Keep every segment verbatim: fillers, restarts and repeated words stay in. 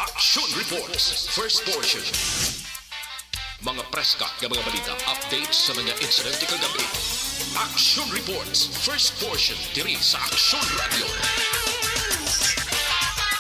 Action Reports, first portion. Mga preska nga mga balita, updates sa mga insidente kagabi. Action Reports, first portion, diri sa Action Radio.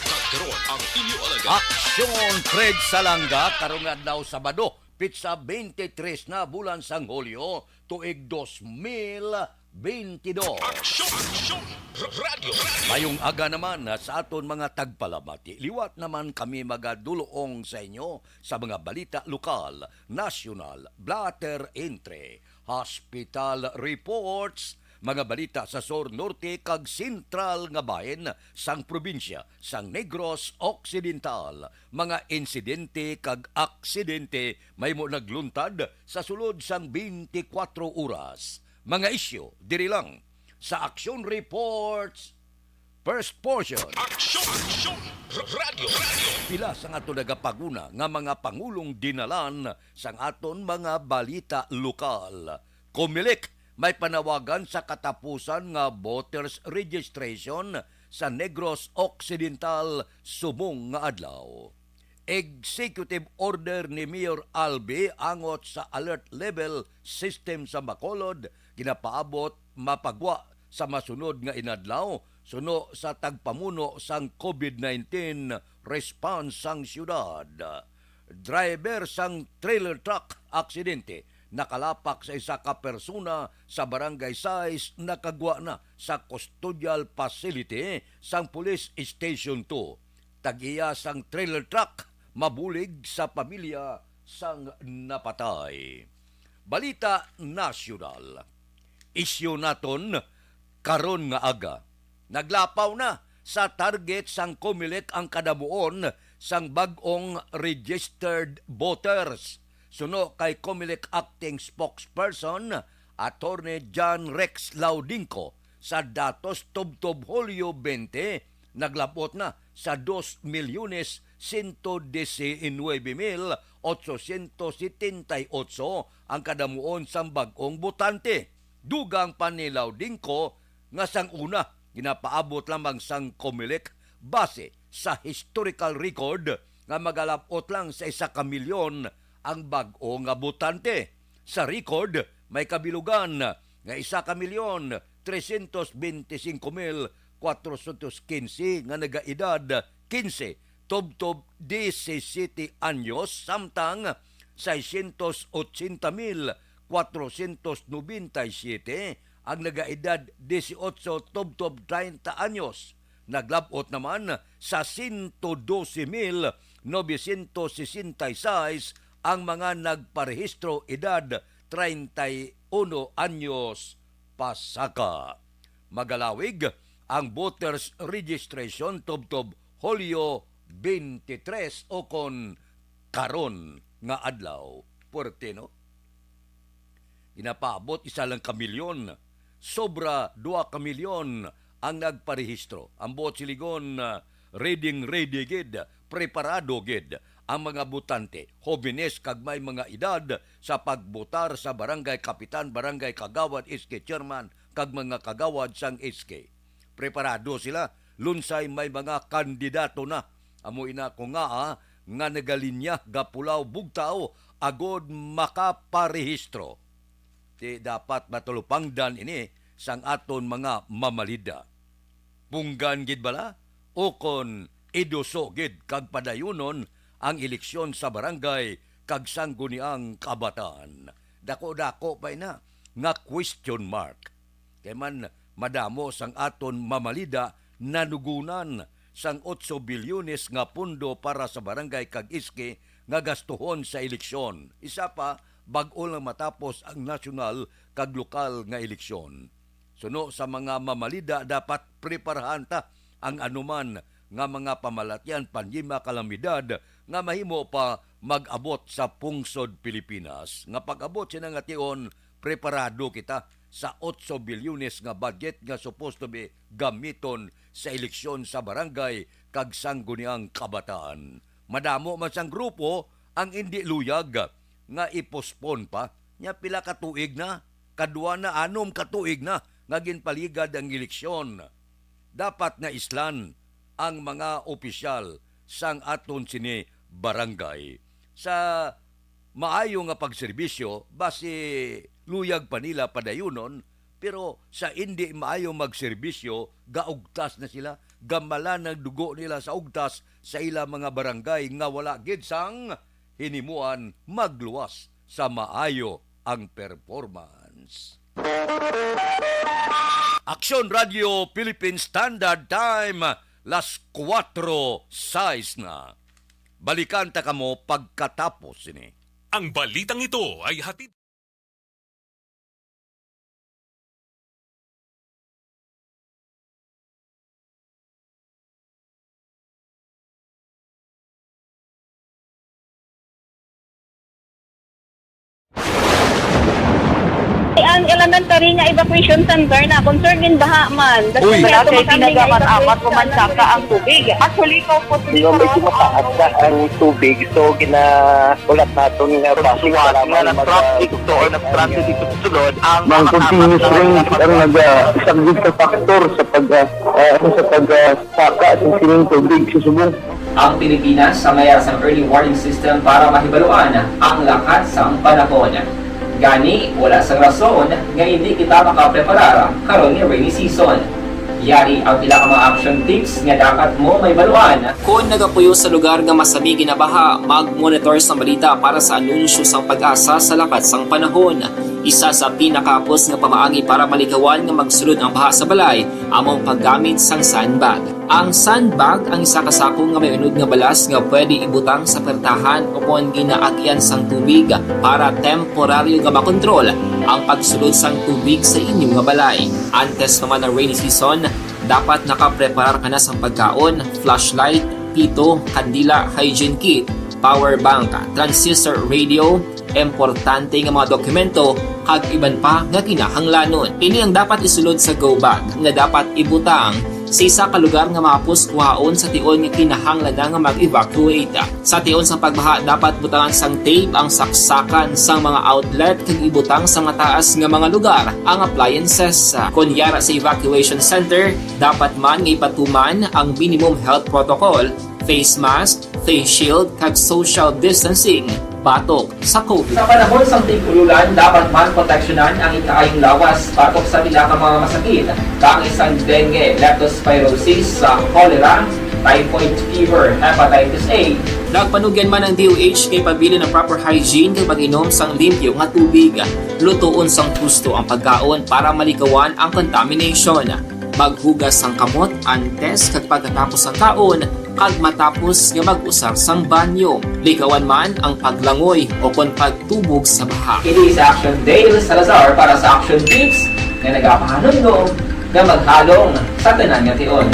Kag karon ang inyo alagad. Aksyon, Fred Salanga, karong adlaw Sabado, pitsa twenty-three na bulan sang Hulyo, tuig dos mil twenty-dos. Aksyon! Aksyon! R-, Radyo! Radyo! Mayong aga naman, ah, sa aton mga tagpalamati. Liwat naman kami magaduloong sa inyo sa mga balita lokal, nasyonal, blotter entry, hospital reports, mga balita sa sur, norte, kag sentral nga bahin sang probinsya sang Negros Occidental, mga insidente kag aksidente mahimo nagluntad sa sulod sang twenty-four oras. Mga isyu diri lang sa Action Reports, first portion. Action! Action! R-, Radyo! Radyo! Pila sang aton nagapanguna nga mga pangulong dinalan sang aton mga balita lokal. Comelec may panawagan sa katapusan nga voters registration sa Negros Occidental subong nga adlaw. Executive order ni Mayor Albi angot sa alert level system sa Bacolod, ginapaabot mapagwa sa masunod nga inadlaw suno sa tagpamuno sang COVID nineteen response sang siyudad. Driver sang trailer truck aksidente nakalapak sa isa ka persona sa Barangay sais, nakagwa na sa custodial facility sang Police Station two. Tag-iya sang trailer truck mabulig sa pamilya sang napatay. Balita nasyonal. Isyu naton karon nga aga. Naglapaw na sa target sang Comelec ang kadamuon sang bag-ong registered voters. Suno kay Comelec Acting Spokesperson, Attorney John Rex Laudingco, sa datos tubtob Hulyo twenty, naglab-ot na sa dos milyones sento diecinuebe mil ochocientos setenta y ocho ang kadamuon sang bag-ong botante. Dugang pa ni Laudingco nga sang una ginapaabot lamang sang Comelec base sa historical record nga magalab-ot lang sa isa ka milyon ang bag-o nga botante. Sa record, may kabilugan nga isa ka milyon trescientos veinticinco mil cuatrocientos quince nga nagaedad quince tubtob diecisiete anyos, samtang seiscientos ochenta mil cuatrocientos noventa y siete ang nagaedad dieciocho tubtob treinta anyos. Naglab-ot naman sa sento doce mil novecientos sesenta y seis ang mga nagparehistro edad treinta y uno anyos pasaka. Magalawig ang voters registration tubtob Hulyo twenty-three, o kon karon nga adlaw. Puwerte, no? Ginapaabot isa lang ka milyon. Sobra dua ka milyon ang nagparehistro. Ang buot siligon, ah, ready, ready gid, preparado gid ang mga botante, hobenes kag may mga edad sa pagbotar sa barangay kapitan, barangay kagawad, S K chairman, kag mga kagawad sang S K. Preparado sila, lunsay may mga kandidato na. Amo ina ko nga, ah, nga nagalinya gapulaw bugtaw agod makaparehistro. Ti dapat matalupangdan ini sang aton mga mamalida. Punggan gid bala, o kon iduso gid kag padayunon ang eleksyon sa barangay kag sangguniang kabataan? Dako-dako pa ina nga question mark. Kay man madamo sang aton mamalida nanugunan sang otso bilyones nga pondo para sa barangay kag S K nga gastuhon sa eleksyon. Isa pa, bag-o lang matapos ang nasyonal kag lokal nga eleksyon. Suno sa mga mamalida, dapat preparahan ta ang anuman nga mga pamalatyan, pandemya, kalamidad nga mahimo pa mag-abot sa pungsod Pilipinas. Nga pag-abot sina nga tion, preparado kita sa otso bilyones nga budget nga supposed to be gamiton sa eleksyon sa barangay kag sangguniang kabataan. Madamo man sang grupo ang indi luyag nga i-postpone pa. Nya pila ka tuig na, kadwa na, anom ka tuig na nga ginpaligad ang eleksyon. Dapat nga islan ang mga opisyal sang aton sini barangay. Sa maayo nga pagserbisyo, basi luyag pa nila padayunon, pero sa indi maayo magserbisyo, gaugtas na sila, gamalan ang dugo nila sa ugtas sa ila mga barangay nga wala gid sang hinimuan magluwas sa maayo ang performance. Aksyon Radio Philippine Standard Time, las kuwatro sais na. Balikan ta kamo pagkatapos sini. Ang balitang ito ay hatid Ang elementary nga evacuation center na concern gin baha man. Uy. Wala kay tinaga man amat ko man saka ang tubig. Actually, ko po Yung medyo mataas na ang tubig, so ginaulat naton nga basi Suwat nga nag-traffic to or nag-transit dito sa sulod ang Mang continuous rain ang nagasaglit sa factor sa pag ah, ah, sa pag ah, saka sa sining tubig sa subong. Ang Pilipinas ang mayara sang early warning system para mahibaluan ang lakat sang panahon. Gani, wala sang rason nga hindi kita makapreparar karon nga rainy season. Yari ang pila ka mga action tips nga dapat mo mahibaluan. Kon nagapuyo sa lugar nga masami ginabaha, mag-monitor sang balita para sa anunsyo sang PAGASA sa lakat sang panahon. Isa sa pinakahapos nga pamaagi para malikawan nga magsulod ang baha sa balay amo ang paggamit sang sandbag. Ang sandbag ang isa ka sako nga may unod nga balas nga pwede ibutang sa pertahan o kon ginaagian sang tubig para temporaryo nga makontrol ang pagsulod sang tubig sa inyo nga balay. Antes pa man ang rainy season, dapat nakapreparar ka na sang pagkaon, flashlight, pito, kandila, hygiene kit, power bank, transistor radio, importante nga mga dokumento, kag iban pa nga kinahanglanon. Ini ang dapat isulod sa go bag nga dapat ibutang sa isa ka lugar nga mahapos kuhaon sa tion nga kinahanglan na nga mag-evacuate. Sa tion sang pagbaha, dapat butangan sang tape ang saksakan sang mga outlet kag ibutang sa mataas nga mga lugar ang appliances. Kon yara sa evacuation center, dapat man nga ipatuman ang minimum health protocol, face mask, face shield, kag social distancing batok sa COVID. Sa panahon sang tig-ululan, dapat man proteksyonan ang ikaayong lawas batok sa pila ka mga masakit, kaangay sang dengue, leptospirosis, sa cholera, typhoid fever, hepatitis A. Nagpanugyan man ang D O H kay pabilin ang proper hygiene kag pag-inom sang limpyo nga tubig. Lutoon sang husto ang pagkaon para malikawan ang contamination. Maghugas sang kamot antes kag pagkatapos sang kaon, kag matapos nga mag-usar sang banyo. Likawan man ang paglangoy o kon pagtubog sa baha. Kini si Action Dale Salazar para sa Action Tips nga nagapahanumdom nga maghalong sa tanan nga tion.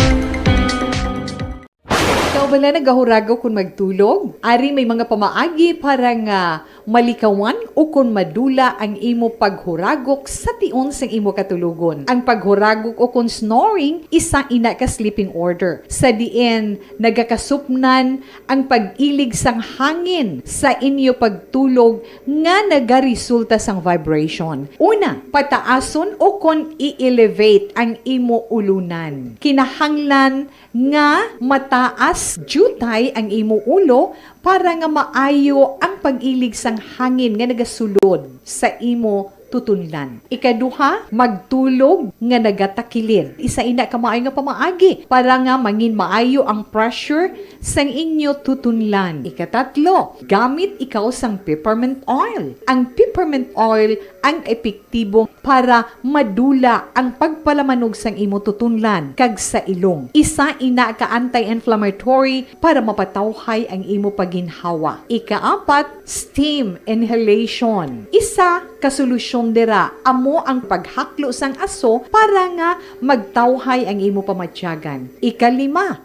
Ikaw bala nagahuragok kon magtulog? Ari may mga pamaagi para nga malikawan o kon madula ang imo paghuragok sa tion sang imo katulogon. Ang paghuragok o kon snoring isa ina ka sleeping order, sa diin nagakasupnan ang pag-ilig sang hangin sa inyo pagtulog nga nagaresulta sang vibration. Una, pataason o kon i-elevate ang imo ulunan. Kinahanglan nga mataas diutay ang imo ulo para nga maayo ang pag-ilig sang hangin nga nagasulod sa imo tutunlan. Ikaduha, magtulog nga nagatakilid. Isa ina ka maayo nga pamaagi para nga mangin maayo ang pressure sang inyo tutunlan. Ikatatlo, gamit ikaw sang peppermint oil. Ang peppermint oil ang epektibo para madula ang pagpalamanog sang imo tutunlan kag sa ilong. Isa ina ka anti-inflammatory para mapatawhay ang imo pagginhawa. Ikaapat, steam inhalation. Isa ka solusyon dira amo ang paghaklo sang aso para nga magtawhay ang imo pamatyagan. Ikalima,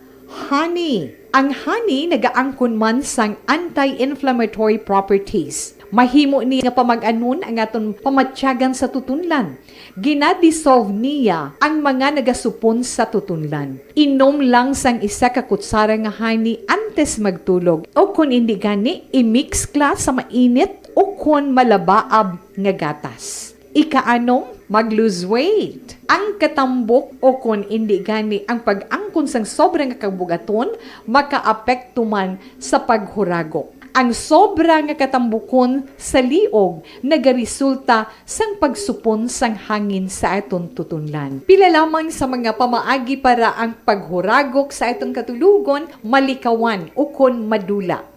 honey. Ang honey nagaangkon man sang anti-inflammatory properties. Mahimo ni nga pamag-anon ang aton pamatyagan sa tutunlan. Gina-dissolve niya ang mga nagasupon sa tutunlan. Inom lang sang isa ka kutsara nga honey antes magtulog, o kon indi gani, i-mix kla sa mainit o kon malabaab nga gatas. Ikaanom, mag-lose weight. Ang katambok o kon indi gani ang pag-angkon sang sobra nga kabugaton makaapekto man sa paghuragok. Ang sobra nga katambukon sa liog nagaresulta sang pagsupon sang hangin sa aton tutunlan. Pila lamang sa mga pamaagi para ang paghuragok sa aton katulogon malikawan ukon madula.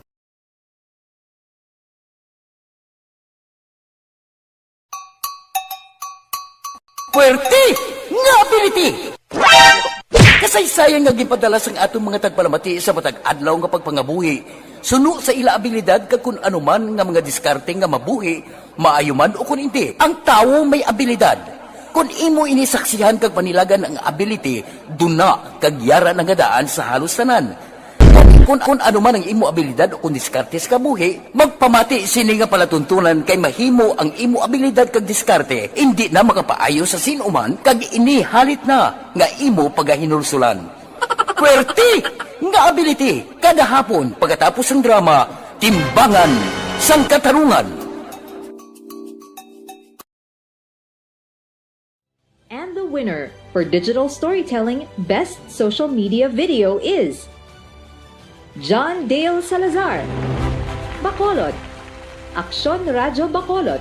Puwerte nga ability! Kasaysayan nga ginpadala sang aton mga tagpalamati sa matag adlaw nga pagpangabuhi, suno sa ila abilidad kag kun ano man nga mga diskarte nga mabuhi, maayo man o kun indi, ang tawo may abilidad. Kon imo ini saksihan kag panilagan ang ability, duna kag yara na nga daan sa halos tanan. Kon, kon ano man ang imo abilidad o kon diskarte sa kabuhi, magpamati sini nga palatuntunan kay mahimo ang imo abilidad kag diskarte indi na makapaayo sa sin-o man kag ini halit na nga imo pagahinulsulan. Puwerte nga ability! Kada hapon, pagkatapos sang drama, Timbangan sang Katarungan. And the winner for Digital Storytelling Best Social Media Video is John Dale Salazar, Bacolod, Aksyon Radyo Bacolod,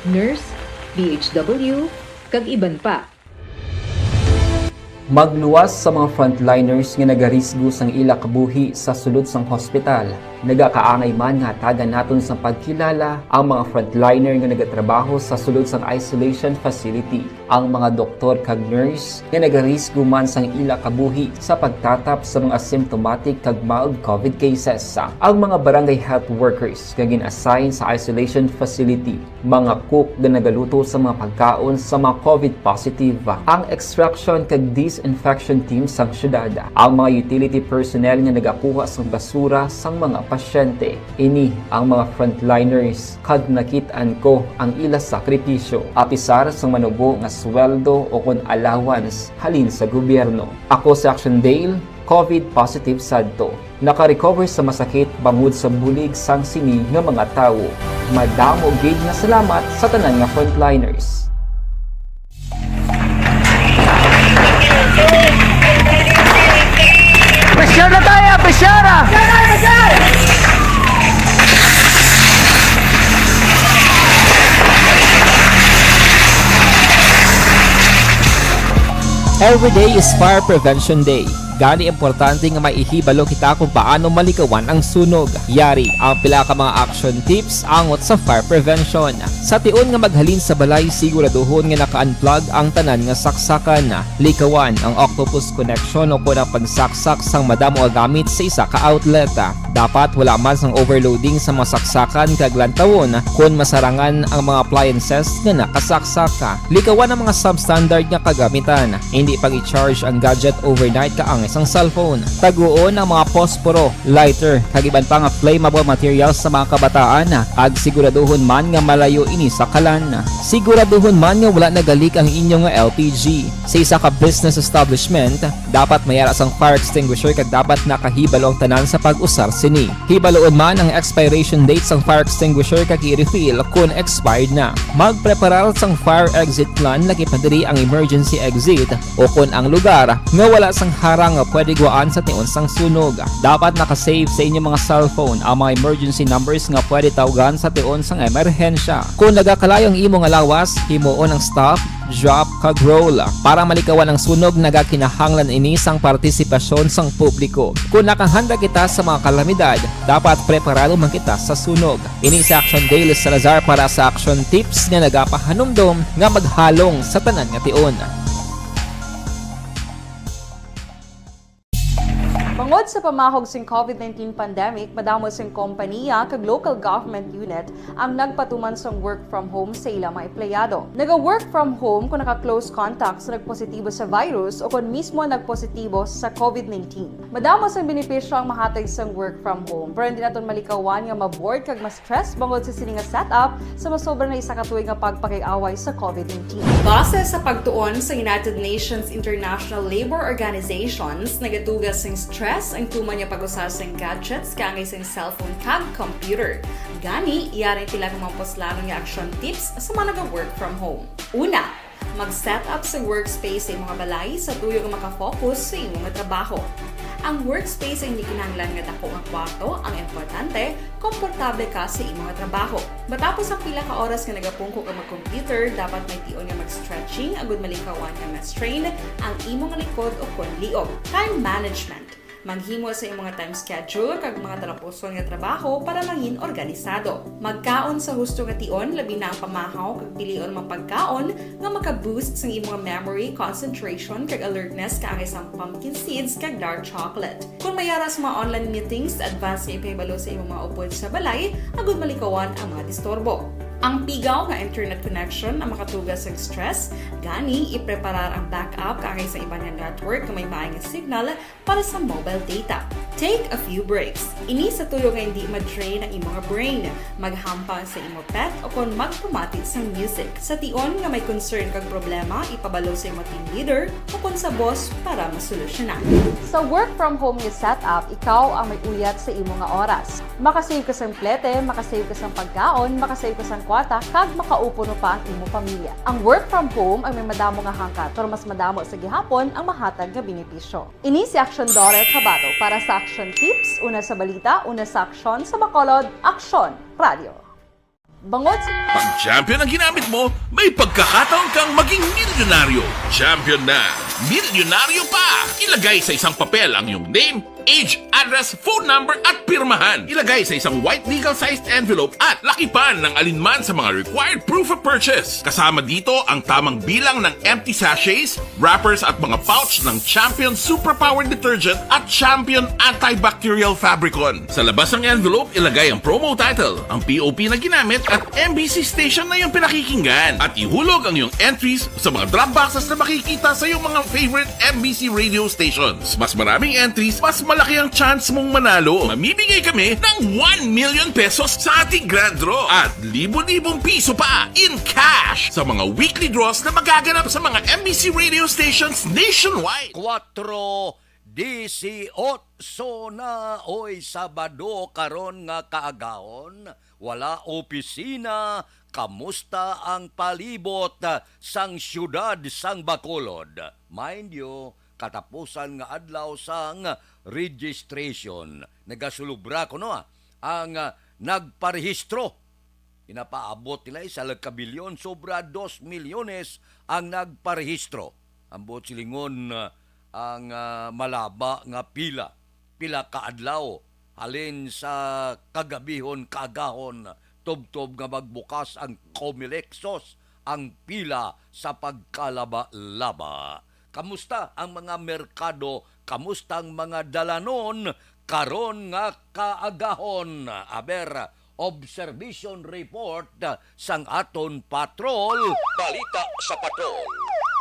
Nurse, B H W, kag iban pa. Magluwas sa mga frontliners nga nagarisgo sang ila kabuhi sa sulod sang hospital. Nagakaangay man nga hatagan naton sang pagkilala ang mga frontliner nga nagatrabaho sa sulod sang isolation facility, ang mga doktor kag nurse nga nagarisgo man sang ila kabuhi sa pagtatap sa mga asymptomatic kag mild COVID cases, ang mga barangay health workers nga gin-assign sa isolation facility, mga cook nga nagaluto sa mga pagkaon sa mga COVID positive, ang extraction kag disinfection team sang syudad, ang mga utility personnel nga nagakuha sang basura sang mga pasyente. Ini ang mga frontliners kag nakit-an ko ang ila sakripisyo, apisar sang manubo nga sweldo o kon allowance halin sa gobyerno. Ako si Action Dale, COVID positive sadto. Naka-recover sa masakit bangod sa bulig sang sini nga mga tawo. Madamo gid nga salamat sa tanan nga frontliners. Pressure na tayo! Pressure! Every day is Fire Prevention Day. Gani importante nga may ihibalo kita kung paano malikawan ang sunog. Yari ang pila ka mga action tips angot sa fire prevention. Sa tion nga maghalin sa balay, siguraduhon nga naka-unplug ang tanan nga saksakan. Likawan ang octopus connection o kon ang pagsaksak sang madamo nga gamit sa isa ka outlet. Dapat wala man sang overloading sa mga saksakan kag lantawon kon masarangan ang mga appliances nga nakasaksak. Likawan ang mga substandard nga kagamitan. Indi pag-i-charge ang gadget overnight kaangay sang cellphone. Taguon ang mga posporo, lighter, kag iban pa nga flammable materials sa mga kabataan, kag siguraduhon man nga malayo ini sa kalan. Siguraduhon man nga wala nagalik ang inyo nga L P G. Sa isa ka business establishment, dapat may ara sang fire extinguisher kag dapat nakahibalo ang tanan sa pag-usar sini. Hibaloon man ang expiration date sang fire extinguisher kag i-refill kon expired na. Magpreparar sang fire exit plan, lakip na diri ang emergency exit o kon ang lugar nga wala sang harang nga pwede guwaan sa tion sang sunog. Dapat naka-save sa inyo mga cellphone ang mga emergency numbers nga pwede tawgan sa tion sang emerhensya. Kon nagakalayo ang imo nga lawas, himuon ang stop, drop, kag roll. Para malikawan ang sunog, nagakinahanglan ini sang partisipasyon sang publiko. Kon nakahanda kita sa mga kalamidad, dapat preparado man kita sa sunog. Ini si Action Dale Salazar para sa Action Tips nga nagapahanumdom nga maghalong sa tanan nga tion. Bangod sa pamahog sing COVID nineteen pandemic, madamo sing kompaniya kag local government unit ang nagpatuman sang work from home sa ila mga empleyado. Naga-work from home kung naka-close contact sa nagpositibo sa virus o kon mismo nagpositibo sa COVID nineteen. Madamo sang benepisyo ang mahatag sang work from home, pero hindi naton malikawan nga ma-bored kag ma-stress bangod sa sini nga setup sa masobra na isa ka tuig nga pagpakig-away sa COVID nineteen. Base sa pagtuon sa United Nations International Labour Organizations, nagaduga sing stress ang tuman nga pag-usar sang gadgets kaangay sang cellphone kag computer. Gani, yari pila ka mga puslanon nga action tips sa mga naga-work from home. Una, mag-set up sa workspace sa imong balay sa tuyo nga makafocus sa imong trabaho. Ang workspace ay hindi kinahanglan nga dako nga kwarto, ang importante, komportable ka sa imong trabaho. Matapos ang pila ka oras nga nagapungko ka mag-computer, dapat may tion nga mag-stretching agud malikawan nga ma-strain ang imong likod o kon liog. Time management. Maghimo sa imong time schedule kag mga talapuson nga trabaho para mangin organisado. Magkaon sa husto nga tion, labi na ang pamahaw kag pilion mga pagkaon nga maka-boost sang imong memory, concentration, kag alertness kaangay sang pumpkin seeds kag dark chocolate. Kung may ara sa mga online meetings, advance nga ipahibalo sa imong mga upod sa balay agud malikawan ang mga disturbo. Ang pigaw nga internet connection ang makatuga sa stress, gani ipreparar ang backup kaangay sa iban nga network nga may maay nga signal para sa mobile data. Take a few breaks. Ini sa tuyo nga hindi ma-drain ang imong brain. Maghampang sa imo pet o kon magpamati sang music. Sa tion nga may concern kag problema, ipabalo sa imo team leader o kon sa boss para masolusyonan. Sa work from home nga setup, ikaw ang may uyat sa imo nga oras. Makasave ka sang plete, makasave ka sang pagkaon, makasave ka sang kwarta, kag makaupo no pa ang imo pamilya. Ang work from home ang may madamo nga hangkat, pero mas madamo sa gihapon ang mahatag nga benepisyo. Ini si Aksyon Dore Tabato para sa Aksyon Tips, una sa balita, una sa aksyon, sa Bacolod, Aksyon Radio. Bangod sa Pag champion ang ginamit mo, may pagkakataon kang maging milyonaryo. Champion na, milyonaryo pa! Ilagay sa isang papel ang iyong name, age, address, phone number, at pirmahan. Ilagay sa isang white legal-sized envelope at lakipan ng alinman sa mga required proof of purchase. Kasama dito ang tamang bilang ng empty sachets, wrappers at mga pouch ng Champion Superpower Detergent at Champion Antibacterial Fabricon. Sa labas ng envelope, ilagay ang promo title, ang P O P na ginamit at M B C station na iyong pinakikinggan. At ihulog ang iyong entries sa mga drop boxes na makikita sa iyong mga favorite M B C radio stations. Mas maraming entries, mas malaki ang chance mong manalo. Mamimigay kami ng one million pesos sa ating grand draw at libo-libong piso pa in cash sa mga weekly draws na magaganap sa mga M B C radio stations nationwide. Kuwatro disiotso na, oy, Sabado karon nga kaagahon, wala opisina. Kamusta ang palibot sang siyudad sang Bacolod? Mind you, katapusan nga adlaw sang registration. Nagasulubra kuno, ah, ang, ah, nagparehistro. Ginapaabot nila isa lang ka bilyon, sobra dos milyones ang nagparehistro. Ang buot silingon, ah, ang, ah, malaba nga pila. Pila ka adlaw halin sa kagabihon kaagahon, tubtob nga magbukas ang Comelec, sos, ang pila sa pagkalaba-laba. Kamusta ang mga merkado? Kamusta ang mga dalanon karon nga kaagahon? Aber, observation report sang aton patrol. Balita sa patrol.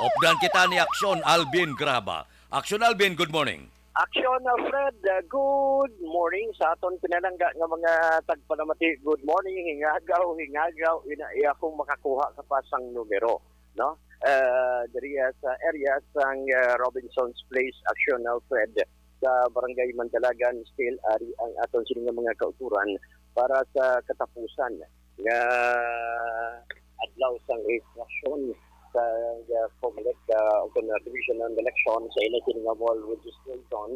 Updan kita ni Aksyon Alvin Graba. Aksyon Alvin, good morning. Aksyon, Alfred, uh, good morning sa aton pinalangga nga mga tagpalamati. Good morning, hingagaw, hingagaw, ina, iya kung makakuha ka pa sang numero, no? Uh, diri, uh, sa area sang, uh, Robinson's Place, Aksyon, Alfred, sa Barangay Mandalagan, still ari ang aton sini nga mga kauturan para sa katapusan nga adlaw sang rehistrasyon sa, uh, Comelec, uh, o kon, uh, Division ng Election sa ila sini nga mall registration.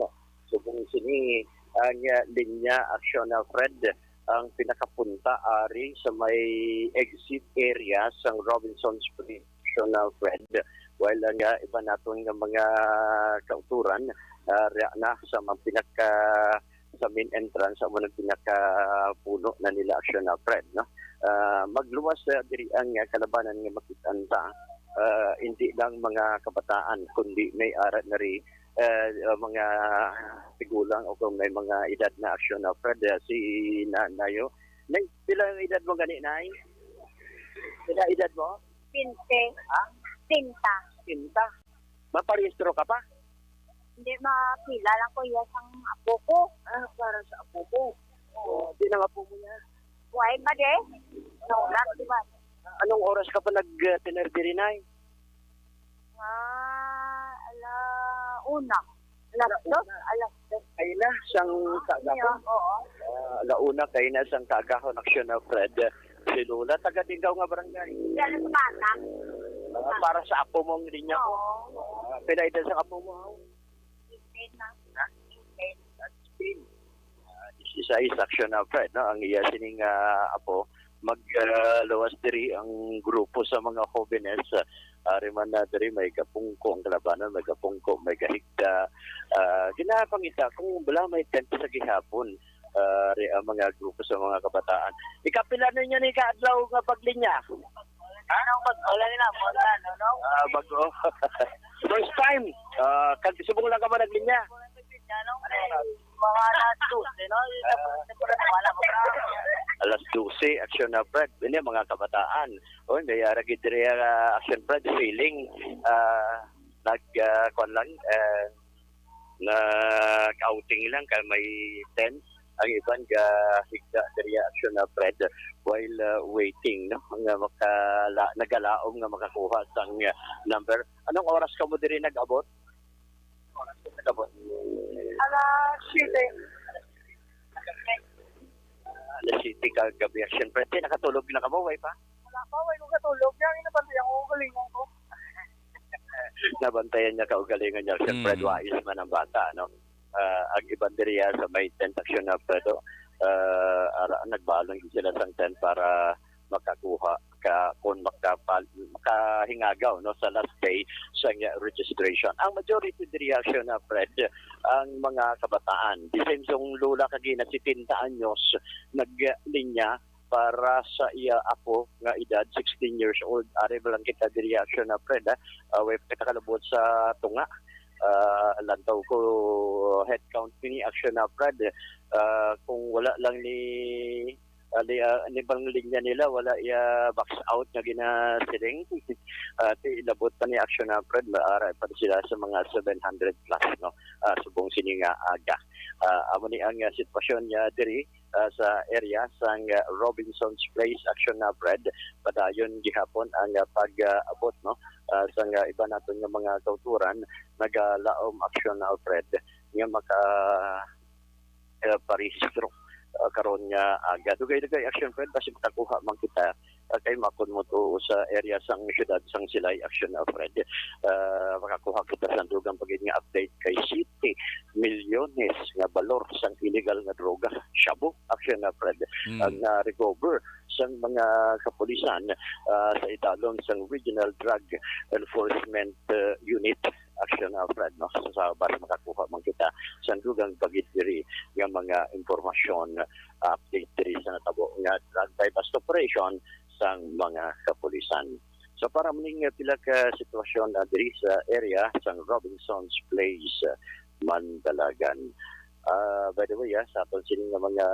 Subong sini ang, uh, linya, Aksyon, Alfred, ang pinakapunta ari sa may exit area sang Robinson's Place, Aksyon, Alfred. While ang, uh, iba naton nga mga kauturan, uh, ria na sa mga pinaka sa main entrance, amo nang pinakapuno na nila, Aksyon, Alfred, no? Ah, magluwas, ah, diri ang, ah, kalabanan nga makit-an ta. Ah, hindi lang mga kabataan, kundi may ara na ri, ah, ah, mga tigulang o kung may mga edad na, Aksyon, Alfred, ah, si Nanayo. Nay, pila ang edad mo gani, Nay? Pila edad mo? Bente. Ha? Sinta. Sinta. Maparehistro ka pa? Hindi, mapila lang ko iya sang apo ko. Ah, para sa apo mo. Oo. Di na nga po mo niya. Why ba de? No, not di ba? Anong oras ka pa nag-, uh, tener diri, Nay? Ah, ala una. Alas dos, alas dos. Ay na, sang kaagahon. Oo. Ah, launa kay na sang kaagahon, Action na Fred. Si Lola, taga Dingaw nga barangay. Yan ang bata. Ah, para sa apo mo ang linya ko. Oo. Ah, pila edad sa apo mo? Fifteen na. Ha? Fifteen. Ah, this is Action na Fred, no? Ang iya sining ah, apo, mag ah, luwas diri ang grupo sa mga hobenes. Ah, ari man na diri may gapungko ang kalabanan, may gapungko, may gahigda. Ah, ginapangita kung bala may tent sa gihapon. Ah, ari ang mga grupo sa mga kabataan. Ikapila ninyo ni kaadlaw nga paglinya? Ha? Ano, bag-o lang na, wala, no, no? Ah, bag-o. First time. Ah, kag subong lang ka man naglinya. Mga alas dose, no? Wala pa. Alas dose, Action na Fred. Ini mga kabataan. Oy, may ara gid diri, ah, Action Fred, feeling, ah, nag, ah, kwan lang, eh, nag-outing lang kay may tent. Ang iban ga higda diri, Action na Fred, while, ah, waiting, no? Nga makala-, nagalaom nga makakuha sang, ah, number. Anong oras kamo diri nag-abot? Oras ko nag-abot. Alas siyete. Alas siyete ka gabi, Action Fred. Nakatulog na kamo, way pa? Wala pa, way ko katulog. Kaya ginabantayan ko, galingon ko. Nabantayan niya kaugalingon niya. Siyempre, Mm. wais man ang bata, no? Ah, ang iban diriya sa may tent, Action na Fred, ah, ara, nagbalon gid sila sang tent para makakuha ka, kung makapal-, makahingagaw, no, sa last day sa nga registration. Ang majority diri, Action na Fred, ang mga kabataan. The same sang Lola kagina, setenta anyos, naglinya para sa iya apo nga edad, sixteen years old. Ari ba lang kita diri, Action na Fred, ha? Ah, way pa kita kalabot sa tunga. Ah, lantaw ko, head count ni, Action na Fred. Ah, kung wala lang ni, ah, li-, ah, ni bang linya nila, wala iya box out nga ginasiling. Ah, ti labot pa ni, Action na Fred, maara pa sila sa mga seven hundred plus, no? Ah, subong sini nga aga. Ah, amo ni ang, ah, sitwasyon niya diri, ah, sa area sang, ah, Robinson's Place, Action na Fred. Padayon gihapon ang, ah, pag-abot, no? Ah, sang, ah, iba naton nga mga kauturan, nagalaom, Action na Fred, nga maka, ah, parehistro, ah, karon nga aga. Dugay-dugay, Action Fred, basi makakuha man kita, ah, kay makon mo to sa area sang siyudad sang Silay, Action na Fred. Ah, makakuha kita sa dugang pa gid nga update kay siyete milyones nga balor sang illegal nga droga, shabu, Action na Fred, Mm. ang na-recover sang mga kapulisan, ah, sa idalom sang Regional Drug Enforcement, ah, Unit, Action na Fred, no? Sa, sa bas makakuha man kita sa dugang pa gid diri nga mga impormasyon, ah, update diri sa natabo nga drug buy-bust operation sang mga kapulisan. So, para muning, ah, pila ka sitwasyon, ah, diri sa area sang Robinson's Place, ah, Mandalagan. Ah, by the way, ah, sa aton sini nga mga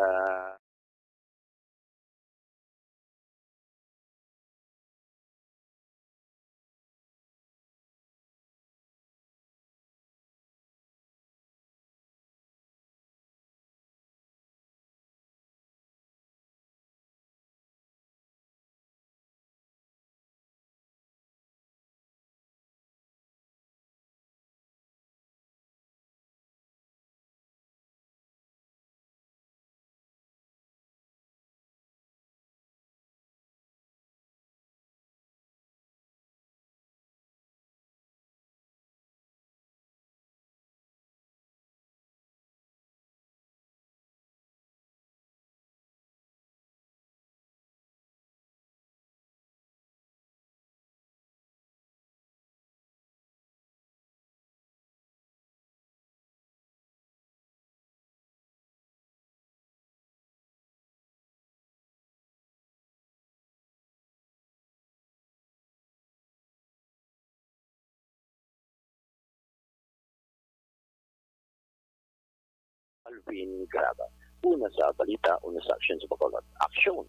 Alvin Graba. Una sa balita, una sa aksyon sa Bacolod. Aksyon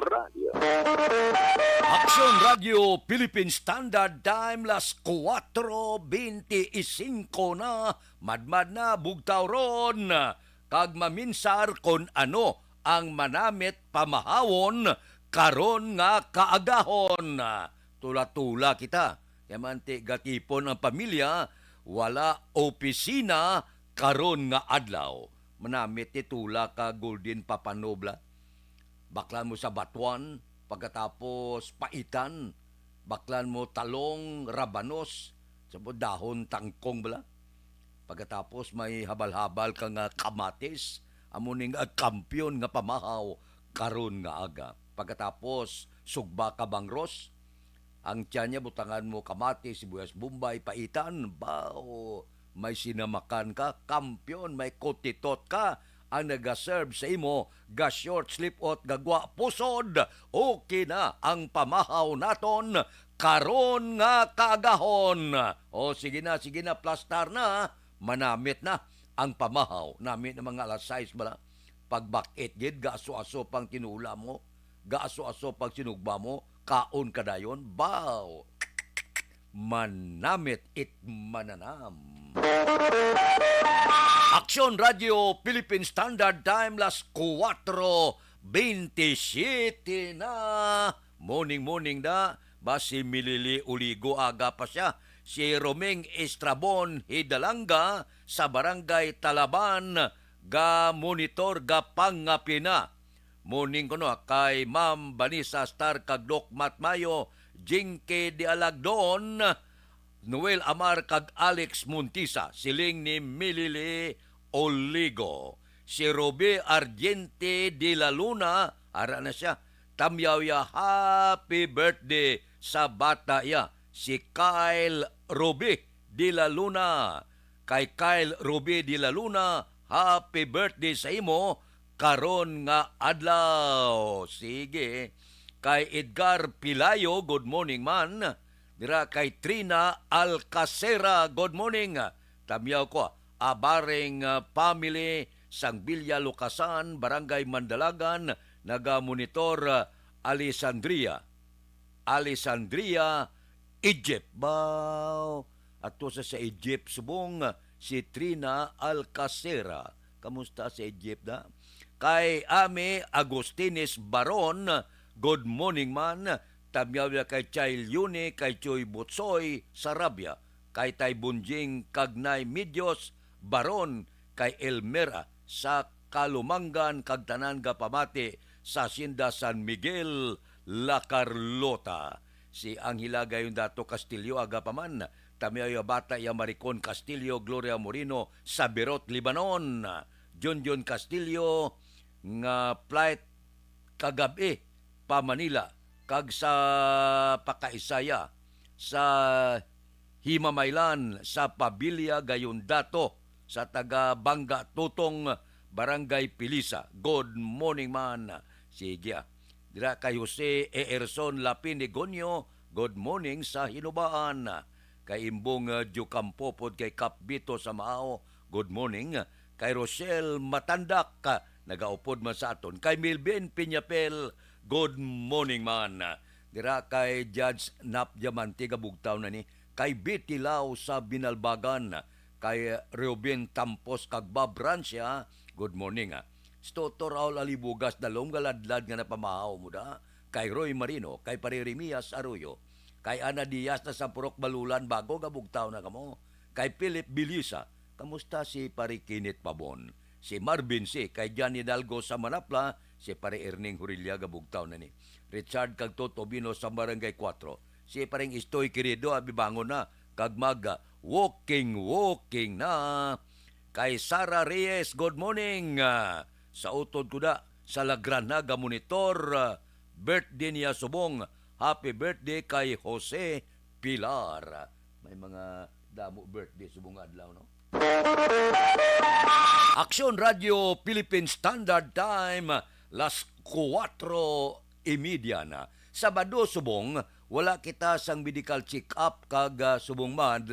Radio. Aksyon Radio Philippine Standard Time, las kuwatro benti y singko na, madmad na, bugtaw ron, kag maminsar kon ano ang manamit pamahawon karon nga kaagahon. Tula-tula kita. Kay manti gatipon ang pamilya, wala opisina, karon nga adlaw. Manamit ni tula ka Golden Papa Noble. Baklan mo sa Batuan, pagkatapos Paitan, baklan mo Talong, Rabanos, sa mo dahon tangkong bala. Pagkatapos may habal-habal ka nga kamatis, amo ning, ah, kampiyon nga pamahaw karon nga aga. Pagkatapos sugba ka bangros, ang tiyan niya butangan mo kamatis, sibuyas Bombay, Paitan, baw, may sinamakan ka, kampiyon, may kutitot ka, ang nagaserve sa imo ga short, slip-ot, gagwa, pusod. Okay na ang pamahaw naton karon nga kaagahon. O, sige na, sige na, plastar na, manamit na ang pamahaw. Nami na mga alas sais bala. Pagbakit gid, gaaso-aso pang tinula mo, gaaso-aso pang sinugba mo, kaon ka dayon, baw! Manamit it mananam. Aksyon Radio Philippine Standard Time, las kuwatro bentisiete na. Morning, morning da. Ba si Milili Uligo, aga pa siya. Si Roming Estrabon Hidalanga sa Barangay Talaban, ga monitor, ga pangapina. Morning kuno kay Ma'am Vanessa Star kag Doc Matt Mayo, Jinky de Alagdon, Noel Amar kag Alex Montisa, siling ni Milili Oligo. Si Ruby Argente de la Luna, ara na siya. Tamyaw ya, happy birthday sa bata ya, si Kyle Ruby de la Luna. Kay Kyle Ruby de la Luna, happy birthday sa imo karon nga adlaw. Sige. Kay Edgar Pilayo, good morning man. Dira kay Trina Alcacera, good morning. Tamyaw ko, abaring, ah, family, sang Villa Lucasan, Barangay Mandalagan, nagamonitor, ah, Alessandria. Alessandria, Egypt. Baw, ato sa, sa Egypt, subong, ah, si Trina Alcacera. Kamusta sa Egypt, da? Kay Ami Agustines Baron, good morning man. Tamyaw ya kay Chay Leone, kay Choy Butsoy, Sarabia, kay Tay Bunjing kag Nay Medios Baron, kay Elmera sa Kalumangan, kag tanan gapamati sa Hacienda San Miguel, La Carlota. Si Angela Gayondato Castillo, aga pa man. Tamyaw ya bata ya Maricon Castillo, Gloria Moreno, sa Beirut, Lebanon. Junjun Castillo, nga flight kagab-i pa Manila, kag sa pakaisaya sa Himamaylan sa Pabilia Gayondato sa taga Bangga Tutong, Barangay Pilisa. Good morning man. Sige, ah. Dira kay Jose Eerson Lapinigonio, good morning sa Hinubaan. Kay Imbong, ah, Diocampo pod kay Kap Bito sa Mao, good morning. Kay Rochelle Matandak, ah, nagaupod man sa aton. Kay Milvin Piñapel, good morning man. Dira kay Judge Nap Diamante, gabugtaw na ni. Kay Betty Lau sa Binalbagan, kay Reuben Tampos kag Bob Rancia, good morning, ah. Si Toto Raul Alibugas, dalom galadlad nga napamahaw mo da. Kay Roy Marino, kay Pare Remias Arroyo, kay Ana Diaz na sa Purok Balulan, bago gabugtaw na kamo. Kay Philip Bilisa, kamusta si Pare Kenneth Pabon? Si Marvin C, kay John Hidalgo sa Manapla, si Pare Erning Hurilla, gabugtaw na ni. Richard kag Toto Bino sa Barangay Cuatro. Si Pareng Istoy Querido, abi bangon na, kag mag, ah, walking, walking na. Kay Sara Reyes, good morning. Ah, sa utod ko da, sa Lagrana, gamonitor, ah, birthday niya subong. Happy birthday kay Jose Pilar. May mga damo birthday subong nga adlaw, no? Aksyon Radio Philippine Standard Time, las kuwatro y media na. Sabado subong, wala kita sang medical check-up kag, ah, subong man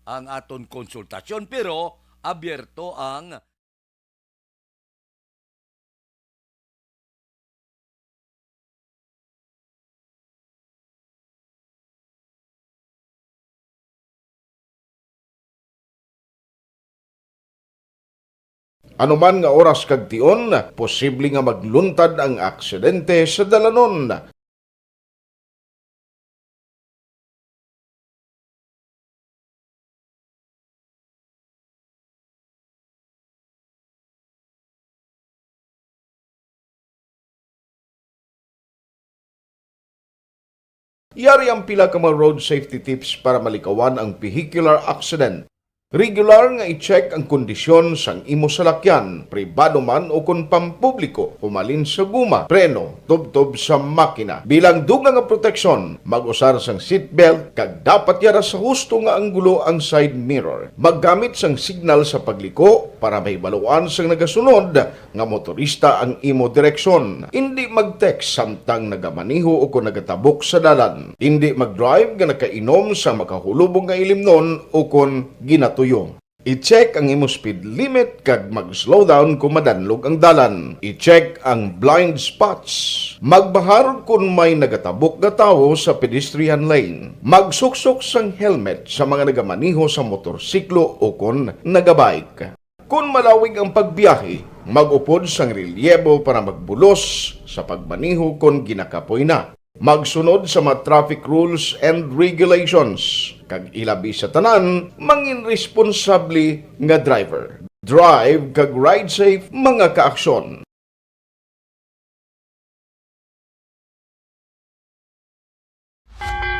ang aton konsultasyon, pero abierto ang Ano man nga oras kag tion, posible nga magluntad ang aksidente sa dalanon. Yari ang pila ka mga road safety tips para malikawan ang vehicular accident. Regular nga i-check ang kondisyon sang imo salakyan, pribado man o kon pampubliko, humalin sa guma, preno, tubtob sa makina. Bilang dugang nga proteksyon, mag-usar sang seatbelt kag dapat yara sa husto nga anggulo ang side mirror. Maggamit sang signal sa pagliko para mahibaluan sang nagasunod nga motorista ang imo direksyon. Indi mag-text samtang nagamaneho o kon nagatabok sa dalan. Indi mag-drive nga nakainom sa makahulubong nga ilimnon o kon ginatuyo. I-check ang imo speed limit kag mag-slow down kon madanlog ang dalan. I-check ang blind spots. Magbahar kon may nagatabok nga tawo sa pedestrian lane. Magsuksok sang helmet sa mga nagamaneho sa motorsiklo o kon nagabike. Kon malawig ang pagbiyahe, mag-upod sang relyebo para magbulos sa pagmaneho kon ginakapoy na. Magsunod sa mga traffic rules and regulations, kag ilabi sa tanan, mangin responsable nga driver. Drive kag ride safe, mga kaaksyon.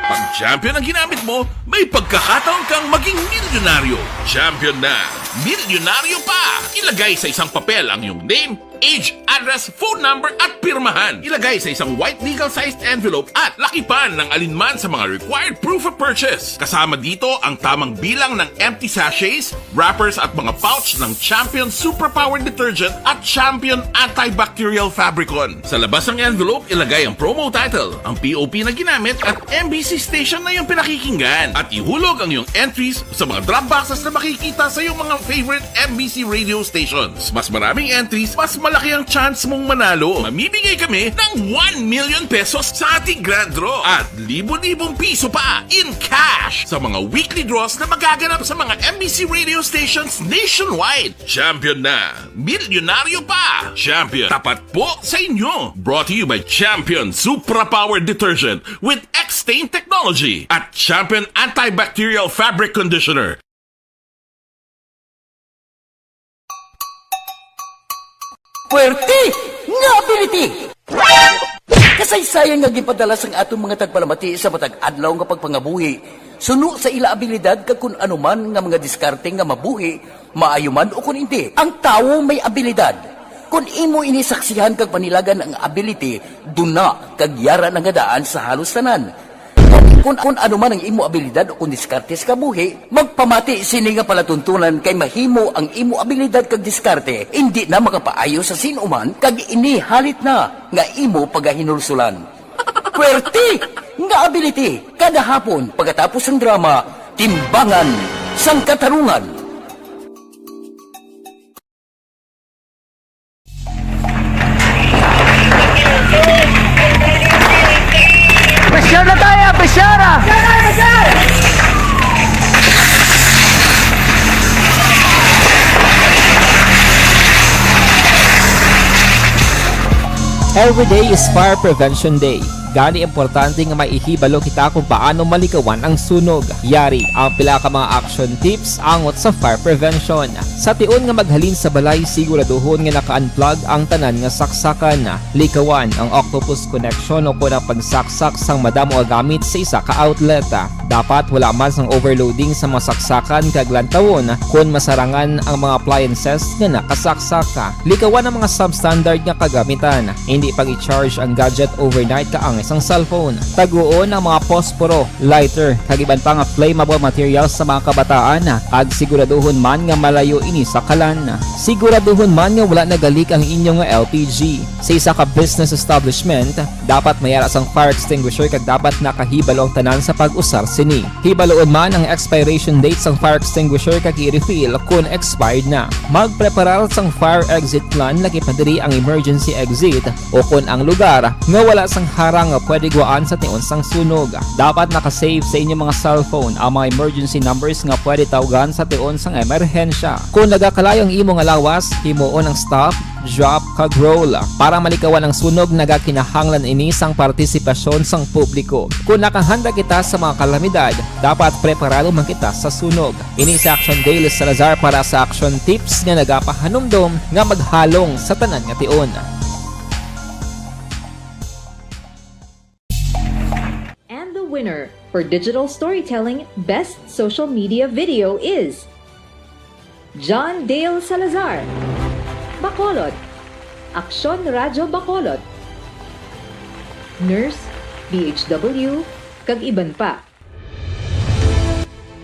Pag Champion ang ginamit mo, may pagkakataon kang maging milyonaryo. Champion na, milyonaryo pa! Ilagay sa isang papel ang iyong name, age, address, phone number, at pirmahan. Ilagay sa isang white legal-sized envelope at lakipan ng alinman sa mga required proof of purchase. Kasama dito ang tamang bilang ng empty sachets, wrappers at mga pouch ng Champion Superpower Detergent at Champion Antibacterial Fabricon. Sa labas ng envelope, ilagay ang promo title, ang P O P na ginamit at M B C station na iyong pinakikinggan. At ihulog ang iyong entries sa mga drop boxes na makikita sa iyong mga favorite M B C radio stations. Mas maraming entries, mas malaki ang chance mong manalo. Mamimigay kami ng one million pesos sa ating grand draw at libo-libong piso pa in cash sa mga weekly draws na magaganap sa mga M B C radio stations nationwide. Champion na! Milyonaryo pa! Champion, tapat po sa inyo! Brought to you by Champion Supra Power Detergent with X-Stain Technology at Champion Antibacterial Fabric Conditioner. Puwerte nga ability! Kasaysayan nga ginpadala sang aton mga tagpalamati sa matag adlaw nga pagpangabuhi, suno sa ila abilidad kag kun ano man nga mga diskarte nga mabuhi, maayo man o kun indi. Ang tawo may abilidad. Kun imo ini saksihan kag panilagan ang ability, duna kag yara na nga daan sa halos tanan. Kun, kun ano man ang imo abilidad o kun diskarte sa kabuhi, magpamati sini nga palatuntunan kay mahimo ang imo abilidad kag diskarte indi na makapaayo sa sin-o man kag ini halit na nga imo pagahinulsulan. Puwerte nga ability kada hapon pagkatapos sang drama, Timbangan sang Katarungan. Pressure na tayo, pressure ah! Every day is Fire Prevention Day. Gani importante nga maihibalo kita kung paano malikawan ang sunog. Yari ang pila ka mga action tips angot sa fire prevention. Sa tion nga maghalin sa balay, siguraduhon nga naka-unplug ang tanan nga saksakan. Likawan ang octopus connection o kon ang pagsaksak sang madamo nga gamit sa isa ka outlet. Dapat wala man sang overloading sa mga saksakan kag lantawon kon masarangan ang mga appliances nga nakasaksak. Likawan ang mga substandard nga kagamitan. Indi pag-i-charge ang gadget overnight kaangay sang cellphone. Taguon ang mga posporo, lighter, kag iban pa nga flammable materials sa mga kabataan, kag siguraduhon man nga malayo ini sa kalan. Siguraduhon man nga wala nagalik ang inyo nga L P G. Sa isa ka business establishment, dapat may ara sang fire extinguisher kag dapat nakahibalo ang tanan sa pag-usar sini. Hibaloon man ang expiration date sang fire extinguisher kag i-refill kon expired na. Magpreparar sang fire exit plan, lakip na diri ang emergency exit o kon ang lugar nga wala sang harang nga pwede guwaan sa tion sang sunog. Dapat naka-save sa inyo mga cellphone ang mga emergency numbers nga pwede tawgan sa tion sang emerhensya. Kon nagakalayo ang imo nga lawas, himuon ang stop, drop, kag roll. Para malikawan ang sunog, nagakinahanglan ini sang partisipasyon sang publiko. Kon nakahanda kita sa mga kalamidad, dapat preparado man kita sa sunog. Ini si Action Daily Salazar para sa Action Tips nga nagapahanumdom nga maghalong sa tanan nga tion. And the Winner for digital storytelling best social media video is John Dale Salazar, Bacolod, Aksyon Radyo Bacolod, Nurse, B H W, kag iban pa.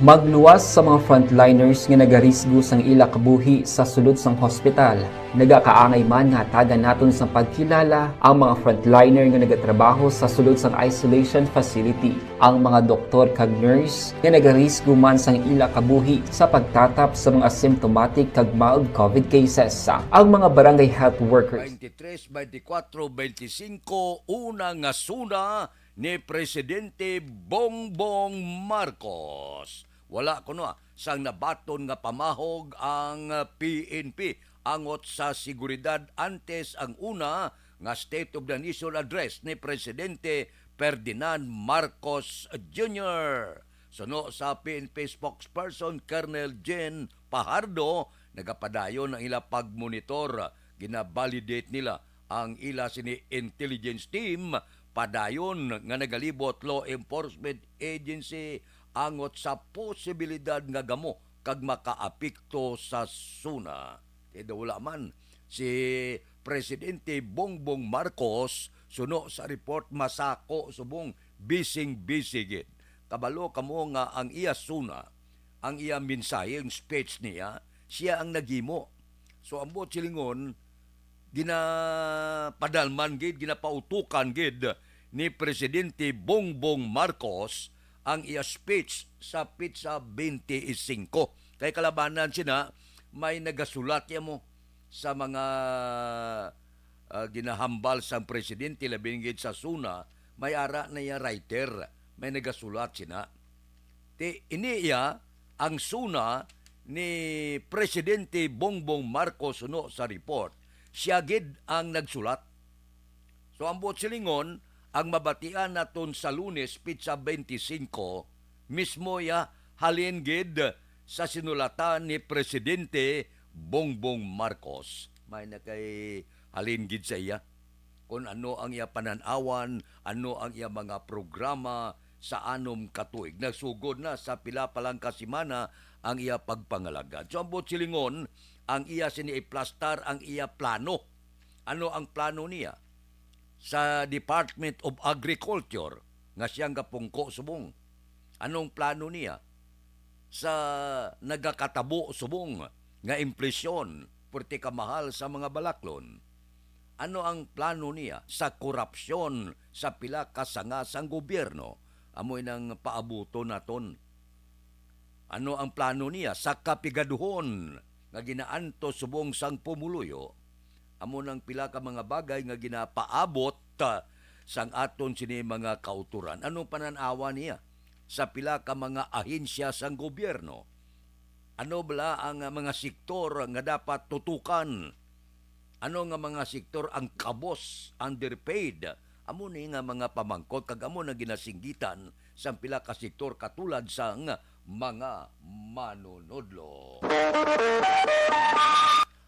Magluwas sa mga frontliners nga nagarisgo sang ila kabuhi sa sulod sang hospital. Nagakaangay man nga hatagan naton sang pagkilala ang mga frontliner nga nagatrabaho sa sulod sang isolation facility, ang mga doktor kag nurse nga nagarisgo man sang ila kabuhi sa pagtatap sa mga symptomatic kag mild COVID cases, ang mga barangay health workers. Twenty-three, twenty-four, twenty-five, una nga SONA ni Presidente Bongbong Marcos. Wala kuno, ah, sang nabaton nga pamahog ang, ah, P N P angot sa seguridad antes ang una nga State of the Nation Address ni Presidente Ferdinand Marcos Junior. Suno sa P N P spokesperson Colonel Jen Pajardo, nagapadayon ang ila pagmonitor. Gina-validate nila ang ila sini intelligence team padayon nga nagalibot law enforcement agency angot sa posibilidad nga gamo kag makaapekto sa SONA. Kay daw wala man si Presidente Bongbong Marcos, suno sa report, masako subong bising-busy gid. Kabalo kamo nga ang iya SONA, ang iya mensahe, ang speech niya, siya ang naghimo. So, ang buot silingon, ginapadalman gid, ginapautukan gid ni Presidente Bongbong Marcos ang iya speech sa petsa twenty-five. Kay kalabanan sina, may nagasulat ya mo sa mga, ah, ginahambal sang presidente, labi gid sa SONA, may ara na iya writer, may nagasulat sina. Ti, ini iya ang SONA ni Presidente Bongbong Marcos suno sa report. Siya gid ang nagsulat. So, ang buot silingon, ang mabatian naton sa Lunes, petsa twenty-five, mismo ya halin gid sa sinulatan ni Presidente Bongbong Marcos. May na kay halin gid sa iya. Kung ano ang iya panan-awan, ano ang iya mga programa sa anom ka tuig. Nagsugod na sa pila pa lang ka semana ang iya pagpangalagad. So, ang buot silingon, ang iya sini iplastar ang iya plano. Ano ang plano niya? Sa Department of Agriculture, nga siyang gapungko subong. Anong plano niya? Sa nagakatabo subong nga implisyon, purti kamahal sa mga balaklon. Ano ang plano niya sa korupsyon sa pila ka sanga sang gobyerno? Amo nang paabuton naton. Ano ang plano niya sa kapigaduhon nga ginaantos subong sang pumuluyo? Amo nang pila ka mga bagay nga ginapaabot, ah, sang aton sini mga kauturan. Anong panan-awa niya sa pila ka mga ahensya sang gobyerno? Ano bala ang, ah, mga sektor nga dapat tutukan? Ano nga mga sektor ang kabos, underpaid? Amo ni nga mga pamangkot kag amo na ginasinggitan sang pila ka sektor katulad sang mga manunodlo.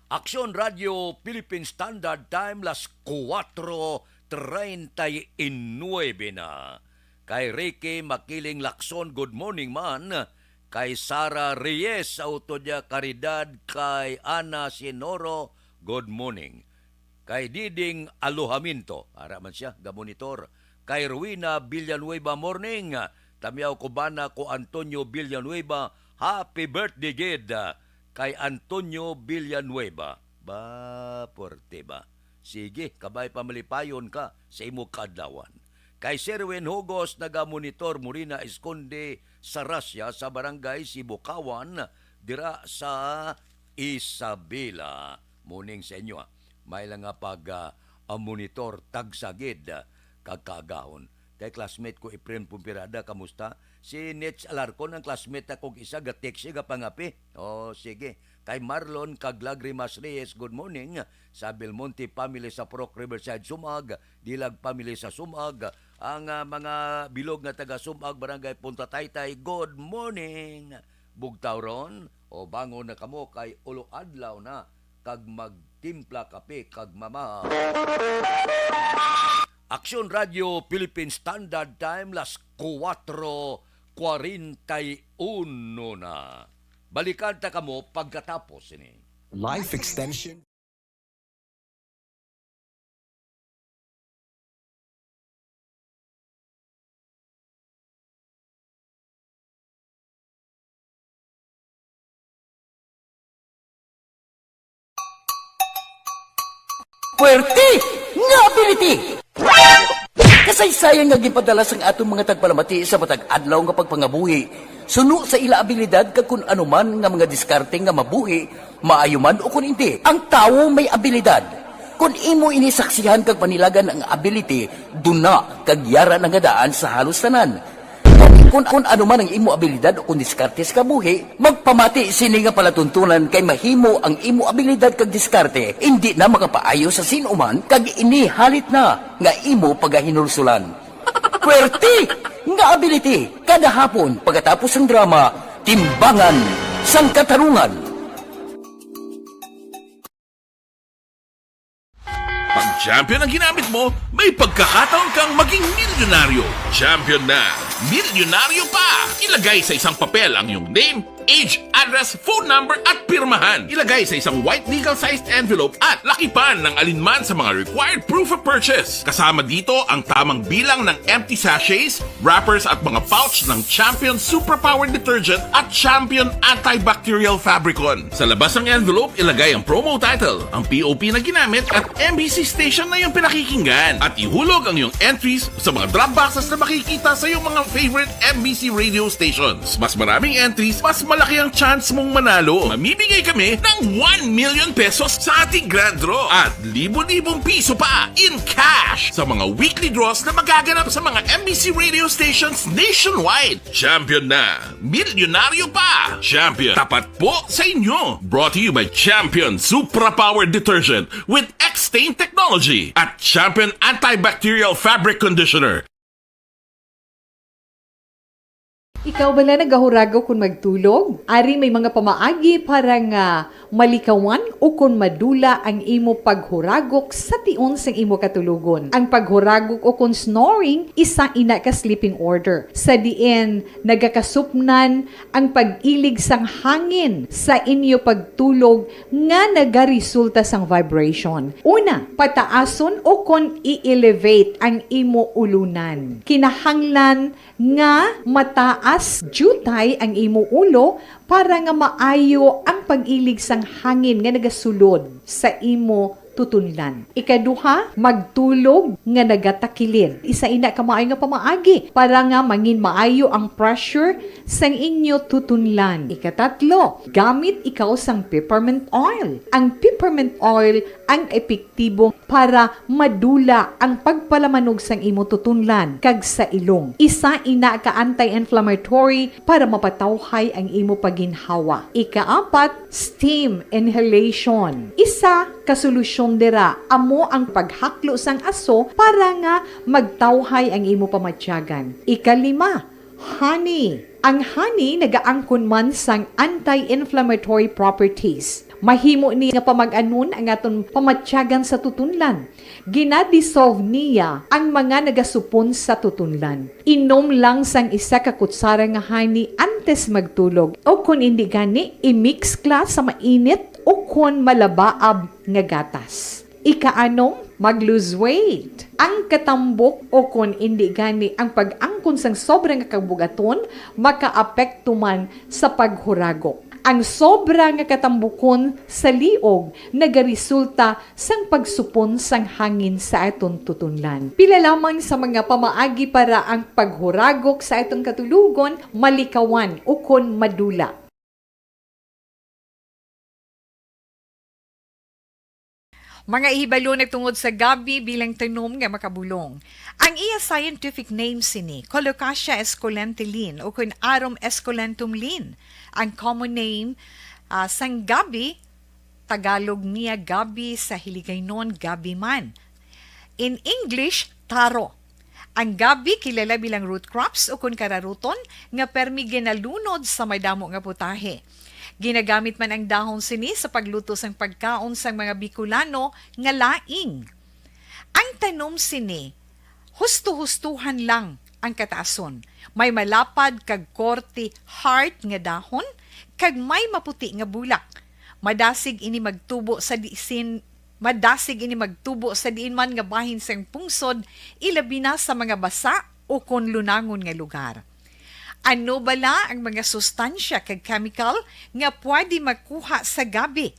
Aksyon Radio Philippine Standard Time, las kuwatro treinta y nueve na. Kay Ricky Makiling Lacson, good morning man. Kay Sara Reyes, sa utod niya Caridad, kay Ana Sinoro, good morning. Kay Diding Alojamiento, ara man siya, gamonitor. Kay Rowena Villanueva, morning. Tamyaw ko bana ko Antonio Villanueva, happy birthday gid kay Antonio Villanueva. Ba, porte ba? Sige, kabay pa malipayon ka sa imo kaadlawan. Kay Sherwin Hugos, nagamonitor, Morina Esconde, sa Russia, sa barangay Sibukawan, dira sa Isabela. Morning sa inyo, ah. May lang nga pag, ah, ah, monitor, tagsa gid, ah, kag kaagahon. Kay classmate ko, Efren Pumpirada, kamusta? Si Nitch Alarcon, ang classmate akong isa, ga-text siya, gapangapi. Oh, sige. Kay Marlon kag Lagrimas Reyes, good morning. Sa Belmonte family sa Purok Riverside, Sumag, Dilag family sa Sumag, ang, ah, mga bilog nga taga Sumag, Barangay Punta Taytay, good morning. Bugtaw ron, o bangon na kamo kay ulo adlaw na, kag magtimpla kape kag mama. Aksyon Radio Philippine Standard Time, las kuwatro kwarenta y uno na. Balikan ta kamo pagkatapos sini. Life extension. Puwerte nga ability! Kasaysayan nga ginpadala sang aton mga tagpalamati sa matag adlaw nga pagpangabuhi, suno sa ila abilidad kag kun ano man nga mga diskarte nga mabuhi, maayo man o kun indi. Ang tawo may abilidad. Kon imo ini saksihan kag panilagan ang ability, duna kag yara na nga daan sa halos tanan. Kon, kon ano man ang imo abilidad o kon diskarte sa kabuhi, magpamati sini nga palatuntunan kay mahimo ang imo abilidad kag diskarte indi na makapaayo sa sin-o man kag ini halit na nga imo pagahinulsulan. Puwerte nga ability kada hapon pagkatapos sang drama, Timbangan sang Katarungan. Pag champion ang ginamit mo, may pagkakataon kang maging milyonaryo. Champion na, milyonaryo pa! Ilagay sa isang papel ang iyong name, age, address, phone number, at pirmahan. Ilagay sa isang white legal-sized envelope at lakipan ng alinman sa mga required proof of purchase. Kasama dito ang tamang bilang ng empty sachets, wrappers, at mga pouch ng Champion Suprapower Detergent at Champion Antibacterial Fabricon. Sa labas ng envelope, ilagay ang promo title, ang P O P na ginamit, at M B C station na iyong pinakikinggan. At ihulog ang iyong entries sa mga drop boxes na makikita sa iyong mga favorite M B C radio stations. Mas maraming entries, mas malaki ang chance mong manalo. Mamimigay kami ng one million pesos sa ating grand draw at libo-libong piso pa in cash sa mga weekly draws na magaganap sa mga M B C radio stations nationwide. Champion na! Milyonaryo pa! Champion, tapat po sa inyo! Brought to you by Champion Supra Power Detergent with X-Stain Technology at Champion Antibacterial Fabric Conditioner. Ikaw bala nagahuragok kon magtulog? Ari may mga pamaagi para nga malikawan o kon madula ang imo paghuragok sa tion sang imo katulogon. Ang paghuragok o kon snoring, isa ina ka sleeping order, sa diin nagakasupnan ang pag-ilig sang hangin sa inyo pagtulog nga nagaresulta sang vibration. Una, pataason o kon i-elevate ang imo ulunan. Kinahanglan nga mataas diutay ang imo ulo para nga maayo ang pag-ilig sang hangin nga nagasulod sa imo tutunlan. Ikaduha, magtulog nga nagatakilid. Isa ina ka maayo nga pamaagi para nga mangin maayo ang pressure sang inyo tutunlan. Ikatatlo, gamit ikaw sang peppermint oil. Ang peppermint oil ang epektibo para madula ang pagpalamanog sang imo tutunlan kag sa ilong. Isa ina ka anti-inflammatory para mapatawhay ang imo pagginhawa. Ikaapat, steam inhalation. Isa ka solusyon dira amo ang paghaklo sang aso para nga magtawhay ang imo pamatyagan. Ikalima, honey. Ang honey nagaangkon man sang anti-inflammatory properties. Mahimo ni nga pamag-anon ang aton pamatyagan sa tutunlan. Gina-dissolve niya ang mga nagasupon sa tutunlan. Inom lang sang isa ka kutsara nga honey antes magtulog, o kon indi gani, i-mix kla sa mainit o kon malabaab nga gatas. Ikaanom, mag-lose weight. Ang katambok o kon indi gani ang pag-angkon sang sobra nga kabug-aton makaapekto man sa paghuragok. Ang sobra nga katambukon sa liog nagaresulta sang pagsupon sang hangin sa aton tutunlan. Pila lamang sa mga pamaagi para ang paghuragok sa aton katulogon malikawan ukon madula. Mga hibalo nagtungod sa gabi bilang tanom nga makabulong. Ang iya scientific name sini, Colocasia esculenta Linn, o kun Arum esculentum Linn. Ang common name, ah, sang gabi, Tagalog niya gabi, sa Hiligaynon gabi man. In English, taro. Ang gabi kilala bilang root crops o kun kararuton nga permi ginalunod sa madamo nga putahe. Ginagamit man ang dahon sini sa pagluto sang pagkaon sang mga Bicolano nga laing. Ang tanom sini Husto-hustohan lang ang kataason. May malapad kag korte heart nga dahon, kag may maputi nga bulak. Madasig ini magtubo sa disin, madasig ini magtubo sa diin man nga bahin sang pungsod, ilabi na sa mga basa o kon lunangon nga lugar. Ano bala ang mga sustansya kag chemical nga pwede makuha sa gabi?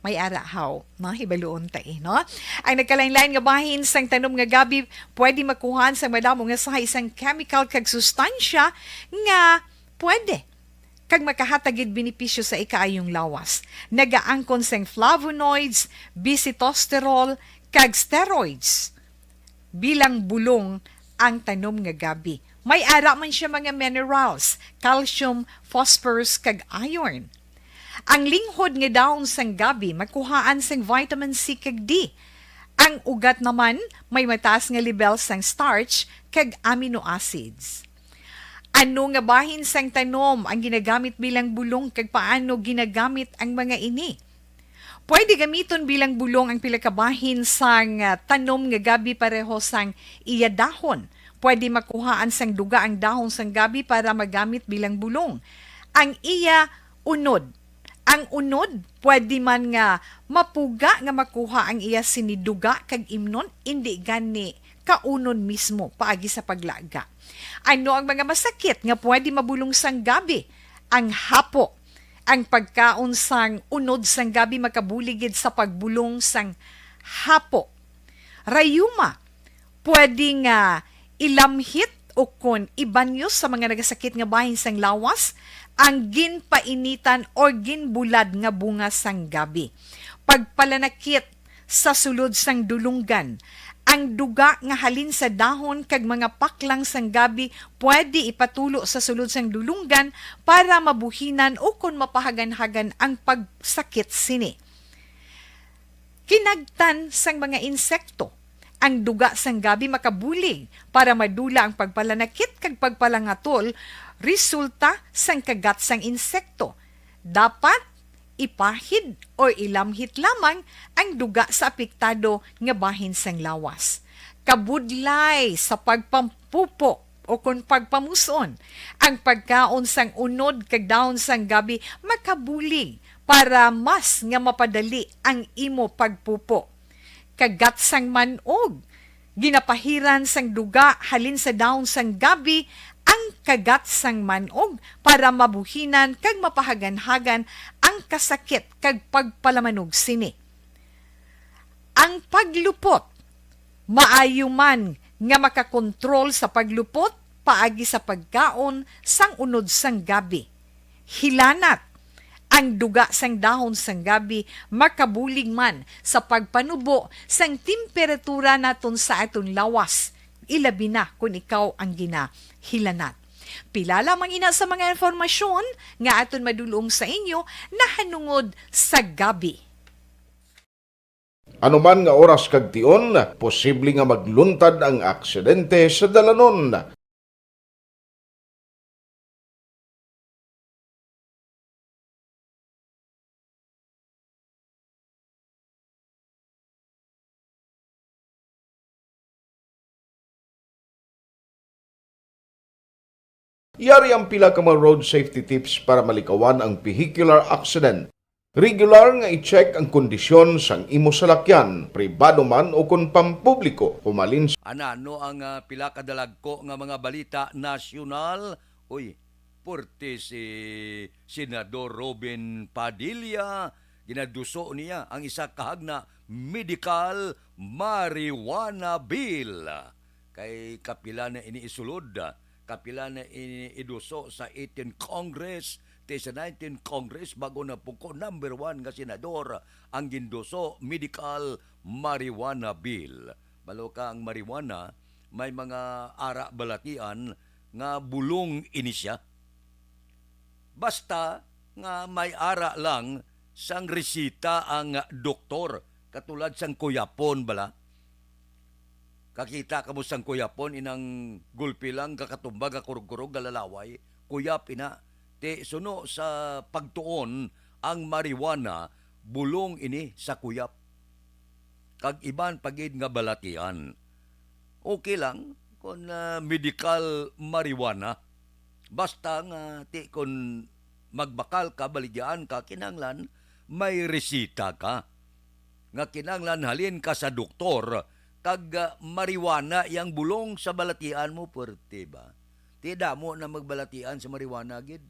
May ara haw, no? Hibaluon ta, eh, no? Ang nagkalain-lain nga bahin sang tanom nga gabi pwede makuhaan sang madamo nga sahay sang chemical kag sustansya nga pwede kag makahatag gid benepisyo sa ikaayong lawas. Nagaangkon sang flavonoids, bisitosterol, kag steroids bilang bulong ang tanom nga gabi. May ara man siya mga minerals, calcium, phosphorus, kag iron. Ang linghod nga dahon sang gabi makuhaan sang vitamin C kag D. Ang ugat naman may mataas nga lebel sang starch kag amino acids. Ano nga bahin sang tanom ang ginagamit bilang bulong, kag paano ginagamit ang mga ini? Pwede gamiton bilang bulong ang pila ka bahin sang, ah, tanom nga gabi pareho sang iya dahon. Pwede makuhaan sang duga ang dahon sang gabi para magamit bilang bulong. Ang iya unod. Ang unod, pwede man nga mapuga nga makuha ang iya sini duga kag imnon, indi gani kaunon mismo paagi sa paglaga. Ano ang mga masakit nga pwede mabulong sang gabi? Ang hapo. Ang pagkaon sang unod sang gabi makabulig gid sa pagbulong sang hapo. Rayuma, pwede nga ilamhit o kon ibanyos sa mga nagasakit nga bahin sang lawas ang ginpainitan or ginbulad nga bunga sang gabi. Pagpalanakit sa sulod sang dulunggan. Ang duga nga halin sa dahon kag mga paklang sang gabi pwede ipatulo sa sulod sang dulunggan para mabuhinan o kon mapahaganhagan ang pagsakit sini. Kinagtan sang mga insekto. Ang duga sang gabi makabulig para madula ang pagpalanakit kag pagpalangatol resulta sang kagat sang insekto. Dapat ipahid o ilamhit lamang ang duga sa apektado nga bahin sang lawas. Kabudlay sa pagpampupo o kon pagpamus-on. Ang pagkaon sang unod kag dahon sang gabi makabulig para mas nga mapadali ang imo pagpupo. Kagat sang man-og. Ginapahiran sang duga halin sa dahon sang gabi ang kagat sang man-og para mabuhinan kag mapahaganhagan ang kasakit kag pagpalamanog sini. Ang paglupot, maayo man nga makakontrol sa paglupot paagi sa pagkaon sang unod sang gabi. Hilanat, ang duga sang dahon sang gabi makabulig man sa pagpanubo sang temperatura naton sa aton lawas, ilabi na kon ikaw ang ginahilanat. Pila lamang ina sa mga impormasyon nga aton madul-ong sa inyo nahanungod sa gabi. Ano man nga oras kag tion, posible nga magluntad ang aksidente sa dalanon. Yari ang pila ka mga road safety tips para malikawan ang vehicular accident. Regular nga i-check ang kondisyon sang imo salakyan, pribado man o kon pampubliko, humalin sa Anano ang, ah, pila ka dalagko nga mga balita nasyonal? Uy, porte si Senador Robin Padilla, ginaduso niya ang isa ka hagna medical marijuana bill. Kay kapila na ini isulod, kapila na ini iduso sa eighteenth Congress, ti sa nineteenth Congress, bago na pugko number one nga senador ang ginduso medical marijuana bill. Balo ka ang marijuana, may mga ara balatian nga bulong ini siya. Basta nga may ara lang sang resita ang doktor, katulad sang kuyapon bala. Kakita kamo sang kuyapon, inang gulpi lang kakatumba, kakurog-kurog, galalaway, kuyap ina. Ti suno sa pagtuon, ang marijuana bulong ini sa kuyap kag iban pa gid nga balatian. Okay lang kung, ah, medical marijuana. Basta nga, ti, kung magbakal ka, baligyan ka, kinahanglan may resita ka. Nga kinahanglan halin ka sa doktor, kag, ah, marijuana yang bulong sa balatian mo, puwerte ba? Ti, damo na magbalatian sa marijuana gid.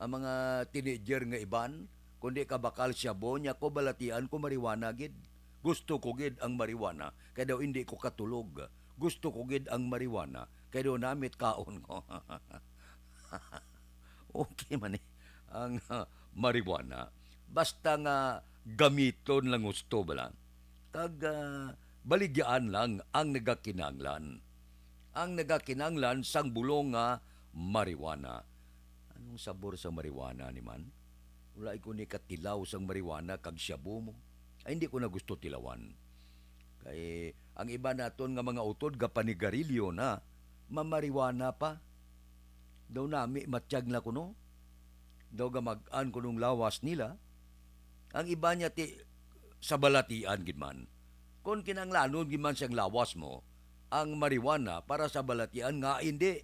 Ang mga teenager nga iban, kundi kabakal shabu, nya ko balatian ko marijuana gid. Gusto ko gid ang marijuana, kay daw hindi ko katulog. Gusto ko gid ang marijuana, kay daw namit kaon ko. Okay man eh, ang, ah, marijuana. Basta nga gamiton lang gusto, bala. Kag, ah, baligyaan lang ang nagakinanglan. Ang nagakinanglan sang bulong nga marijuana. Anong sabor sa marijuana ni man? Wala ko ni katilaw sang marijuana kag shabu mo. Ay, hindi ko na gusto tilawan. Kay ang iba naton nga mga utod gapanigarilyo na, mamarijuana pa. Daw nami matyag na kuno. Daw gamag-an kunong lawas nila. Ang iba niya ti sa balatian gid man. Kon kinahanglanon gid man siyang lawas mo, ang marijuana para sa balatian nga hindi.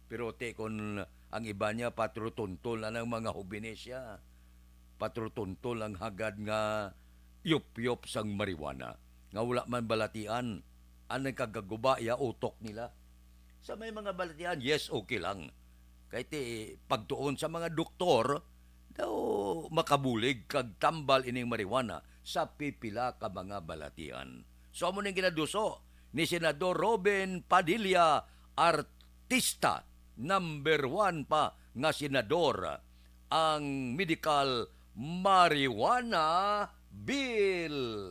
Pero ti kon ang iba niya patrutuntol na ng mga hobenes siya. Patrutuntol ang hagad nga yupyop sang marijuana nga wala man balatian. Ang nagkagaguba iya utok nila. Sa may mga balatian, yes, okay lang. Kay ti pagtuon sa mga doktor, daw makabulig kag tambal ining marijuana sa pipila ka mga balatian. So, amo ning ginaduso ni Senador Robin Padilla, artista, number one pa nga senador, ang medical marijuana bill.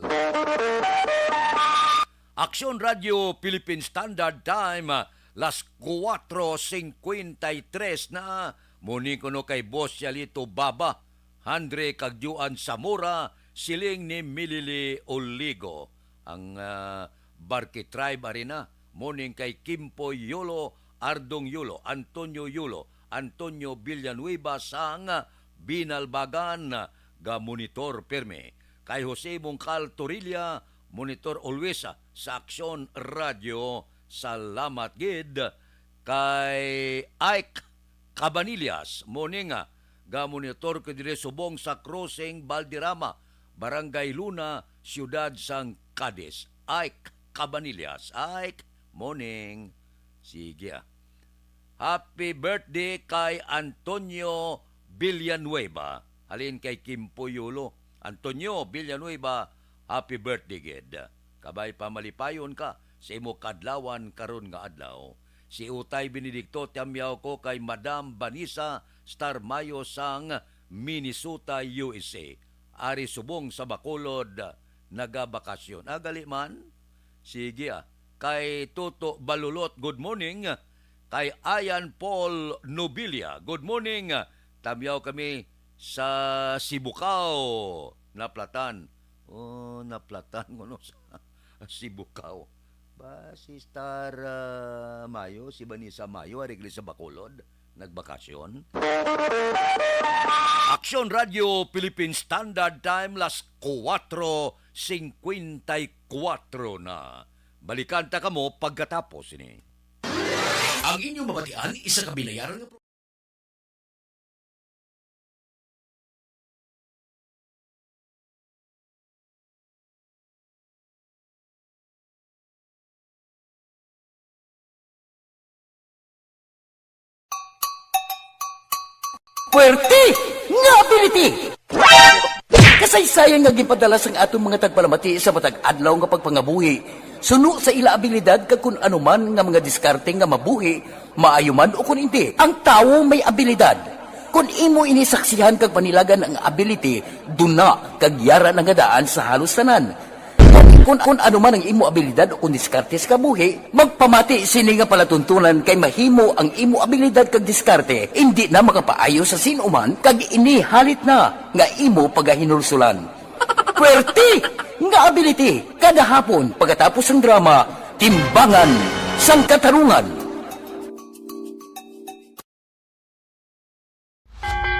Aksyon Radio Philippine Standard Time, las kuwatro singkwenta y tres na. Muni kuno kay Boss Yalito Baba, Andre kag Juan Zamora, siling ni Milili Oligo. Ang, ah, Barki Tribe Arena, morning kay Kimpoy Yulo, Ardong Yulo, Antonio Yulo, Antonio Villanueva sang Binalbagan, ga monitor pirmi. Kay Jose Mongcal Torilla, monitor always, ah, sa Aksyon Radio. Salamat gid kay Ike Cabanillas, morning, ah, ga monitor ko diri subong sa Crossing Valderrama, Barangay Luna, Siyudad sang Cadiz. Ike Cabanillas. Ike, morning. Sige, ah. Happy birthday kay Antonio Villanueva. Halin kay Kimpo Yulo. Antonio Villanueva, happy birthday gid. Kabay pa malipayon ka sa imo kadlawan karon nga adlaw. Si Utay Benedicto, tiyamyaw ko kay Madam Vanessa Star Mayo sang Minnesota, U S A. Ari subong sa Bacolod, nagabakasyon. Ah, gali man? Sige, ah. Kay Toto Balulot, good morning. Kay Ayan Paul Nobilia, good morning. Tamyaw kami sa Sibukao, Naplatan. Oh, Naplatan kuno sa Sibukao. Ba, si Star, ah, Mayo, si Vanessa Mayo, ari gali sa Bacolod, nagbakasyon. Aksyon Radio Philippine Standard Time, las kuwatro singkwenta y kuwatro na. Balikan ta kamo pagkatapos ini. Ang inyong mabatian, isa ka binayaran nga pro- Puwerte nga ability! Kasaysayan nga ginpadala sang aton mga tagpalamati sa matag adlaw nga pagpangabuhi, suno sa ila abilidad kag kun ano man nga mga diskarte nga mabuhi, maayo man o kun indi. Ang tawo may abilidad. Kun imo ini saksihan kag panilagan ang ability, duna kag yara na nga daan sa halos tanan. Kun, kun ano man ang imo abilidad o kun diskarte sa kabuhi, magpamati sini nga palatuntunan kay mahimo ang imo abilidad kag diskarte indi na makapaayo sa sin-o man kag ini halit na nga imo pagahinulsulan. Puwerte nga ability kada hapon pagkatapos sang drama, Timbangan sang Katarungan.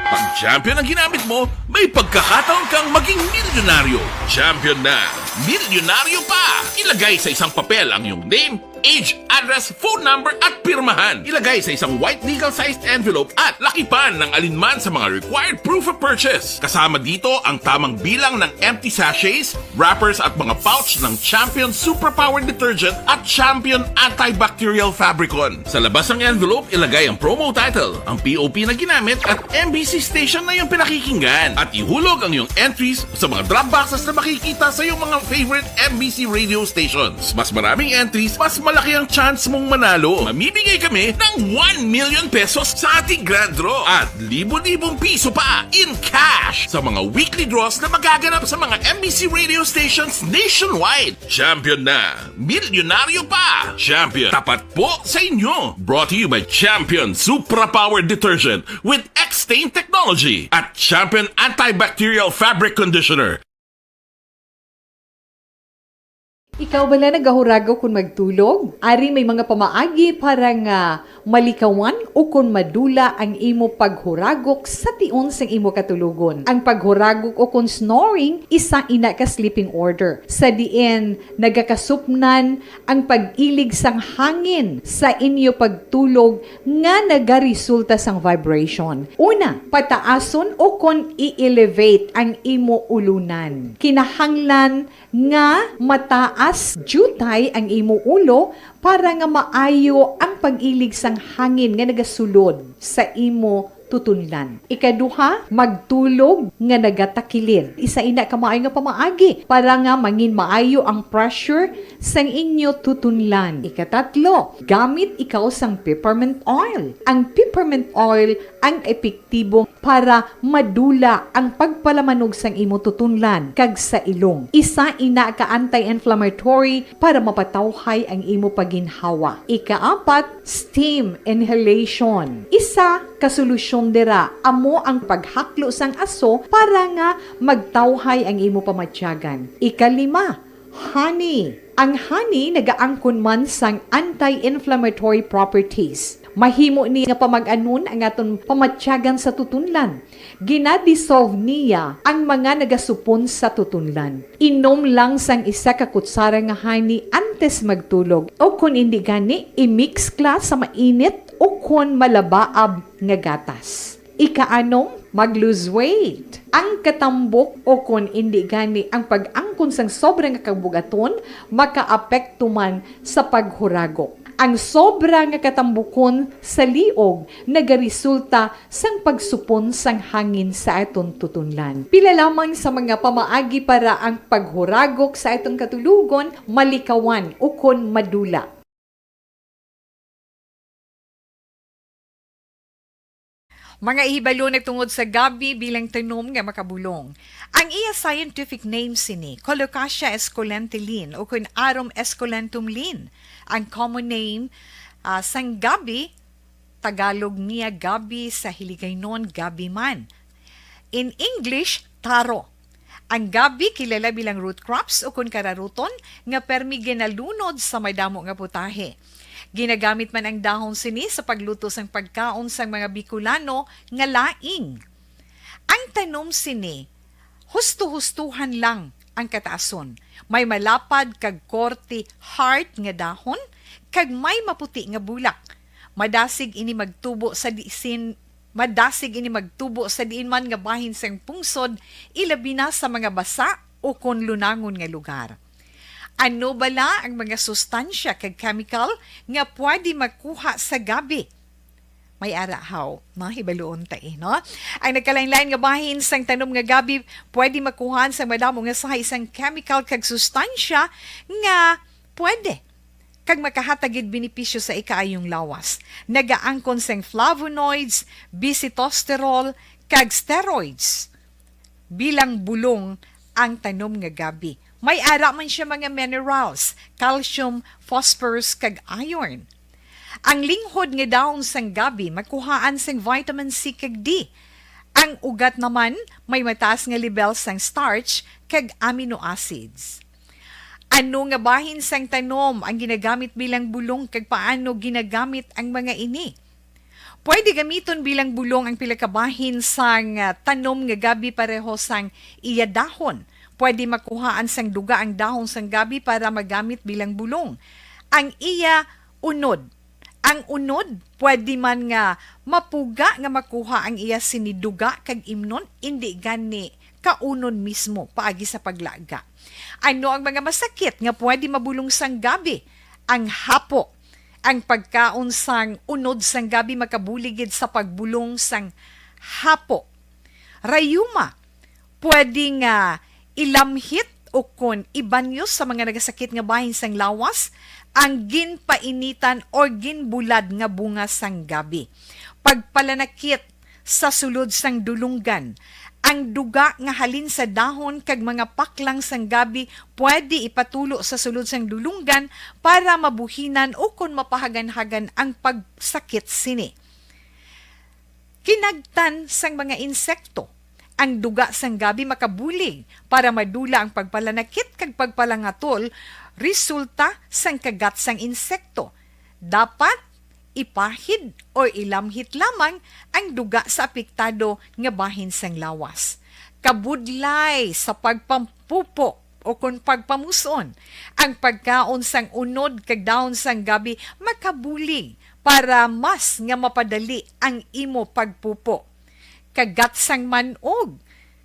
Pag Champion ang ginamit mo, may pagkakataon kang maging milyonaryo. Champion na, milyonaryo pa! Ilagay sa isang papel ang iyong name, age, address, phone number, at pirmahan. Ilagay sa isang white legal-sized envelope at lakipan ng alinman sa mga required proof of purchase. Kasama dito ang tamang bilang ng empty sachets, wrappers at mga pouch ng Champion Superpower Detergent at Champion Antibacterial Fabricon. Sa labas ng envelope, ilagay ang promo title, ang P O P na ginamit at M B C station na iyong pinakikinggan. At ihulog ang iyong entries sa mga drop boxes na makikita sa iyong mga favorite M B C radio stations. Mas maraming entries, mas malaki ang chance mong manalo. Mamimigay kami ng one million pesos sa ating grand draw at libo-libong piso pa in cash sa mga weekly draws na magaganap sa mga M B C radio stations nationwide. Champion na! Milyonaryo pa! Champion, tapat po sa inyo! Brought to you by Champion Supra Power Detergent with X-Stain Technology at Champion Antibacterial Fabric Conditioner. Ikaw bala nagahuragok kon magtulog? Ari may mga pamaagi para nga malikawan o kon madula ang imo paghuragok sa tion sang imo katulogon. Ang paghuragok o kon snoring, isa ina ka sleeping order, sa diin nagakasupnan ang pag-ilig sang hangin sa inyo pagtulog nga nagaresulta sang vibration. Una, pataason o kon i-elevate ang imo ulunan. Kinahanglan nga mataas diutay ang imo ulo para nga maayo ang pag-ilig sang hangin nga nagasulod sa imo tutunlan. Ikaduha, magtulog nga nagatakilid. Isa ina ka maayo nga pamaagi para nga mangin maayo ang pressure sang inyo tutunlan. Ikatatlo, gamit ikaw sang peppermint oil. Ang peppermint oil ang epektibo para madula ang pagpalamanog sang imo tutunlan kag sa ilong. Isa ina ka anti-inflammatory para mapatawhay ang imo paginhawa. Ikaapat, steam inhalation. Isa ka solusyon dira amo ang paghaklo sang aso para nga magtawhay ang imo pamatyagan. Ikalima, honey. Ang honey nagaangkon man sang anti-inflammatory properties. Mahimo ni nga pamag-anon ang aton pamatyagan sa tutunlan. Ginadissolve niya ang mga nagasupon sa tutunlan. Inom lang sang isa ka kutsara nga honey antes magtulog, o kon indi gani, i-mix kla sa mainit o kon malabaab nga gatas. Ikaanom, mag-lose weight. Ang katambok o kon indi gani ang pag-angkon sang sobra nga kabugaton makaapekto man sa paghuragok. Ang sobra nga katambukon sa liog nagaresulta sang pagsupon sang hangin sa aton tutunlan. Pila lamang sa mga pamaagi para ang paghuragok sa aton katulogon malikawan ukon madula. Mga ihibalo nagtungod sa gabi bilang tanom nga makabulong. Ang iya scientific name sini, Colocasia esculenta Linn, o kun Arum esculentum Linn. Ang common name, ah, sang gabi, Tagalog niya gabi, sa Hiligaynon gabi man. In English, taro. Ang gabi kilala bilang root crops o kun kararuton nga permi ginalunod sa madamo nga putahe. Ginagamit man ang dahon sini sa pagluto sang pagkaon sang mga Bicolano nga laing. Ang tanom sini, husto-hustohan lang ang kataason. May malapad kag korte heart nga dahon kag may maputi nga bulak. Madasig ini magtubo sa disin Madasig ini magtubo sa diin man nga bahin sang pungsod, ilabi na sa mga basa o kon lunangon nga lugar. Ano bala ang mga sustansya kag chemical nga pwede makuha sa gabi? May ara haw, no? Hibaluon ta, eh, no? Ang nagkalain-lain nga bahin sang tanom nga gabi pwede makuhaan sa madamo nga sahi sang chemical kag sustansya nga pwede kag makahatag gid benepisyo sa ikaayong lawas. Nagaangkon sing flavonoids, bisitosterol, kag steroids. Bilang bulong ang tanom nga gabi. May ara man siya mga minerals, calcium, phosphorus, kag iron. Ang linghod nga dahon sang gabi makuhaan sing vitamin C kag D. Ang ugat naman may mataas nga lebel sang starch kag amino acids. Ano nga bahin sang tanom ang ginagamit bilang bulong kag paano ginagamit ang mga ini? Pwede gamiton bilang bulong ang pila ka bahin sang, ah, tanom nga gabi pareho sang iya dahon. Pwede makuhaan sang duga ang dahon sang gabi para magamit bilang bulong. Ang iya unod. Ang unod, pwede man nga mapuga nga makuha ang iya sini duga kag imnon, indi gani kaunon mismo paagi sa paglaga. Ano ang mga masakit nga pwede mabulong sang gabi? Ang hapo. Ang pagkaon sang unod sang gabi makabulig gid sa pagbulong sang hapo. Rayuma, pwede nga ilamhit o kon ibanyos sa mga nagasakit nga bahin sang lawas ang ginpainitan or ginbulad nga bunga sang gabi. Pagpalanakit sa sulod sang dulunggan. Ang duga nga halin sa dahon kag mga paklang sang gabi pwede ipatulo sa sulod sang dulunggan para mabuhinan o kon mapahaganhagan ang pagsakit sini. Kinagtan sang mga insekto. Ang duga sang gabi makabulig para madula ang pagpalanakit kag pagpalangatol resulta sang kagat sang insekto. Dapat ipahid o ilamhit lamang ang duga sa apektado nga bahin sang lawas. Kabudlay sa pagpampupo o kon pagpamuson, ang pagkaon sang unod kag dahon sang gabi makabulig para mas nga mapadali ang imo pagpupo. Kagat sang man-og,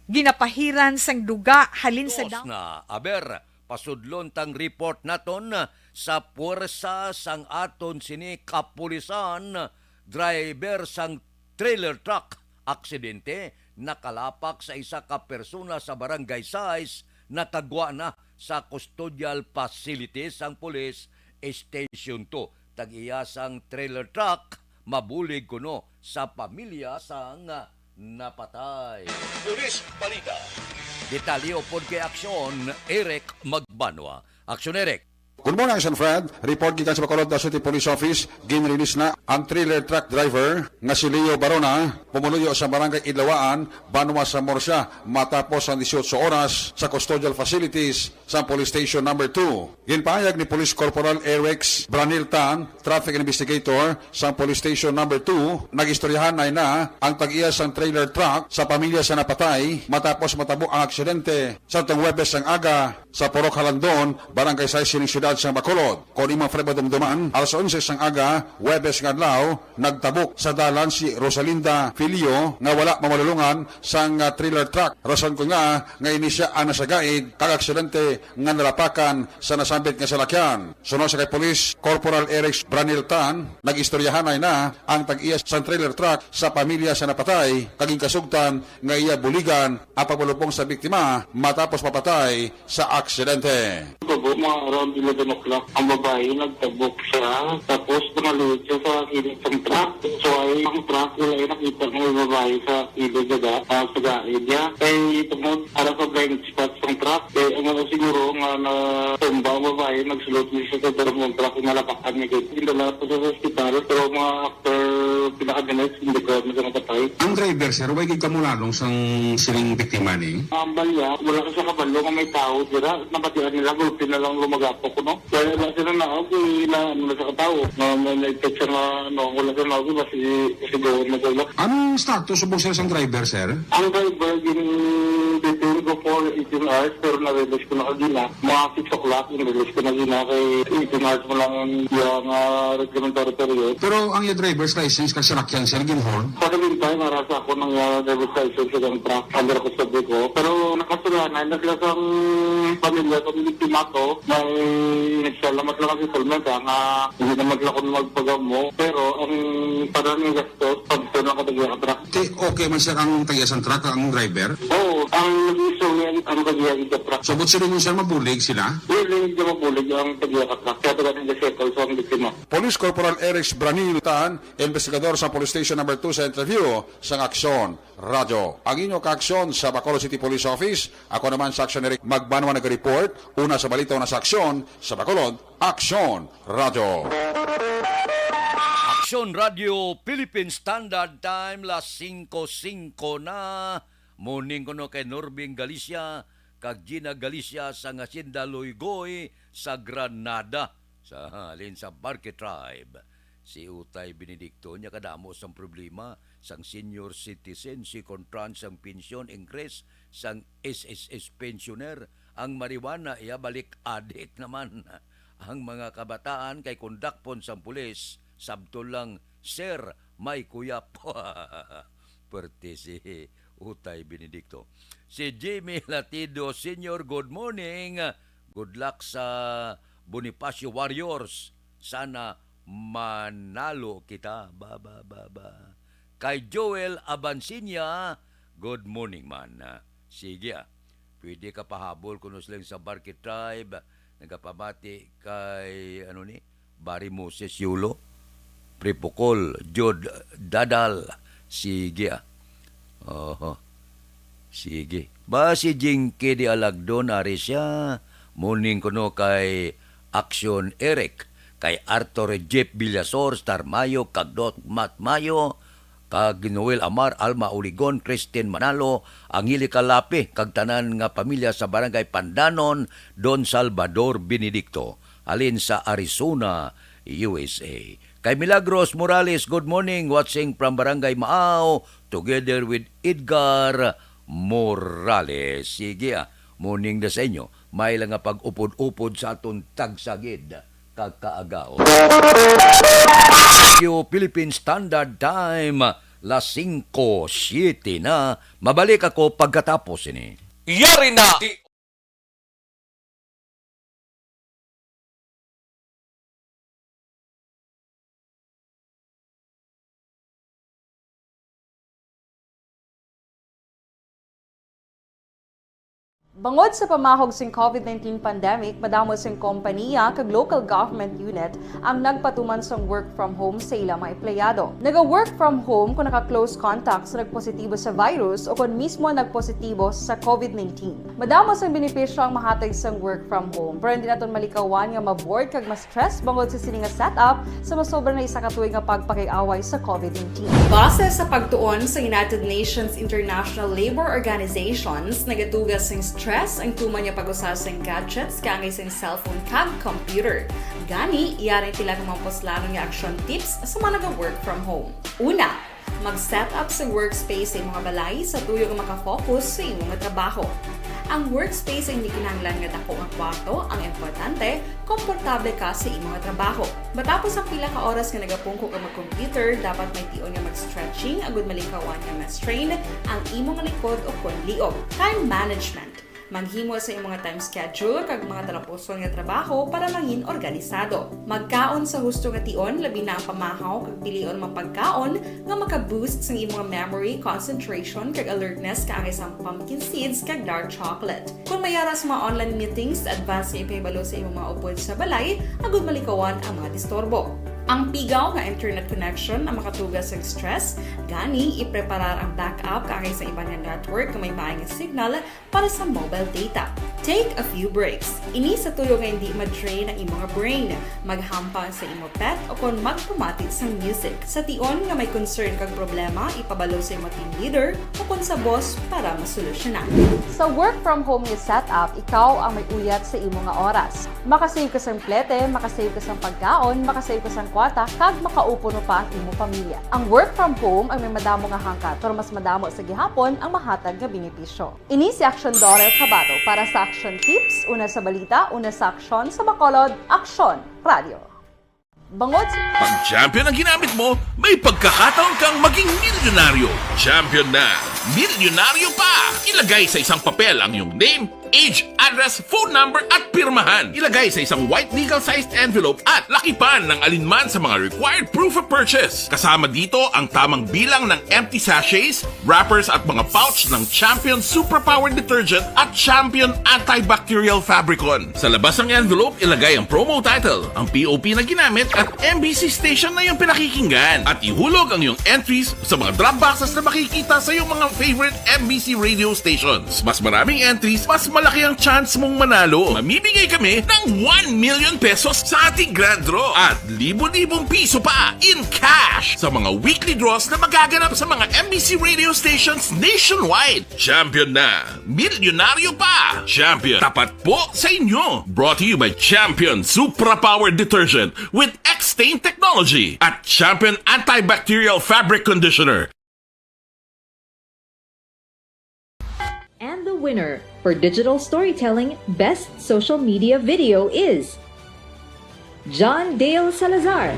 ginapahiran sang duga halin sa Dos dahon. Na, aber, pasudlon tang report naton sa puwersa sang aton sini kapulisan, driver sang trailer truck aksidente, nakalapak sa isa ka persona sa Barangay sais, nakagwa na sa custodial facility sang Police Station two. Tag-iya sang trailer truck, mabulig kuno sa pamilya sang napatay. Police Balita. Detalye upod kay Aksyon, Eric Magbanwa. Aksyon, Eric. Good morning, Action Fred. Report gikan sa Bacolod City Police Office, ginrelease na ang trailer truck driver nga si Leo Barona, pumuluyo sa Barangay Idlawaan, Banwa sa Murcia, matapos ang dieciocho oras sa custodial facilities sa Police Station Number two. Ginpahayag ni Police Corporal Erex Branil Tan, traffic investigator sa Police Station Number two, nag-istoryahanay na ang tag-iya sang trailer truck sa pamilya sa napatay matapos matabo ang aksidente sa tong Huwebes sang aga sa Purok Halangdon, Barangay sais sining siyudad sang Bacolod. Kon imo, Fred, madumduman, alas onse sang aga, Huwebes nga adlaw, nagtabok sa dalan si Rosalinda Filio nga wala mamalulungan sang, ah, trailer truck. Rason ko nga, nga ini sia ang nasagaid kag aksidente nga nalapakan sa nasambit nga salakyan. Suno sa kay Police Corporal Eric Branil Tan, nag-istoryahanay na ang tag-iya sang trailer truck sa pamilya sa napatay kag ginkasugtan nga iya buligan ang pagmalupong sa biktima matapos mapatay sa aksidente. Kabo, mga around eleven o'clock, ang babae nagtabok siya, tapos nangaluhod siya sa kilid sang truck. So, ay ang truck, wala ay nakita nga may babae sa kilid, diba? Ah, sa gaid niya. Kay tungod, ara sa blind spot sang truck, kay ang ano siguro nga natumba ang babae, nagsulod niya siya sa drum ng truck, nalapakan niya, kay gindala po sa ospital, pero mga after pila ka minutes, hindi ko na siya nakatay. Ang driver, sir, way gid kamulalong sang sining biktima ni? Ang balya, wala ka sa kabalo nga may tao dira. Nabatian nila, gulpi na lang lumagapo ko, no? Kaya wala sila na, okay, na, ano na sa katao. Na, na, na, text siya nga, ano, wala sila na, okay, basi, kasi gawin na sila. Anong status subong, sir, sang driver, sir? Ang driver, gin-detain ko for eighteen hours, pero na-release ko na kagina. Mga six o'clock, gin-release ko na gina kay eighteen hours mo lang ang iya nga reglementary period. Pero ang iya driver's license kag salakyan, sir, gin-hold? Sa meantime, ara sa ako nang, ah, driver's license sa truck, under custody ko. Pero nakasulanan na sila sa pamilya sa biktima to. May initial naman sila kasi settlement, ah, nga hindi naman sila kung magpagamo. Pero ang para ni gastos, pag ito na katagya ka truck. Ti, okay man, sir, ang tag-iya sang truck, ang driver? Oo, ang nag-issue niya, ang tag-iya ka truck. So, but sila, sir, mabulig sila? Willing na mabulig ang tag-iya ka truck. Kaya taga nila settle sa ang biktima. Police Corporal Eric Branil Tan, investigador sa Police Station Number two, sa interview sang Aksyon Radyo. Ang inyo kaaksyon sa Bacolod City Police Office, ako naman sa Aksyon Eric Magbanwa nag-report, una sa balita, una sa aksyon, sa Bacolod, Aksyon Radyo. Aksyon Radyo Philippine Standard Time, las singko singko na. Morning kuno kay Norbing Galicia kag Gina Galicia sa Hacienda Loygoy sa Granada, sa halin sa Barque Tribe. Si Utay Benedicto, niya kadamo sang problema sang senior citizen, second tranche sang pensyon increase sang S S S pensioner, ang marijuana iya balik adik naman. Ang mga kabataan kay kondakpon sang pulis, sabton lang, "Sir, may kuyap." Perte si Utay Benedicto. Si Jimmy Latido Senior, good morning. Good luck sa Bonifacio Warriors. Sana manalo kita. Ba, ba, ba, ba. Kay Joel Abansiña, good morning man. Sige, ah. Pwede ka pahabol kuno sila sa Barkey Tribe. Nagapamati kay, ano ni, Barry Moses Yulo, Pripukol, Jud Dadal. Sige, ah. Oho. Sige. Ba, si Jinky de Alagdon, ari siya. Morning kuno kay Action Eric, kay Arthur Jeff Villasor, Star Mayo, kag Dot Mat Mayo, kag Noel Amar, Alma Uligon, Christine Manalo, Angelica Lapi, kag tanan nga pamilya sa Barangay Pandanon, Don Salvador Benedicto, halin sa Arizona, U S A. Kay Milagros Morales, good morning, watching from Barangay Maaw, together with Edgar Morales. Sige, ah, morning na sa inyo. May lang nga pag-upod-upod sa aton tagsa gid ka kaagaw. Philippine Standard Time, las singko siete na. Mabalik ako pagkatapos ini. Yari na! Bangod sa pamahog sing COVID nineteen pandemic, madamo sing kompaniya kag local government unit ang nagpatuman sang work from home sa ila mga empleyado. Naga-work from home kon naka-close contact sa nagpositibo sa virus o kon mismo nagpositibo sa COVID nineteen. Madamo sang benepisyo ang mahatag sang work from home, pero hindi naton malikawan nga ma-bored kag ma-stress bangod sa sini nga setup sa masobra na isa ka tuig nga pagpakig-away sa COVID nineteen. Base sa pagtuon sa United Nations International Labor Organizations, nagatuga sing stress ang tuman nga pag-usa sing gadgets kaangay sing cellphone kag computer. Gani, yari sila nga mga puslanon nga action tips sa mga naga-work from home. Una, mag-set up sa workspace sa imong balay sa tuyo nga makafocus sa imong trabaho. Ang workspace ay hindi kinahanglan nga dako nga kwarto, ang importante, komportable ka sa imong trabaho. Matapos ang pila ka oras nga nagapungko ka mag-computer, dapat may tion nga mag-stretching agud malikawan nga ma-strain ang imong likod o kon liog. Time management. Maghimo sa imong time schedule kag mga talapuson nga trabaho para mangin organisado. Magkaon sa husto nga tion, labi na ang pamahaw kag pilion mga pagkaon nga maka-boost sang imong memory, concentration, kag alertness kaangay sang pumpkin seeds kag dark chocolate. Kon may ara sa mga online meetings, advance nga ipahibalo sa imong mga upod sa balay agud malikawan ang mga disturbo. Ang pigaw nga internet connection ang makatuga sang stress, gani ipreparar ang backup kaangay sa iban nga network nga may maayo nga signal para sa mobile data. Take a few breaks. Ini sa tuyo nga hindi ma-drain ang imo nga brain. Maghampang sa imo pet o kon magpamati sang music. Sa tion nga may concern kag problema, ipabalo sa imo team leader o kon sa boss para masolusyonan. Sa work from home nga setup, ikaw ang may uyat sa imo nga oras. Makasave ka sang plete, makasave ka sang pagkaon, makasave ka sang kwarta, kag makaupod pa ang imo pamilya. Ang work from home ang may madamo nga hangkat, pero mas madamo sa gihapon ang mahatag nga benepisyo. Ini si Aksyon Dorel Cabato para sa Aksyon Tips, una sa balita, una sa aksyon, sa Bacolod, Aksyon Radio. Bangod sa Pag champion ang ginamit mo, may pagkakataon kang maging milyonaryo. Champion na, milyonaryo pa! Ilagay sa isang papel ang iyong name, age, address, phone number, at pirmahan. Ilagay sa isang white legal-sized envelope at lakipan ng alinman sa mga required proof of purchase. Kasama dito ang tamang bilang ng empty sachets, wrappers, at mga pouch ng Champion Superpower Detergent at Champion Antibacterial Fabricon. Sa labas ng envelope, ilagay ang promo title, ang P O P na ginamit, at M B C station na iyong pinakikinggan. At ihulog ang iyong entries sa mga drop boxes na makikita sa iyong mga favorite M B C radio stations. Mas maraming entries, mas Laki ang chance mong manalo. Mamimigay kami ng one million pesos sa ating grand draw at libo-libong piso pa in cash sa mga weekly draws na magaganap sa mga M B C radio stations nationwide. Champion na, milyonaryo pa. Champion, tapat po sa inyo. Brought to you by Champion Supra Power Detergent with X-Stain Technology at Champion Antibacterial Fabric Conditioner. And the winner for digital storytelling best social media video is John Dale Salazar,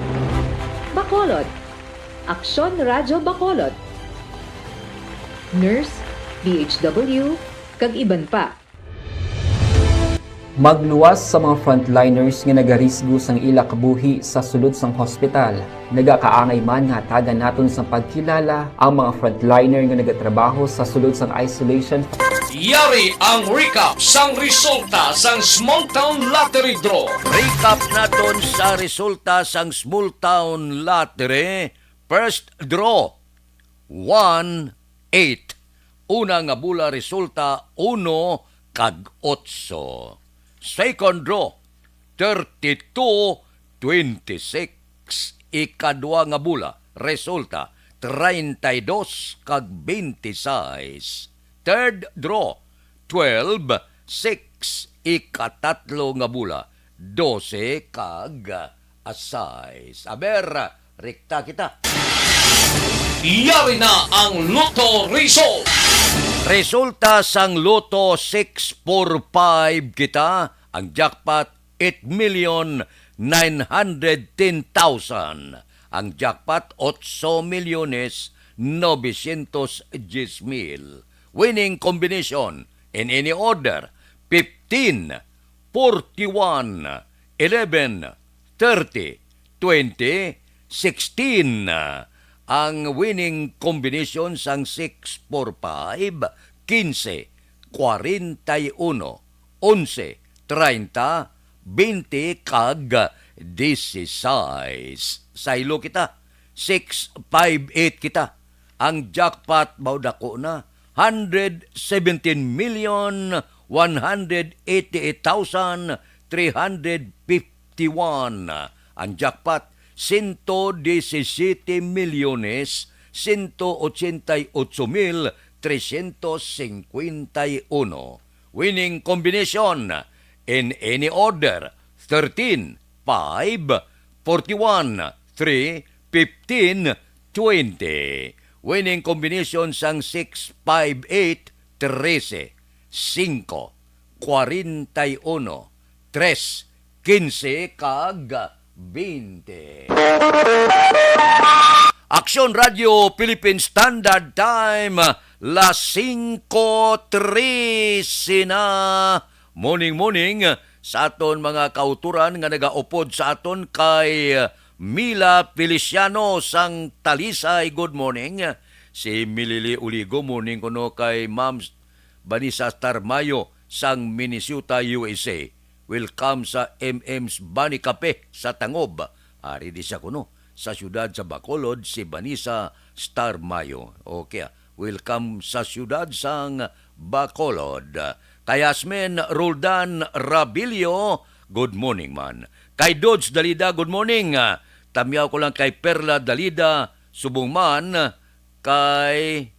Bacolod, Aksyon Radyo Bacolod, Nurse, D H W, kag iban pa. Magluwas sa mga frontliners nga nagarisgo sang ila kabuhi sa sulod sang hospital. Nagakaangay man nga hatagan naton sang pagkilala ang mga frontliner nga nagatrabaho sa sulod sang isolation. Yari ang recap sang resulta sang Small Town Lottery Draw. Recap naton sa resulta sang Small Town Lottery. First draw, one, eight. Una nga bola resulta, uno kag otso. Second draw, thirty-two, twenty-six. Ikadwa nga bola resulta, treinta y dos kag twenty-six. Third draw, twelve, six. Ikatatlo nga bola, dose kag a sais. Aber, rekta kita. Yari na ang Lotto Result. Resulta sang Lotto six four five kita, ang jackpot eight million nine hundred ten thousand, ang jackpot otso milyones novecientos diyes mil. Winning combination in any order, fifteen, forty-one, eleven, thirty, twenty, sixteen. Ang winning combination sang six four five, quince, kwarenta y uno, onse, treinta, twenty, kag dieciséis. Saylo kita, six five eight kita. Ang jackpot mao dako na, hundred seventeen million one hundred eighty-eight thousand three hundred fifty-one. Ang jackpot, sento disisiyete milyones sento ochenta y ocho mil trescientos cincuenta y uno. Winning combination in any order, thirteen, five, forty-one, three, fifteen, twenty. Winning combination sang six five eight, trese, singko, kwarenta y uno, tres, quince, kag twenty. Aksyon Radio Philippine Standard Time, las singko trese na. Morning, morning sa aton mga kauturan nga nagaupod sa aton, kay Mila Feliciano sang Talisay, good morning. Si Milili Uligo, morning kuno kay Ma'am Vanessa Starmayo sang Minnesota, U S A. Welcome sa M M's Bani Cafe sa Tangob. Ari di siya kuno sa siyudad sa Bacolod, si Vanessa Starmayo. Okay, ah. Welcome sa siyudad sang Bacolod. Kay Asmin Roldan Rabilio, good morning man. Kay Dodge Dalida, good morning. Ah, tamyaw ko lang kay Perla Dalida, subong man kay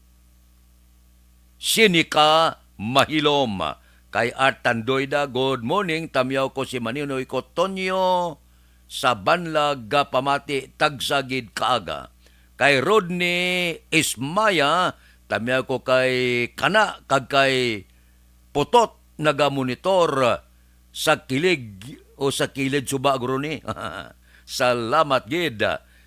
Sinica Mahilom. Kay Art Tandoyda, good morning. Tamyaw ko si Maninoy Cotonio sa Banlag, gapamati, tagsa gid kaaga. Kay Rodney Ismaya, tamyaw ko kay Kana kag kay Putot, nagamonitor sa kilig o sa kilid suba, guro ni. Salamat gid.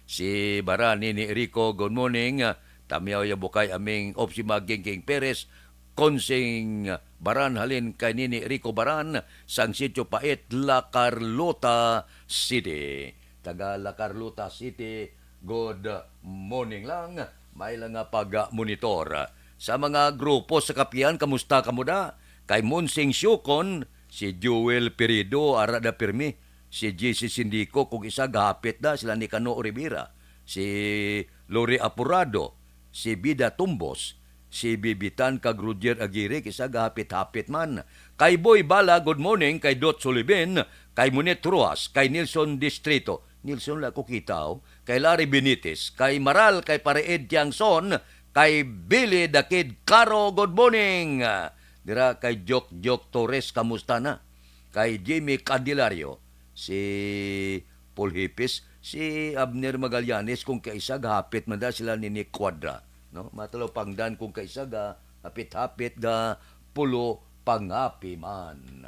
Si Baran Nini Rico, good morning. Tamyaw ya bukay aming Opsima Gingking Perez, Konsing Baran halin kay Nini Rico Baran sang Sitio Pait, La Carlota City. Taga La Carlota City, good morning lang. May lang nga pag-monitor. Sa mga grupo sa kapihan, kamusta kamo da? Kay Monsing Siukon, si Joel Perido, ara da pirmi. Si J C Sindico, kung isa, gahapit na, sila ni Kano Rivera, si Lori Apurado, si Bida Tumbos, Si Bibitan kag Roger Aguirre, kay isa gahapit-hapit man. Kay Boy Bala, good morning. Kay Dot Sulibin, kay Monet Rojas, kay Nelson Distrito. Nelson, wala ko kita, oh. Kay Larry Benitez, kay Maral, kay Pare Ed Tiangson, kay Billy the Kid Caro, good morning. Dira kay Jok Jok Torres, kamusta na? Kay Jimmy Candelario, si Paul Hipis, si Abner Magallanes, kung kaisa, gahapit man da sila ni Nick Quadra, no? Matalupangdan kung kaisa, gahapit-hapit, ga pulo pangapi man.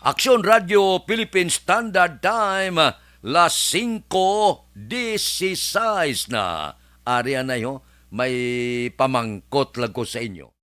Aksyon Radio Philippine Standard Time, las singko dieciséis na. Ari anay, ho, may pamangkot lang ko sa inyo.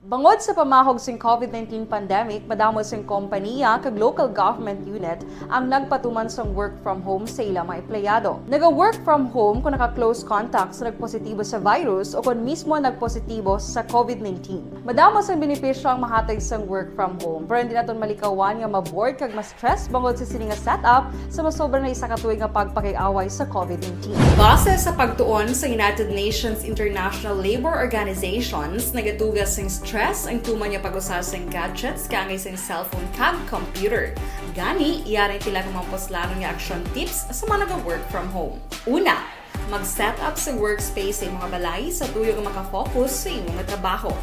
Bangod sa pamahog sing COVID nineteen pandemic, madamo sing kompaniya kag local government unit ang nagpatuman sang work from home sa ila mga empleyado. Naga-work from home kon naka-close contact sa nagpositibo sa virus o kon mismo nagpositibo sa COVID nineteen. Madamo sang benepisyo ang mahatag sang work from home, pero hindi naton malikawan nga ma-bored kag ma-stress bangod sa sini nga setup sa masobra na isa ka tuig nga pagpakig-away sa COVID nineteen. Base sa pagtuon sa United Nations International Labour Organizations, nagatuga sing stress ang tuman nga pag-usa sing gadgets kaangay sing cellphone kag computer. Gani, yari ang pila ka mga puslanon nga action tips sa mga naga-work from home. Una, mag-set up sa workspace sa imong balay sa tuyo nga makafocus sa imong trabaho.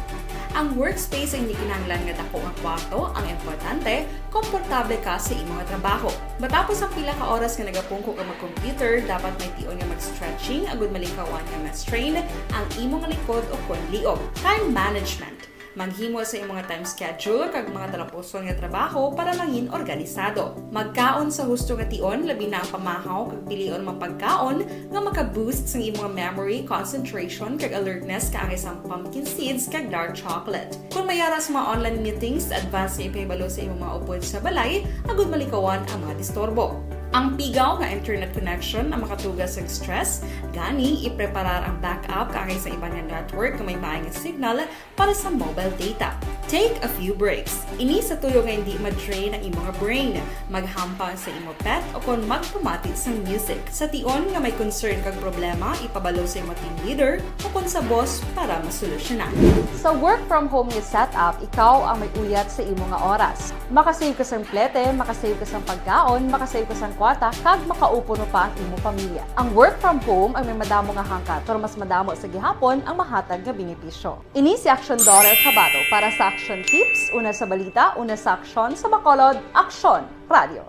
Ang workspace ay hindi kinahanglan nga dako nga kwarto, ang importante, komportable ka sa imong trabaho. Matapos ang pila ka oras nga nagapungko ka mag-computer, dapat may tion nga mag-stretching agud malikawan nga ma-strain ang imong likod o kon liog. Time management. Maghimo sa imong time schedule kag mga talapuson nga trabaho para mangin organisado. Magkaon sa husto nga tion, labi na ang pamahaw kag pilion mga pagkaon nga maka-boost sang imong memory, concentration, kag alertness kaangay sang pumpkin seeds kag dark chocolate. Kon may ara sa mga online meetings, advance nga ipahibalo sa imong mga upod sa balay agud malikawan ang mga disturbo. Ang pigaw nga internet connection ang makatuga sa stress, gani ipreparar ang backup kaangay sa iban nga network nga may maayong signal para sa mobile data. Take a few breaks. Ini sa tuyo nga hindi ma-drain ang imong brain. Maghampang sa imo pet o kon magpamati sang music. Sa tion nga may concern kag problema, ipabalo sa imo team leader o kon sa boss para masolusyonan. Sa work from home nga setup, ikaw ang may uyat sa imo nga oras. Makasave ka sang plete, makasave ka sang pagkaon, makasave ka sang kwarta, kag makaupo pa ang imo pamilya. Ang work from home ang may madamo nga hangkat, pero mas madamo sa gihapon ang mahatag nga benepisyo. Ini si Aksyon Daughter Kabato para sa Aksyon Tips, una sa balita, una sa aksyon, sa Bacolod, Aksyon Radio.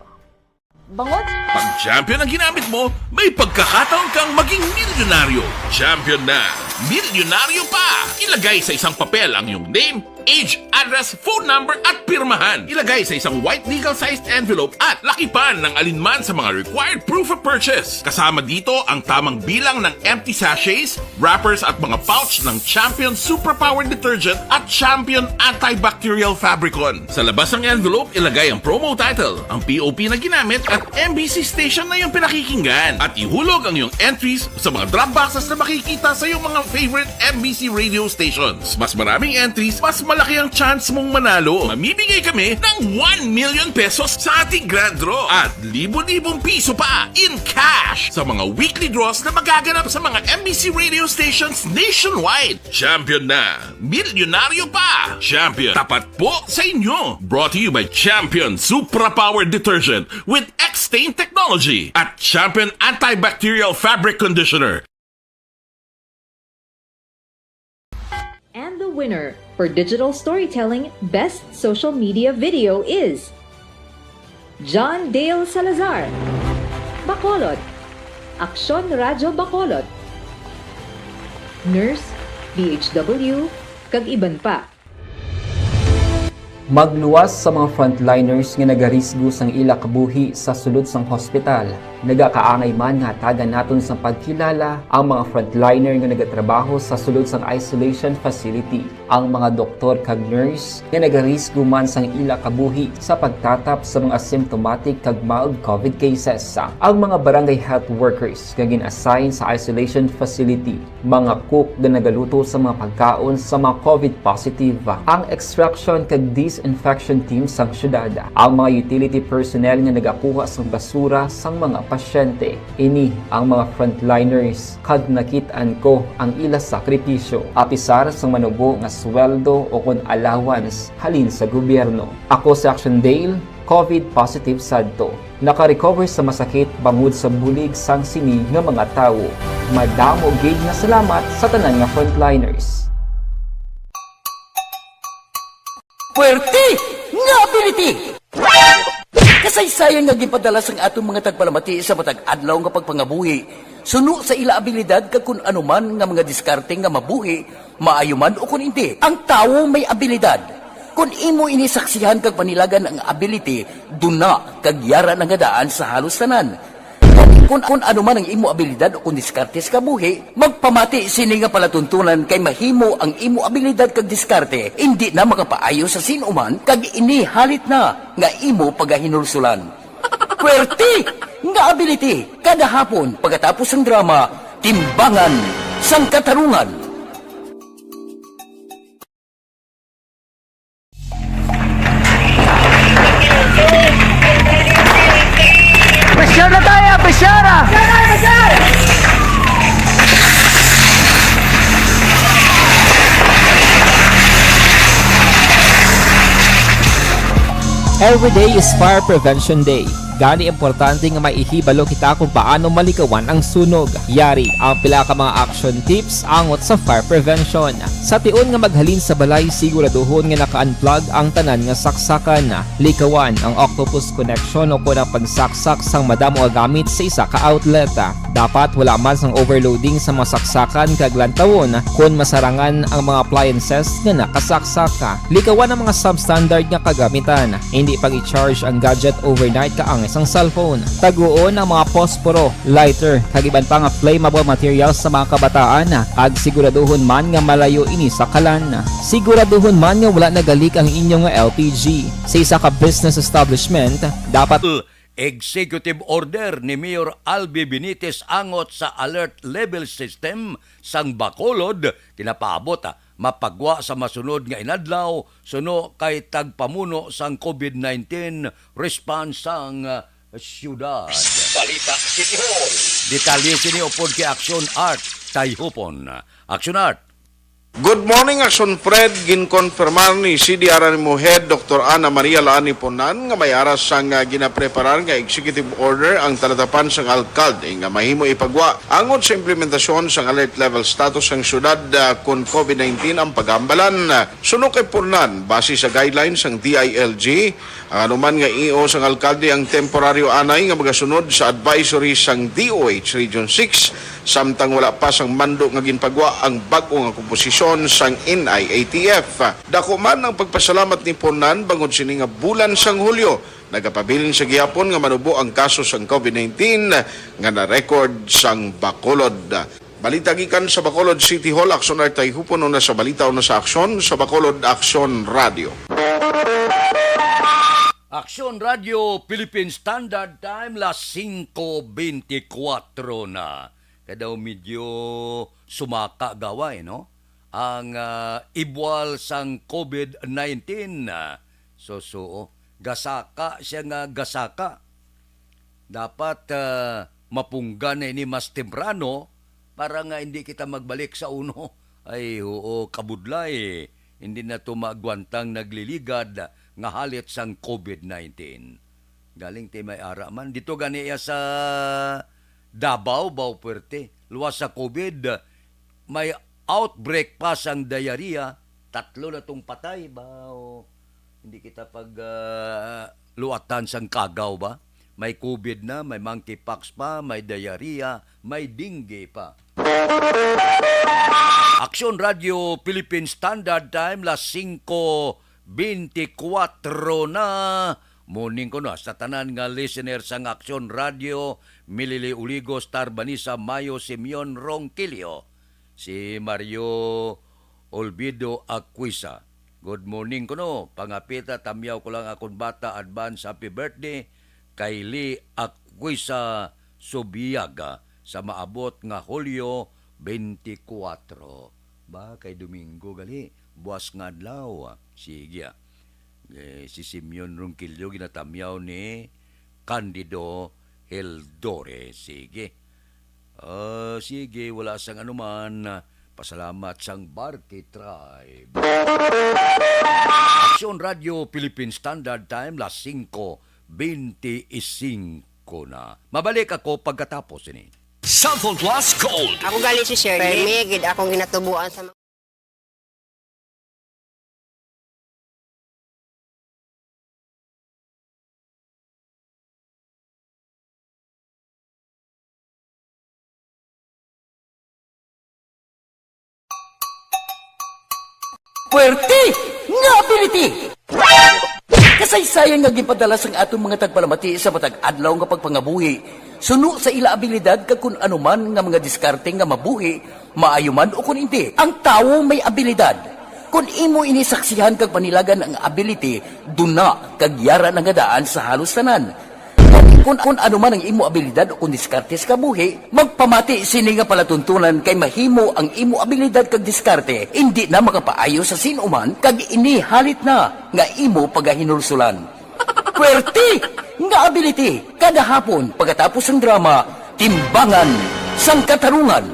Bangod Pag Champion ang ginamit mo, may pagkakataon kang maging milyonaryo. Champion na, milyonaryo pa! Ilagay sa isang papel ang iyong name, age, address, phone number, at pirmahan. Ilagay sa isang white legal-sized envelope at lakipan ng alinman sa mga required proof of purchase. Kasama dito ang tamang bilang ng empty sachets, wrappers, at mga pouch ng Champion Superpower Detergent at Champion Antibacterial Fabricon. Sa labas ng envelope, ilagay ang promo title, ang P O P na ginamit, at M B C station na iyong pinakikinggan. At ihulog ang iyong entries sa mga drop boxes na makikita sa iyong mga favorite M B C radio stations. Mas maraming entries, mas malaki ang chance mong manalo. Mamimigay kami ng one million pesos sa ating grand draw at libo-libong piso pa in cash sa mga weekly draws na magaganap sa mga M B C radio stations nationwide. Champion na! Milyonaryo pa! Champion, tapat po sa inyo! Brought to you by Champion Supra Power Detergent with X-Stain Technology at Champion Antibacterial Fabric Conditioner. And the winner for Digital Storytelling Best Social Media Video is John Dale Salazar, Bacolod, Aksyon Radyo Bacolod, Nurse, D H W, kag iban pa. Magluwas sa mga frontliners nga nagarisgo sang ila kabuhi sa sulod sang hospital. Nagakaangay man nga hatagan naton sang pagkilala ang mga frontliner nga nagatrabaho sa sulod sang isolation facility, ang mga doktor kag nurse nga nagarisgo man sang ila kabuhi sa pagtatap sa mga symptomatic kag mild covid cases, ang mga barangay health workers nga gin-assign sa isolation facility, mga cook nga nagaluto sa mga pagkaon sa mga covid positive, ang extraction kag disinfection team sang syudad, ang mga utility personnel nga nagakuha sang basura sang mga pasyente. Ini ang mga frontliners, kag nakit-an ko ang ila sakripisyo, apisar sang manubo nga sweldo o kon allowance halin sa gobyerno. Ako si Action Dale, covid positive sadto. Naka-recover sa masakit bangod sa bulig sang sini nga mga tawo. Madamo gid nga salamat sa tanan nga frontliners. Puwerte nga ability! Kasaysayan nga ginpadala sang aton mga tagpalamati sa matag adlaw nga pagpangabuhi, suno sa ila abilidad kag kun ano man nga mga diskarte nga mabuhi, maayo man o kun indi. Ang tawo may abilidad. Kun imo ini saksihan kag panilagan ang ability, duna kag yara na nga daan sa halos tanan. Gani, kun, kun ano man ang imo abilidad o kun diskarte sa kabuhi, magpamati sini nga palatuntunan kay mahimo ang imo abilidad kag diskarte indi na makapaayo sa sin-o man kag ini halit na nga imo pagahinulsulan. Puwerte nga ability kada hapon pagkatapos sang drama, Timbangan sang Katarungan. Pressure na tayo! Pressure na! Every day is Fire Prevention Day. Gani, importante nga may ihibalo kita kung paano malikawan ang sunog. Yari ang pila ka mga action tips angot sa fire prevention. Sa tion nga maghalin sa balay, siguraduhon nga naka-unplug ang tanan nga saksakan. Likawan ang octopus connection o kon ang pagsaksak sang madamo nga gamit sa isa ka outlet. Dapat wala man sang overloading sa mga saksakan kag lantawon kon masarangan ang mga appliances nga nakasaksak. Likawan ang mga substandard nga kagamitan. Indi pag-i-charge ang gadget overnight kaangay sang cellphone. Taguon ang mga posporo, lighter, kag iban pa nga flammable materials sa mga kabataan, kag siguraduhon man nga malayo ini sa kalan. Siguraduhon man nga wala nagalik ang inyo nga L P G. Sa isa ka business establishment, dapat Executive Order ni Mayor Albi Benitez angot sa Alert Level System sang Bacolod, ginapaabot, ah, mapagwa sa masunod nga inadlaw, suno kay tagpamuno sang covid nineteen response sang, ah, siyudad. Balita City Hall. Detalye sini upod kay Action Art Tayhupon. Action Art. Good morning, Action Fred. Ginkonfirmar ni C D R R M O Head Doktor Ana Maria Laani Punan nga may ara sang, ah, ginapreparar nga executive order ang talatapan sang alkalde nga mahimo ipagwa angot sa implementasyon sang alert level status sang siyudad, ah, kon covid nineteen ang paghambalan. Suno kay Punan, base sa guidelines sang D I L G, ang anuman nga E O sang alkalde ang temporaryo anay nga magasunod sa advisory sang D O H Region six, samtang wala pa sang mando nga ginpagwa ang bag-o nga komposisyon sang N I A T F. Dako man ang pagpasalamat ni Punan bangod sini nga bulan sang Hulyo, nagapabilin sa gihapon nga manubo ang kaso sang covid nineteen nga na-record sang Bacolod. Balita gikan sa Bacolod City Hall, Aksyon Artay Hupon, una sa balita, una sa aksyon, sa Bacolod Aksyon Radio. Aksyon Radio Philippine Standard Time, las singko bentikwatro na. Kadaw medyo sumaka gaway, no? Ang, ah, ibwal sang covid nineteen. So, so, oh, gasaka siya nga gasaka. Dapat, ah, mapunggan na ini mas temprano para nga hindi kita magbalik sa uno. Ay, oo, kabudlay. Hindi na to maagwantang nagliligad nga halit sang covid nineteen. Galing ti may ara man. Dito gani iya sa Davao, Bao Puerte. Luwas sa covid, may outbreak pa sang diarrhea. Tatlo na tong patay, bao. Hindi kita pag, ah, luatan sang kagaw ba? May covid na, may monkeypox pa, may diarrhea, may dengue pa. Aksyon Radio Philippine Standard Time, las singko bentikwatro na. Morning ko na sa tanan nga listener sang Aksyon Radio, Milili Uligo, Star Vanessa, Mayo, Simeon Ronquillo, si Mario Olvido Aquisa. Good morning kuno. Pangapita, tamyaw ko lang akon bata, advance happy birthday kay Lee Aquisa Subiaga sa maabot nga Hulyo twenty-four. Ba, kay Domingo gali, buas nga adlaw. Sige, ah. Eh, si Simeon Ronquillo ginatamyaw ni Candido Hildore. Sige. Ah, sige, wala sang anuman. Pasalamat sang Barkey Tribe. Aksyon Radio Philippine Standard Time, las singko benti y singko na. Mabalik ako pagkatapos ini. Cellphone Plus Gold. Ako gali si Shirley. Permi gid akong ginatubuan sa mga Puwerte nga ability! Kasaysayan nga ginpadala sang aton mga tagpalamati sa matag adlaw nga pagpangabuhi, suno sa ila abilidad kag kun ano man nga mga diskarte nga mabuhi, maayo man o kun indi, ang tawo may abilidad. Kun imo ini saksihan kag panilagan ang ability, duna kag yara na nga daan sa halos tanan. Kun, kun ano man ang imo abilidad o kun diskarte sa kabuhi, magpamati sini nga palatuntunan kay mahimo ang imo abilidad kag diskarte indi na makapaayo sa sin-o man kag ini halit na nga imo pagahinulsulan. Puwerte nga ability kada hapon pagkatapos sang drama, Timbangan sang Katarungan.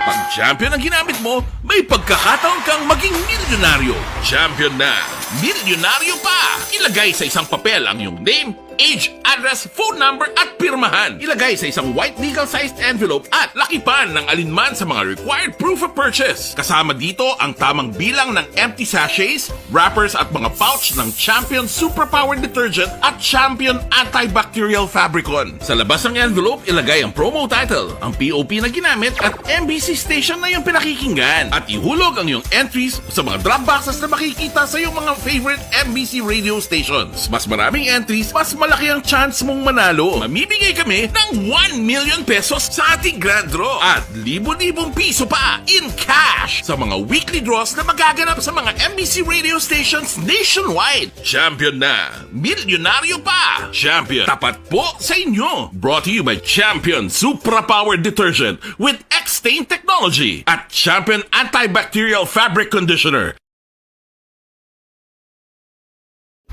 Pag champion ang ginamit mo, may pagkakataon kang maging milyonaryo. Champion na, milyonaryo pa! Ilagay sa isang papel ang iyong name, age, address, phone number, at pirmahan. Ilagay sa isang white legal-sized envelope at lakipan ng alinman sa mga required proof of purchase. Kasama dito ang tamang bilang ng empty sachets, wrappers at mga pouch ng Champion Superpower Detergent at Champion Antibacterial Fabricon. Sa labas ng envelope, ilagay ang promo title, ang P O P na ginamit at M B C station na iyong pinakikinggan. At ihulog ang iyong entries sa mga drop boxes na makikita sa iyong mga favorite M B C radio stations. Mas maraming entries, mas malaki ang chance mong manalo. Mamimigay kami ng one million pesos sa ating grand draw at libo-libong piso pa in cash sa mga weekly draws na magaganap sa mga M B C radio stations nationwide. Champion na! Milyonaryo pa! Champion, tapat po sa inyo! Brought to you by Champion Supra Power Detergent with X-Stain Technology at Champion Antibacterial Fabric Conditioner.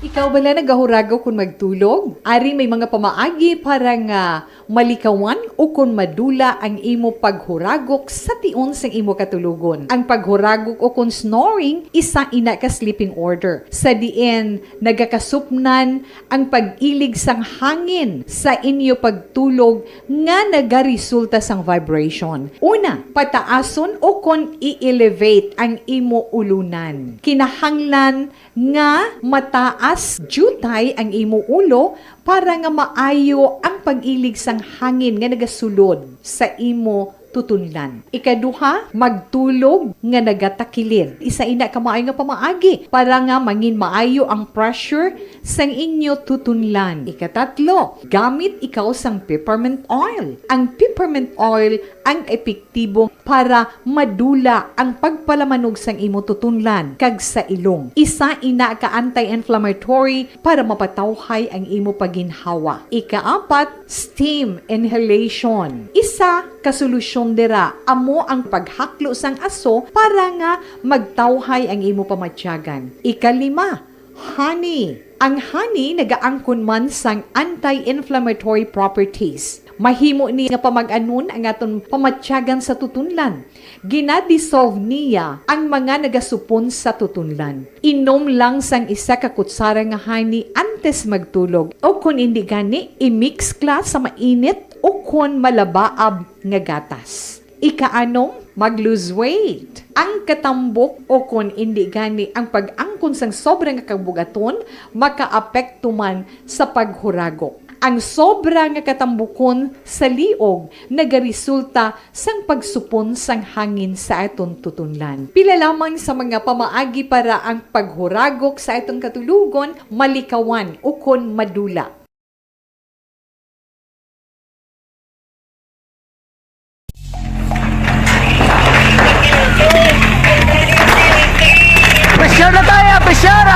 Ikaw bala nagahuragok kon magtulog? Ari may mga pamaagi para nga malikawan ukon madula ang imo paghuragok sa tion sang imo katulogon. Ang paghuragok ukon snoring isa ina ka sleeping order, sa diin nagakasupnan ang pag-ilig sang hangin sa inyo pagtulog nga nagaresulta sang vibration. Una, pataason ukon i-elevate ang imo ulunan. Kinahanglan nga mataas diutay ang imo ulo para nga maayo ang pag-ilig sang hangin nga nagasulod sa imo tutunlan. Ikaduha, magtulog nga nagatakilid. Isa ina ka maayo nga pamaagi para nga mangin maayo ang pressure sang inyo tutunlan. Ikatatlo, gamit ikaw sang peppermint oil. Ang peppermint oil ang epektibo para madula ang pagpalamanog sang imo tutunlan kag sa ilong. Isa ina ka anti-inflammatory para mapatawhay ang imo paginhawa. Ikaapat, steam inhalation. Isa ka solusyon dira amo ang paghaklo sang aso para nga magtawhay ang imo pamatyagan. Ikalima, honey. Ang honey nagaangkon man sang anti-inflammatory properties. Mahimo ni nga pamag-anon ang aton pamatyagan sa tutunlan. Gina-dissolve niya ang mga nagasupon sa tutunlan. Inom lang sang isa ka kutsara nga honey antes magtulog, o kon indi gani, i-mix kla sa mainit o kon malabaab nga gatas. Ikaanom, mag-lose weight. Ang katambok o kon indi gani ang pag-angkon sang sobra nga kabug-aton makaapekto man sa paghuragok. Ang sobra nga katambukon sa liog nagaresulta sang pagsupon sang hangin sa aton tutunlan. Pila lamang sa mga pamaagi para ang paghuragok sa aton katulogon malikawan ukon madula. Pressure na tayo, pressure!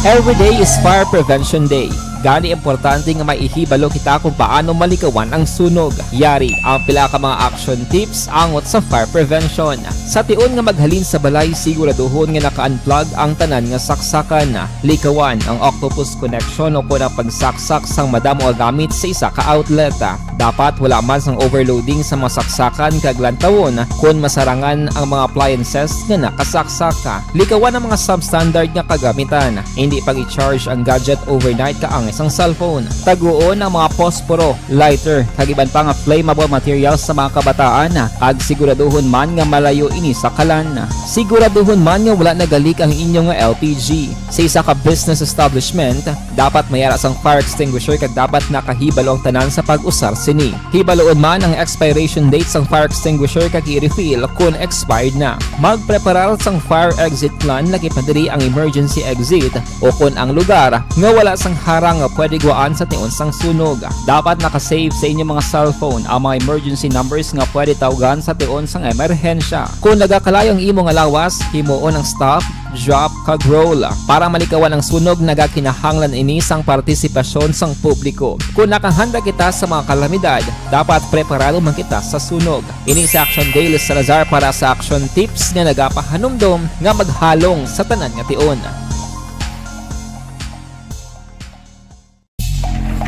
Every day is Fire Prevention Day. Gani, importante nga maihibalo kita kung paano malikawan ang sunog. Yari ang pila ka mga action tips angot sa fire prevention. Sa tion nga maghalin sa balay, siguraduhon nga naka-unplug ang tanan nga saksakan. Likawan ang octopus connection o kon ang pagsaksak sang madamo nga gamit sa isa ka outlet. Dapat wala man sang overloading sa mga saksakan kag lantawon kon masarangan ang mga appliances nga nakasaksak. Likawan ang mga substandard nga kagamitan. Hindi pag-i-charge ang gadget overnight kaangay sang cellphone. Taguon ang mga posporo, lighter, kag iban pa nga flammable materials sa mga kabataan, kag siguraduhon man nga malayo ini sa kalan. Siguraduhon man nga wala nagalik ang inyo nga L P G. Sa isa ka business establishment, dapat may ara sang fire extinguisher kag dapat nakahibalo ang tanan sa pag-usar sini. Hibaloon man ang expiration date sang fire extinguisher kag i-refill kon expired na. Magpreparar sang fire exit plan, lagi pa diri ang emergency exit o kon ang lugar nga wala sang harang nga pwede guwaan sa tion sang sunog. Dapat naka-save sa inyo mga cellphone ang mga emergency numbers nga pwede tawgan sa tion sang emerhensya. Kon nagakalayo ang imo nga lawas, himuon ang stop, drop, kag roll. Para malikawan ang sunog, nagakinahanglan ini sang partisipasyon sang publiko. Kon nakahanda kita sa mga kalamidad, dapat preparado man kita sa sunog. Ini sa Action Daily Salazar para sa action tips nga nagapahanumdom nga maghalong sa tanan nga tion.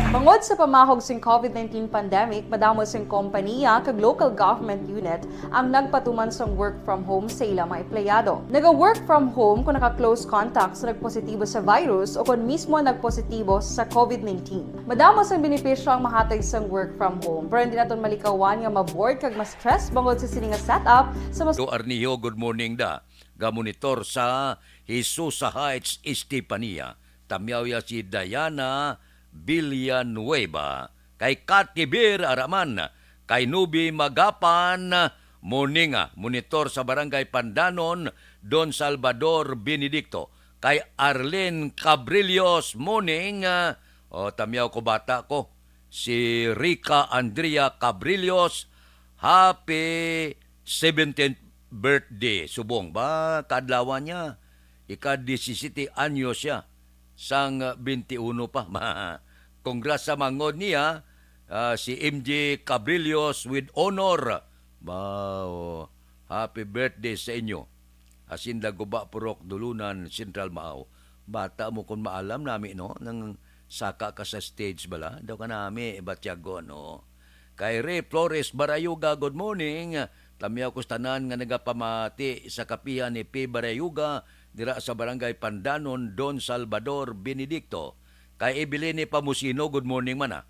Bangod sa pamahog sing covid nineteen pandemic, madamo sing kompaniya kag local government unit ang nagpatuman sang work from home sa ila mga empleyado. Naga-work from home kung naka-close contact sa nagpositibo sa virus o kon mismo nagpositibo sa covid nineteen. Madamo sang benepisyo ang mahatag sang work from home, pero hindi naton malikawan nga ma-bored kag ma-stress bangod sa sini nga setup sa mas Do Arnijo, good morning da. Ga-monitor sa Hisusa Heights, Estefania. Tamyaw ya si Diana Villanueva. Kay Kat Kibir, araman. Kay Nubi Magapan, morning, ah, monitor sa Barangay Pandanon, Don Salvador Benedicto. Kay Arlene Cabrillos, morning, ah, o, tamyaw ko bata ko. Si Rica Andrea Cabrillos, happy seventeenth birthday. Subong ba, kaadlawan niya? Ika-disisete anyos siya. Sang, ah, twenty-one pa. Ma-, congrats sa mangod niya, ah, si M J Cabrillos with honor. Wow. Happy birthday sa inyo. Hacienda Guba, Purok Dulunan, Central Maaw. Bata mo kon maalam nami, no? Nang saka ka sa stage bala, daw ka nami, batyagon, no? Kay Ray Flores Barayuga, good morning. Tamyaw ko sa tanan nga nagapamati sa kapihan ni P Barayuga dira sa Barangay Pandanon, Don Salvador Benedicto. Kay Evelyn Pamusino, good morning man, ah.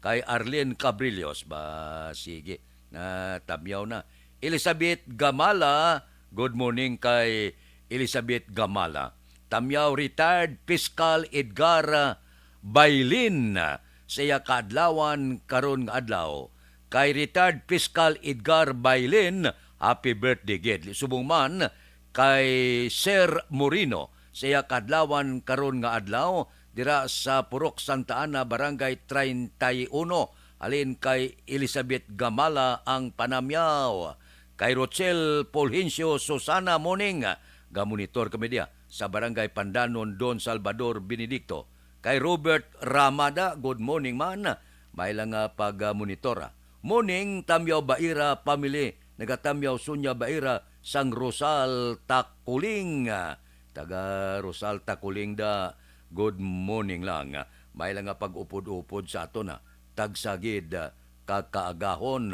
Kay Arlene Cabrillos, ba, sige, na tamyaw na. Elizabeth Gamala, good morning kay Elizabeth Gamala. Tamyaw retired Fiscal Edgar, ah, Bailin, ah, sa iya kaadlawan karon nga adlaw. Kay retired Fiscal Edgar Bailin, happy birthday gid. Subong man kay Sir Moreno sa iya kaadlawan karon nga adlaw, dira sa Purok Santa Ana, Barangay treinta y uno, halin kay Elizabeth Gamala ang panamyaw. Kay Rochelle Fulgencio Susana, morning, gamonitor kami diya sa Barangay Pandanon, Don Salvador Benedicto. Kay Robert Ramada, good morning man, may lang nga pag-monitor, ah. Morning, Tamyaw Baira family, naga-Tamyaw Sunya Baira sang Rosal Takuling. Taga Rosal Takuling da, good morning lang. May lang nga pag-upod-upod sa aton, ah. Tagsa gid, ah, ka kaagahon.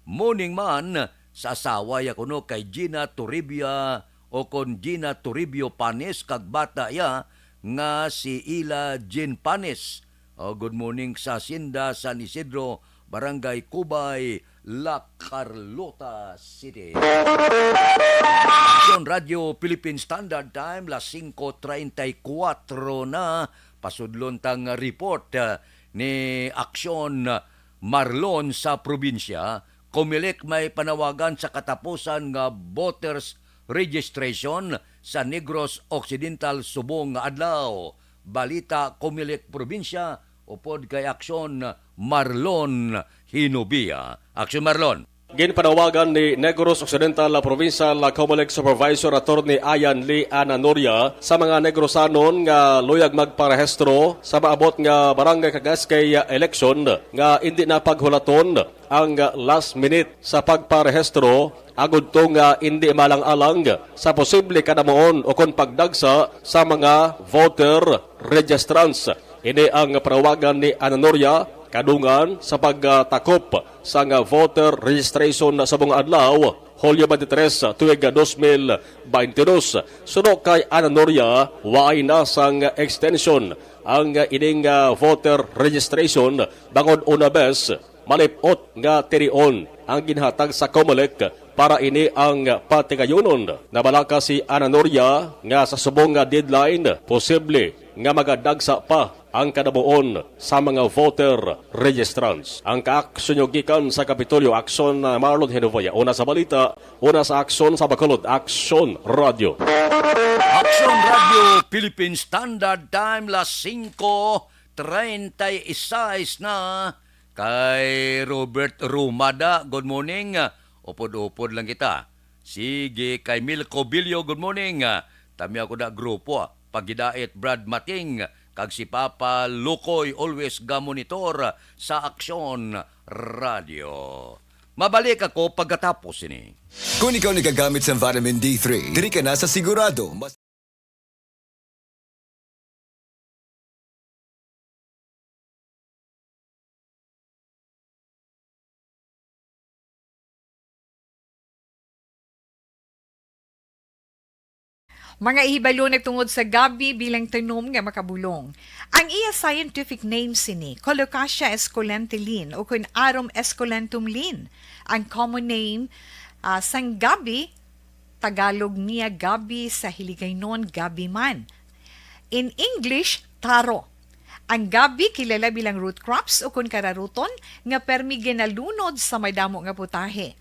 Morning man sa asawa ya kuno kay Gina Toribia o kon Gina Toribio Panes kag bata ya nga si Ila Jean Panes. Oh, good morning sa Hacienda San Isidro, Barangay Cubay, La Carlota City. Aksyon Radio Philippine Standard Time, las singko treinta y cuatro na. Pasudlon tang report, ah, ni Aksyon Marlon sa probinsya. Comelec may panawagan sa katapusan nga voters registration sa Negros Occidental subong nga adlaw. Balita Comelec Probinsya upod kay Aksyon Marlon Hinubia. Aksyon Marlon. Ginpanawagan ni Negros Occidental Provincial Comelec Supervisor Attorney Ian Lee Ananoria sa mga Negrosanon nga luyag magparehistro sa maabot nga barangay kag S K election nga indi na paghulaton ang last minute sa pagparehistro, agud to nga indi malang-alang sa posible kadamuon o kon pagdagsa sa mga voter registrants. Ini ang panawagan ni Ananoria kadungan sa pagtakop sang voter registration sa mga adlaw, Hulyo twenty-three, tuig dos mil baynte dos. Suno kay Ananoria, waay na sang extension ang ining, ah, voter registration bangod una bes malip-ot nga tinion ang ginhatag sa Comelec para ini ang patigayunon. Nabalaka si Ananoria nga sa subong nga deadline, posible nga magadagsa pa ang kadamuon sa mga voter registrants. Ang kaaksyon nyo gikan sa Kapitolyo, Aksyon, ah, Marlon Hinovaya. Una sa balita, una sa aksyon sa Bacolod, Aksyon Radio. Aksyon Radio Philippine Standard Time, las singko treinta y seis na. Kay Robert Rumada, good morning. Upod-upod lang kita. Sige, kay Milko Bilyo, good morning. Tami ako na grupo, ah. Pagidait Brad Mating, kag si Papa Lukoy, always gamonitor sa Aksyon Radio. Mabalik ako pagkatapos ini. Kung ikaw nagagamit sa vitamin D three, diri ka na sa sigurado. Mas Mga ihibalo nagtungod sa gabi bilang tanom nga makabulong. Ang iya scientific name sini, Colocasia esculenta Lin, o kun Arum esculentum Lin. Ang common name, ah, sang gabi, Tagalog niya gabi, sa Hiligaynon gabi man. In English, taro. Ang gabi kilala bilang root crops o kun kararuton nga permi ginalunod sa madamo nga putahe.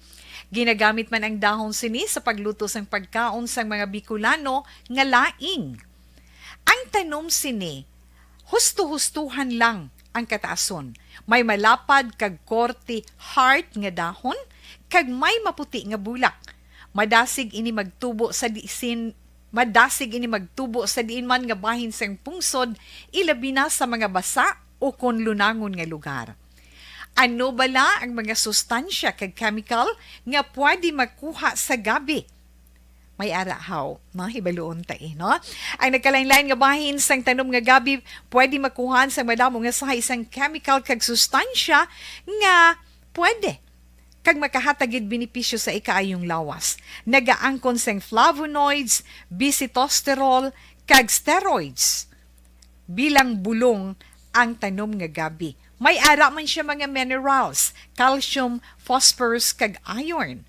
Ginagamit man ang dahon sini sa pagluto sang pagkaon sang mga Bicolano nga laing. Ang tanom sini, husto-hustuhan lang ang kataason. May malapad kag korte heart nga dahon, kag may maputi nga bulak. Madasig ini magtubo sa disin, madasig ini magtubo sa diin man nga bahin sang pungsod, ilabi na sa mga basa o kon lunangon nga lugar. Ano bala ang mga sustansya kag chemical nga pwede makuha sa gabi? May ara haw, no? Hibaluon ta, eh, no? Ang nagkalain-lain nga bahin sang tanom nga gabi pwede makuhaan sang madamo nga sahi sang chemical kag sustansya nga pwede kag makahatag gid benepisyo sa ikaayong lawas. Nagaangkon sang flavonoids, bisitosterol, kag steroids bilang bulong ang tanom nga gabi. May ara man siya mga minerals, calcium, phosphorus, kag iron.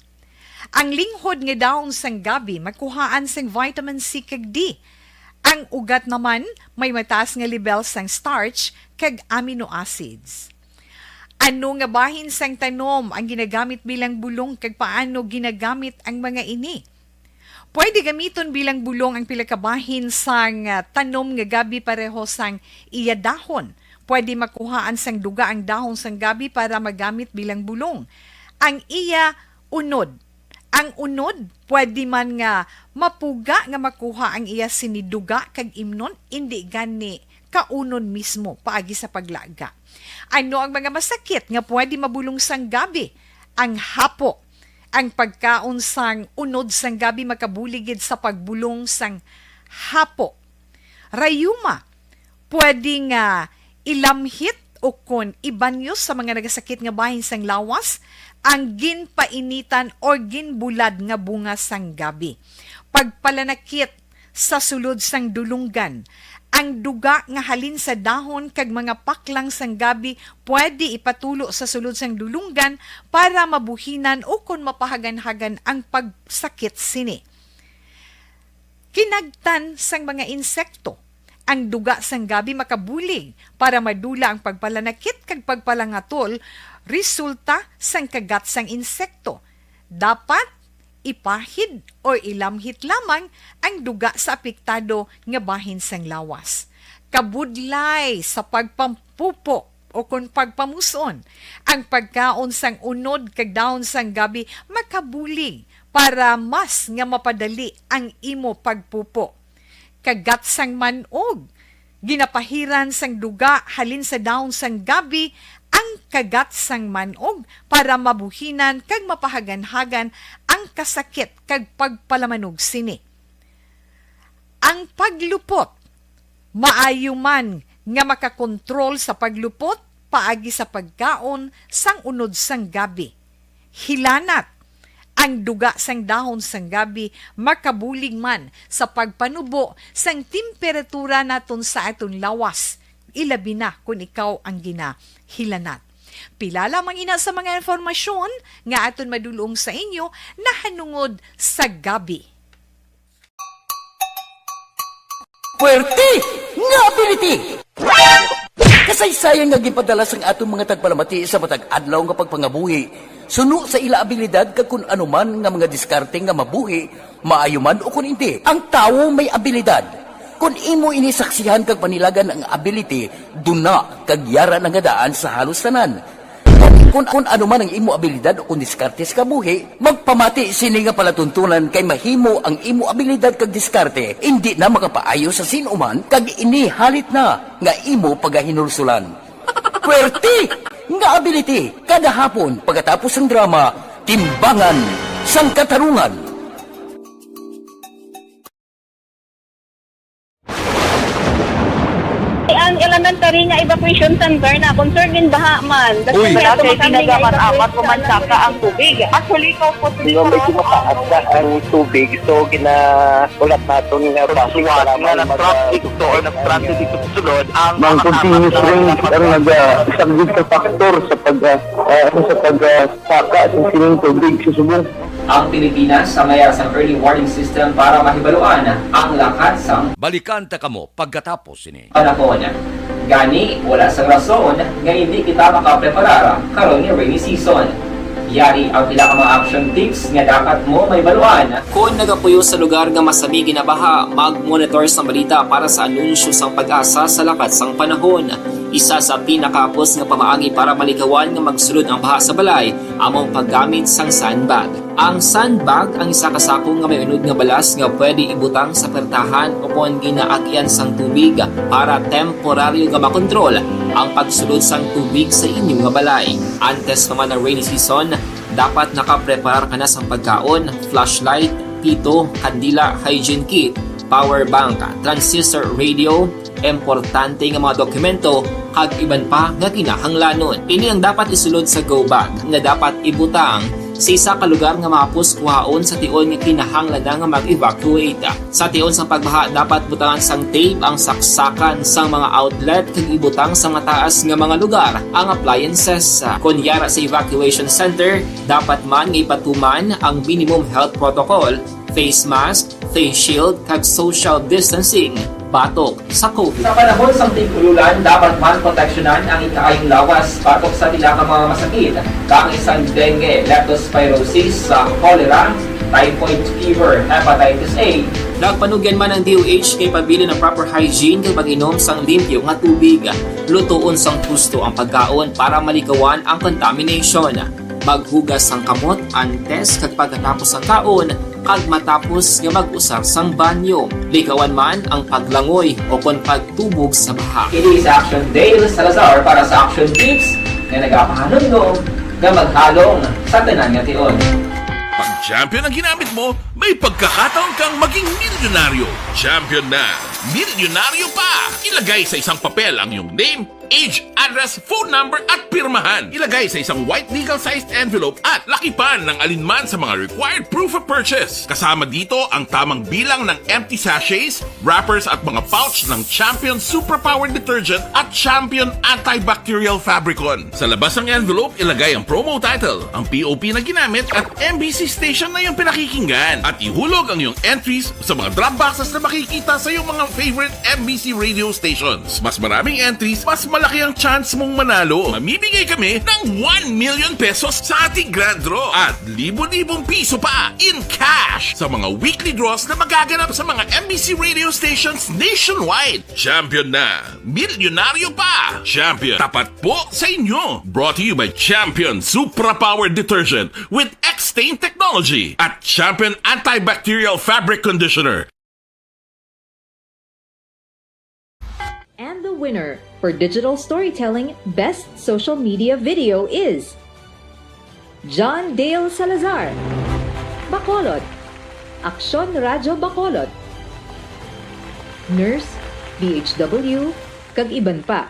Ang linghod nga dahon sang gabi makuhaan sang vitamin C kag D. Ang ugat naman may mataas nga lebel sang starch kag amino acids. Ano nga bahin sang tanom ang ginagamit bilang bulong, kag paano ginagamit ang mga ini? Pwede gamiton bilang bulong ang pila ka bahin sang, ah, tanom nga gabi pareho sang iya dahon. Pwede makuhaan sang duga ang dahon sang gabi para magamit bilang bulong. Ang iya unod. Ang unod, pwede man nga mapuga nga makuha ang iya sini duga kag imnon, indi gani kaunon mismo paagi sa paglaga. Ano ang mga masakit nga pwede mabulong sang gabi? Ang hapo. Ang pagkaon sang unod sang gabi makabulig gid sa pagbulong sang hapo. Rayuma, pwede nga ilamhit o kon ibanyo sa mga nagasakit nga bahin sang lawas ang ginpainitan o ginbulad nga bunga sang gabi. Pagpalanakit sa sulod sang dulonggan. Ang duga nga halin sa dahon kag mga paklang sang gabi pwede ipatulo sa sulod sang dulonggan para mabuhinan ukon mapahaganhagan ang pagsakit sini. Kinagtan sang mga insekto. Ang duga sang gabi makabulig para madula ang pagpalanakit kag pagpalangatol resulta sang kagat sang insekto. Dapat ipahid o ilamhit lamang ang duga sa apektado nga bahin sang lawas. Kabudlay sa pagpampupo o kon pagpamuson, ang pagkaon sang unod kag dahon sang gabi makabulig para mas nga mapadali ang imo pagpupo. Kagat sang man-og. Ginapahiran sang duga halin sa dahon sang gabi ang kagat sang man-og para mabuhinan kag mapahaganhagan ang kasakit kag pagpalamanog sini. Ang paglupot. Maayo man nga makakontrol sa paglupot paagi sa pagkaon sang unod sang gabi. Hilanat. Ang duga sang dahon sang gabi makabulig man sa pagpanubo sang temperatura naton sa aton lawas, ilabi na kon ikaw ang ginahilanat. Pila lamang ina sa mga impormasyon nga aton madulong sa inyo nahanungod sa gabi. Puwerte nga ability! Kasaysayan nga ginpadala sang aton mga tagpalamati sa matag adlaw nga pagpangabuhi suno sa ila abilidad kag kun ano man nga mga diskarte nga mabuhi, maayo man o kun indi. Ang tawo may abilidad. Kun imo ini saksihan kag panilagan ang ability, duna kag yara na nga daan sa halos tanan. Kon, kon ano man ang imo abilidad o kon diskarte sa kabuhi, magpamati sini nga palatuntunan kay mahimo ang imo abilidad kag diskarte indi na makapaayo sa sin-o man kag ini halit na nga imo pagahinulsulan. Puwerte nga ability kada hapon pagkatapos sang drama, Timbangan sang Katarungan. Ang elementary nga evacuation center na concern gin baha man. Uy. Wala kay ginagamit amat pumansaka ang tubig. Actually, ikaw po, Di ba, medyo mataas na ang tubig, so ginahulat naton nga Sa suwat nga nag-traffic to or nag-traffic dito sa sulod, ang Ang mga continuous kasama rain ang naga-, isa gid sa factor sa pag, ah, ah, ano, sa pag, ah, saka sa sining tubig sa subong. Ang Pilipinas sa mayara sang early warning system para mahibaluan ang lakat sang Balikan ta kamo pagkatapos sini. Panahon. Gani, wala sang rason nga hindi kita makapreparar karon nga rainy season. Yari ang pila ka mga action tips nga dapat mo mahibaluan. Kon nagapuyo sa lugar nga masami ginabaha, mag-monitor sang balita para sa anunsyo sang PAGASA sa lakat sang panahon. Isa sa pinakahapos nga pamaagi para malikawan nga magsulod ang baha sa balay amo ang paggamit sang sandbag. Ang sandbag ang isa ka sako nga may unod nga balas nga pwede ibutang sa pertahan o kon ginaagian sang tubig para temporaryo nga makontrol ang pagsulod sang tubig sa inyo nga balay. Antes pa man ang rainy season, dapat nakapreparar ka na sang pagkaon, flashlight, pito, kandila, hygiene kit, power bank, transistor radio, importante nga mga dokumento, kag iban pa nga kinahanglanon. Ini ang dapat isulod sa go bag nga dapat ibutang sa isa ka lugar nga mahapos kuhaon sa tion nga kinahanglan na nga mag-evacuate. Sa tion sang pagbaha, dapat butangan sang tape ang saksakan sang mga outlet kag ibutang sa mataas nga mga lugar ang appliances. Kon yara sa evacuation center, dapat man nga ipatuman ang minimum health protocol, face mask, face shield, kag social distancing batok sa COVID. Sa panahon sang tig-ululan, dapat man proteksyonan ang ikaayong lawas batok sa pila ka mga masakit, kaangay sang dengue, leptospirosis, sa cholera, typhoid fever, hepatitis A. Nagpanugyan man ang D O H kay pabilin ang proper hygiene kag pag-inom sang limpyo nga tubig, lutoon sang husto ang pagkaon para malikawan ang contamination. Maghugas sang kamot antes kag pagkatapos sang kaon, kag matapos nga mag-usar sang banyo. Likawan man ang paglangoy o kon pagtubog sa baha. Ini si Action Dale Salazar para sa Action Tips nga nagapahanumdom nga maghalong sa tanan nga tion. Pag champion ang ginamit mo, may pagkakataon kang maging milyonaryo. Champion na, milyonaryo pa! Ilagay sa isang papel ang iyong name, age, address, phone number, at pirmahan. Ilagay sa isang white legal-sized envelope at lakipan ng alinman sa mga required proof of purchase. Kasama dito ang tamang bilang ng empty sachets, wrappers, at mga pouch ng Champion Suprapower Detergent at Champion Antibacterial Fabricon. Sa labas ng envelope, ilagay ang promo title, ang P O P na ginamit, at M B C station na iyong pinakikinggan. At ihulog ang iyong entries sa mga drop boxes na makikita sa iyong mga favorite M B C radio stations. Mas maraming entries, mas malaki ang chance mong manalo. Mamimigay kami ng one million pesos sa ating grand draw at libo-libong piso pa in cash sa mga weekly draws na magaganap sa mga M B C radio stations nationwide. Champion na! Milyonaryo pa! Champion, tapat po sa inyo! Brought to you by Champion Supra Power Detergent with X-Stain Technology at Champion Antibacterial Fabric Conditioner. And the winner for Digital Storytelling Best Social Media Video is John Dale Salazar, Bacolod, Aksyon Radyo Bacolod, Nurse, D H W, kag iban pa.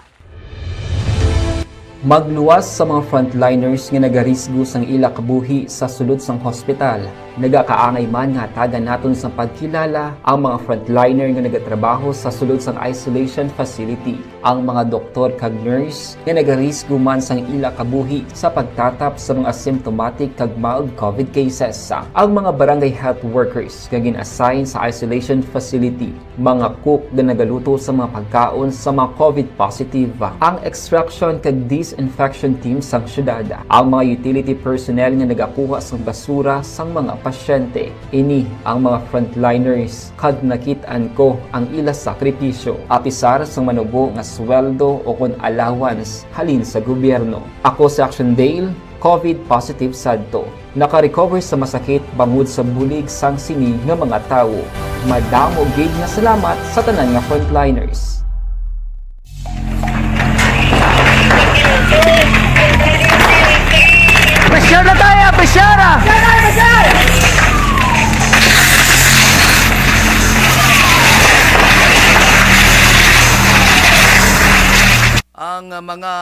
Magluwas sa mga frontliners nga nagarisgo sang ila kabuhi sa sulod sang hospital. Nagakaangay man nga hatagan naton sang pagkilala ang mga frontliner nga nagatrabaho sa sulod sang isolation facility, ang mga doktor kag nurse nga nagarisgo man sang ila kabuhi sa pagtatap sa mga symptomatic kag mild COVID cases, ang mga barangay health workers nga gin-assign sa isolation facility, mga cook nga nagaluto sa mga pagkaon sa mga COVID positive, ang extraction kag disinfection team sang syudad, ang mga utility personnel nga nagakuha sang basura sang mga pasyente. Ini ang mga frontliners, kag nakit-an ko ang ila sakripisyo, apisar sang manubo nga sweldo o kon allowance halin sa gobyerno. Ako si Action Dale, COVID positive sadto. Naka-recover sa masakit bangod sa bulig sang sini nga mga tawo. Madamo gid nga salamat sa tanan nga frontliners. Pressure na tayo! Pressure! Ang mga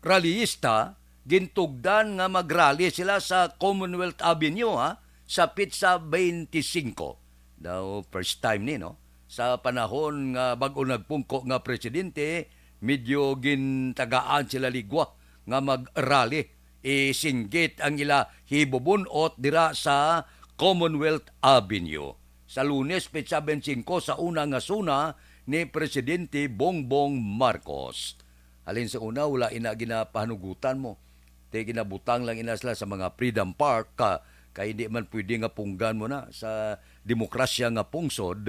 rallyista gintugdan nga magrally sila sa Commonwealth Avenue, ha, sa petsa twenty-five. Daw first time ni, no? Sa panahon nga bag-o nagpungko nga presidente, medyo gintagaan sila ligwa nga magrally. Isinggit ang ila hibubun-ot dira sa Commonwealth Avenue sa Lunes, petsa twenty-five, sa una nga SONA ni Presidente Bongbong Marcos. Halin sa una, wala ina ginapahanugutan mo. Ti ginabutang lang ina sila sa mga Freedom Park, ka, kay hindi man pwede nga punggan mo na sa demokrasya nga pungsod.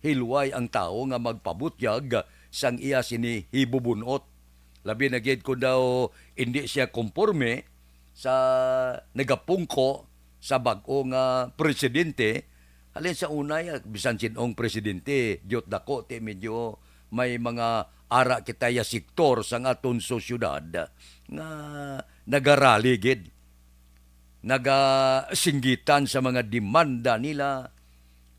Hilway ang tawo nga magpabutyag sang iya sini hibubun-ot. Labi na gid kon daw hindi siya komporme sa nagapungko sa bag-o nga presidente. Halin sa una, ya, bisan sin-ong presidente, diyot dako, ti medyo may mga ara kita ya sektor sang aton sosyedad nga nagarali gid, nagasinggitan sa mga demanda nila,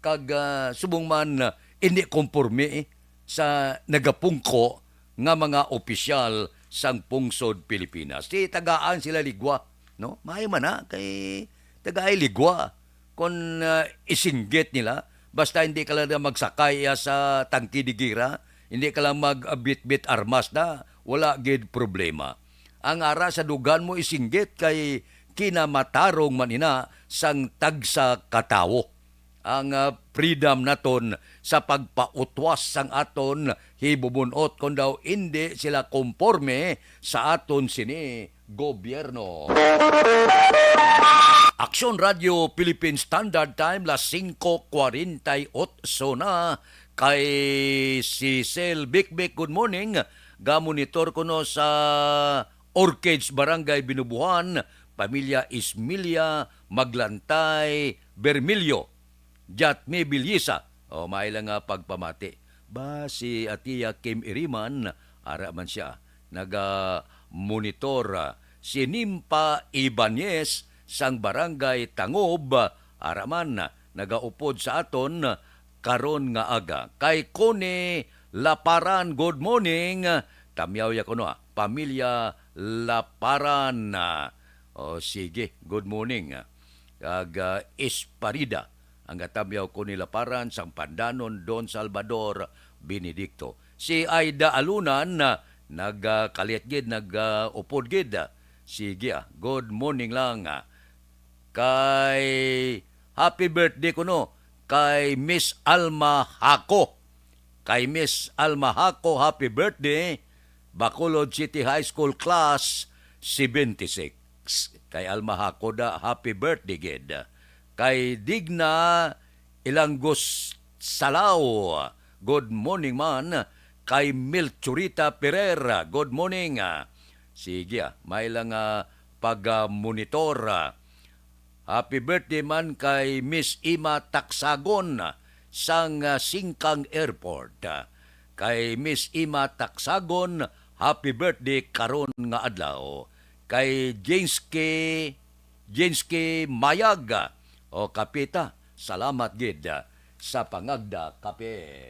kag, ah, subong man, ah, hindi komporme, eh, sa nagapungko nga mga opisyal sang pungsod Pilipinas. Di tagaan sila ligwa, no? Maayo man na kay tagaay ligwa kon, ah, isinggit nila. Basta hindi ka lang na magsakay, ah, sa tangke de guerra, hindi ka lang magbitbit armas na, wala gid problema. Ang ara sa dughan mo isinggit kay kinamatarong man ina sang tagsa ka tawo. Ang, ah, freedom naton sa pagpautwas sang aton hibubun-ot kon daw indi sila komporme sa aton sini gobyerno. Aksyon Radio Philippine Standard Time, las singko kwarenta y otso na. Kay si Sel Bikbik, good morning. Gamonitor kuno sa Orchids, Barangay Binubuhan, pamilya Ismilia, Maglantay, Bermilio, Jatme Bilyisa. O, may lang nga pagpamati. Ba, si Atiya Kim Iriman, ara man siya, naga-monitor. Si Nimpa Ibanez sang Barangay Tangob, ara man, nagaupod sa aton karon nga aga. Kay Connie Laparan, good morning. Tamyaw ya kuno, ah. Pamilya Laparan, ah. O, sige. Good morning, ah. Kag, ah, Esparida, ang gatamyaw ko ni Laparan, sang Pandanon, Don Salvador Benedicto. Si Aida Alunan, ah, nag, ah, kalit gid, nag, ah, upod gid, ah. Sige, ah. Good morning lang, ah. Kay happy birthday kuno kay Miss Alma Hako. Kay Miss Alma Hako, happy birthday. Bacolod City High School Class seventy-six. Kay Alma Hako da, happy birthday gid. Kay Digna Ilanggos Salao, good morning man. Kay Milchurita Pereira, good morning. Sige, ah, may lang, ah, pag-monitor, ah. Happy birthday man kay Miss Ima Taksagon sang, ah, Singkang Airport. Kay Miss Ima Taksagon, happy birthday karon nga adlaw. Kay Jenski, Jenski Mayag, o Kapita, salamat gid sa pangagda kape.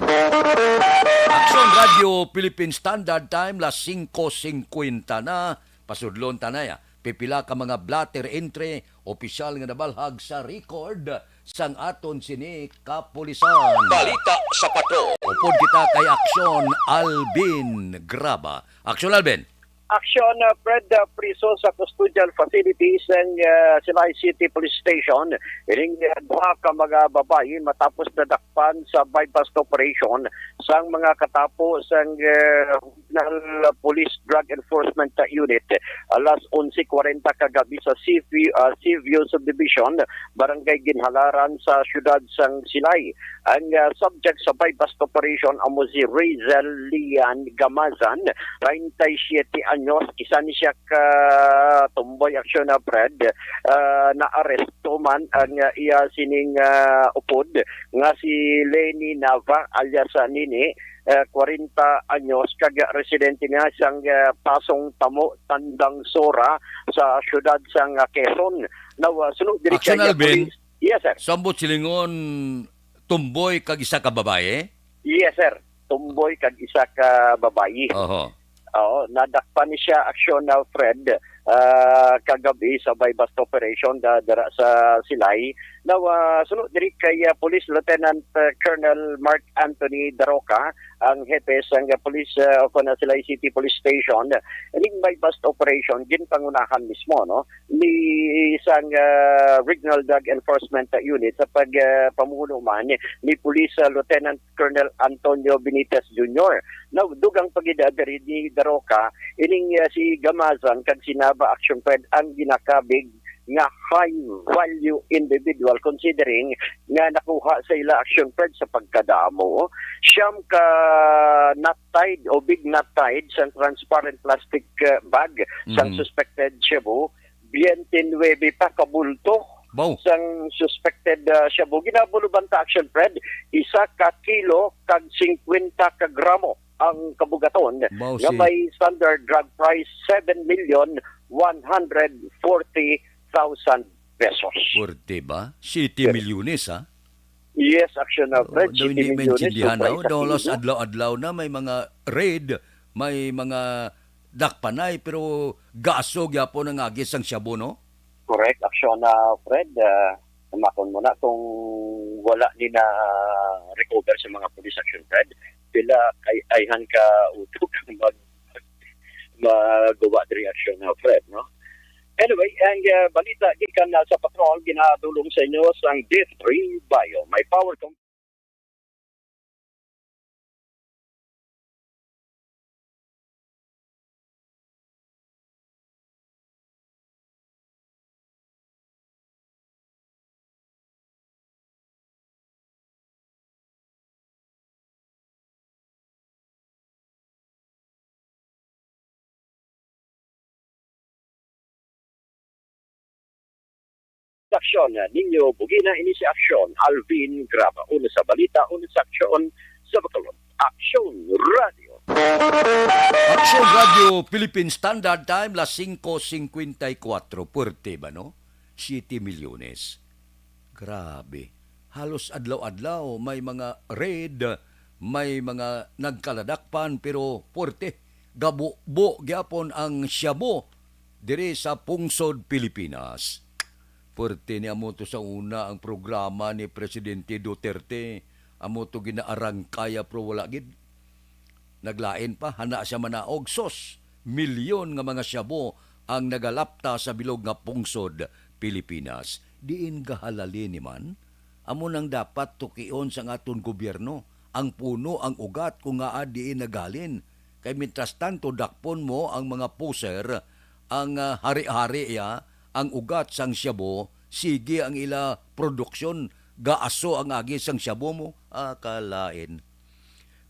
Aksyon Radio Philippine Standard Time, las singko singkwenta na. Pasudlon ta na ya. Pipila ka mga blotter entry, opisyal nga nabalhag sa record sang aton sini kapulisan. Balita sa Patrol. Upod kita kay Aksyon Alvin Graba. Aksyon Alvin. Aksyon, uh, Fred, uh, priso sa custodial facilities sang, uh, Silay City Police Station. Ining, uh, duha ka mga babayi matapos nadakpan sa buy-bust operation sang mga katapo sang, uh, Regional Police Drug Enforcement Unit alas onse kwarenta kagabi sa Seaview, ah, Seaview Subdivision, Barangay Ginhalaran sa siyudad sang Silay. Ang, ah, subject sa buy-bust operation amo si Rizel Lian Gamazan, treinta y siete anyos, isa ni siya ka tomboy aksyon na Fred. Ah, naaresto man ang, ah, iya sining, ah, upod nga si Lenny Nava alias, ah, Nini, eh, kwarenta anyos, kag residente niya sang, eh, Pasong Tamo, Tandang Sora, sa siyudad sang, ah, Quezon. Now, ah, suno diri Action, kay, ah, Alvin. Police. Yes, sir. Sa ambot silingon, tumboy kag isa ka babayi? Yes, sir. Tumboy kag isa ka babayi. Oho. Oo, nadakpan ni siya, aksyon na Fred, ah, kagabi sa buy-bust operation da, dira sa Silay. Now, ah, suno diri kay, ah, Police Lieutenant, ah, Colonel Mark Anthony Daroca, ang hepe sang, ah, police, ah, o kon, ah, Silay City Police Station. Ining buy-bust operation ginpangunahan mismo, no, ni sang, ah, Regional Drug Enforcement Unit sa pag, ah, pamuno man ni Police, ah, Lieutenant Colonel Antonio Benitez Junior. Now, dugang pa gid, ah, diri ni Daroca, ining, ah, si Gamazan kag si Nava, action Fred, ang ginakabig nga high value individual, considering nga nakuha sa ila, action Fred, sa pagkadamo, siyam ka knot tied o big knot tied sang transparent plastic, ah, bag sang Mhm. suspected shabu, biyente nuebe pa ka bulto Baw. sang suspected, ah, shabu. Ginabulo banta, action Fred, isa ka kilo kag singkwenta ka gramo ang kabugaton Baw, nga si may standard drug price seven million one hundred forty thousand pesos. Forty ba? Siyete Yes. milyones, ha? Yes, action na, Fred. Oo, daw hindi Siyete milyones, maintindihan, sobra no? Isa Daw halos kilo. Adlaw-adlaw na may mga raid, may mga dakpanay, pero gaso gyapon ang agi sang shabu, no? Correct, action na, Fred. Ah, namakon mo na kung wala ni na recover sa mga police action, Fred. Pila kay ayhan ka utok ang mag-, magawa diri action na, Fred, no? Anyway, ang, ah, balita gikan na sa patrol, ginadulong sa inyo sang D three Bio. May power com- Aksyon ninyo, bugina ini si Aksyon Alvin Graba. Una sa balita, una sa aksyon sa Bacolod. Aksyon Radio. Aksyon Radio Philippine Standard Time, las singko singkwenta y kuwatro. Puwerte ba, no? Siyete milyones. Grabe. Halos adlaw-adlaw may mga raid, may mga nagkaladakpan, pero puwerte Gabubo gyapon ang shabu diri sa pungsod Pilipinas. Pwerte ni amo to sa una ang programa ni Presidente Duterte. Amo to ginaarangkaya, pero wala gid. Naglain pa, hana siya manaog, sos, milyon nga mga shabu ang nagalapta sa bilog nga pungsod Pilipinas. Diin gahalali ni man? Amo nang dapat tukion sang aton gobyerno, ang puno, ang ugat, kung ngaa diin naghalin. Kay mientras tanto, dakpon mo ang mga poser, ang, ah, hari-hari iya, ang ugat sang shabu, sige ang ila produksyon, gaaso ang agi sang shabu mo, ah, kalain.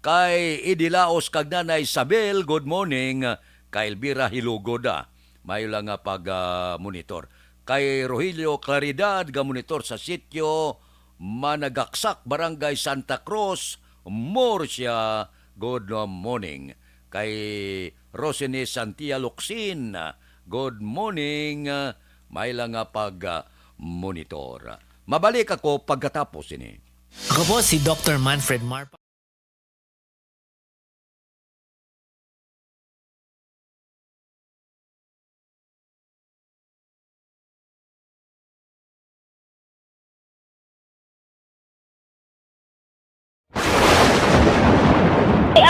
Kay Idilaos kag Nanay Isabel, good morning. Kay Elvira Hilugod, ah, may lang nga pag, ah, monitor. Kay Rogelio Claridad, ga monitor sa sitio Managaksak, Barangay Santa Cruz, Murcia, good morning. Kay Rosines Santia Locsin, good morning. May lang nga pag, ah, monitor. Mabalik ako pagkatapos ini. Ako po si Doctor Manfred Marpa.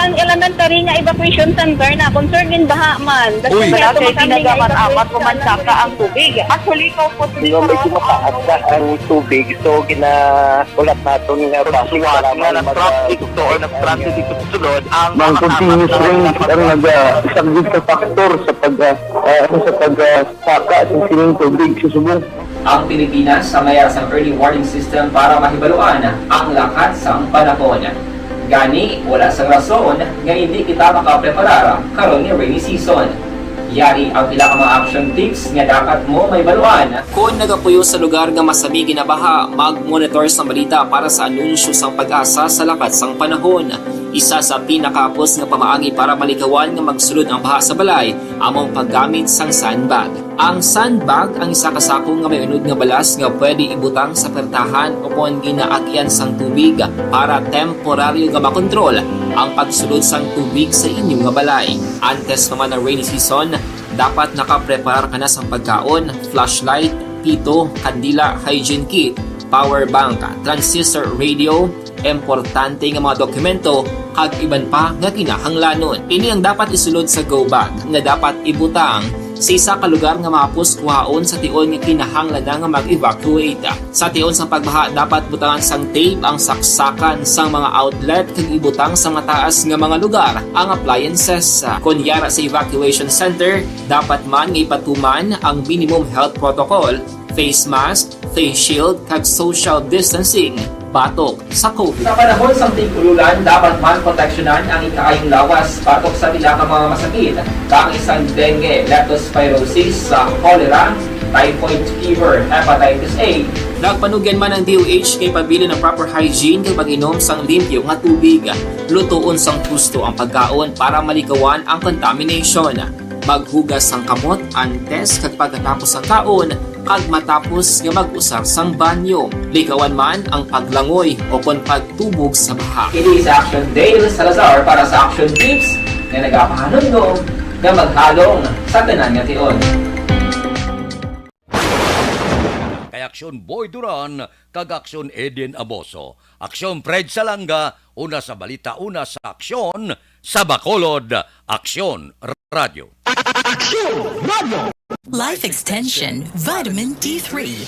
Ang elementary nga evacuation center na concern gin baha man. Uy. Wala kay tinaga man amat ko man saka ang tubig. Actually, ko po. Di ba may tumataas na ang tubig? So, ginahulat naton nga basi nga nag-traffic to or nag-transit dito sa sulod ang mga continuous rain ang nag-, ah, isang good factor sa pag, ah, ah, sa pag, ah, saka sa sining tubig sa subong. Ang Pilipinas sa mayar sang early warning system para mahibaluan ang lakat sang panahon. Gani, wala sang rason nga hindi kita makapreparar karon nga rainy season. Yari ang pila ka mga action tips nga dapat mo mahibaluan. Kon nagapuyo sa lugar nga masami ginabaha, mag-monitor sang balita para sa anunsyo sang PAGASA sa lakat sang panahon. Isa sa pinakahapos nga pamaagi para malikawan nga magsulod ang baha sa balay amo ang paggamit sang sandbag. Ang sandbag ang isa ka sako nga may unod nga balas nga pwede ibutang sa pertahan ukon ginaagian sang tubig para temporaryo nga makontrol ang pagsulod sang tubig sa inyo nga balay. Antes pa man ang rainy season, dapat nakapreparar ka na sang pagkaon, flashlight, pito, kandila, hygiene kit, power bank, transistor radio, importante nga mga dokumento, kag iban pa nga kinahanglanon. Ini ang dapat isulod sa go bag nga dapat ibutang sa isa ka lugar nga mahapos kuhaon sa tion nga kinahanglan na nga mag-evacuate. Sa tion sang pagbaha, dapat butangan sang tape ang saksakan sang mga outlet kag ibutang sa mataas nga mga lugar ang appliances. Kon yara sa evacuation center, dapat man nga ipatuman ang minimum health protocol, face mask, face shield, kag social distancing batok sa COVID. Sa panahon sang tig-ululan, dapat man proteksyonan ang ikaayong lawas batok sa pila ka mga masakit, kaangay sang dengue, leptospirosis, sa cholera, typhoid fever, hepatitis A. Nagpanugyan man ang D O H nga ipabilin ang proper hygiene kag pag-inom sang limpyo nga tubig. Lutoon sang husto ang pagkaon para malikawan ang contamination. Maghugas sang kamot antes kag pagkatapos sang kaon, kag matapos nga mag-usar sang banyo. Likawan man ang paglangoy ukon pagtubog sa baha. Ini si Action Dale Salazar para sa Action Tips nga nagapahanumdom nga maghalong sa tanan nga tion. Kay Aksyon Boy Duran kag Aksyon Eden Aboso, Aksyon Fred Salanga, una sa balita, una sa aksyon, sa Bacolod, Aksyon Radyo. Aksyon Radyo! Life Extension, Vitamin D three.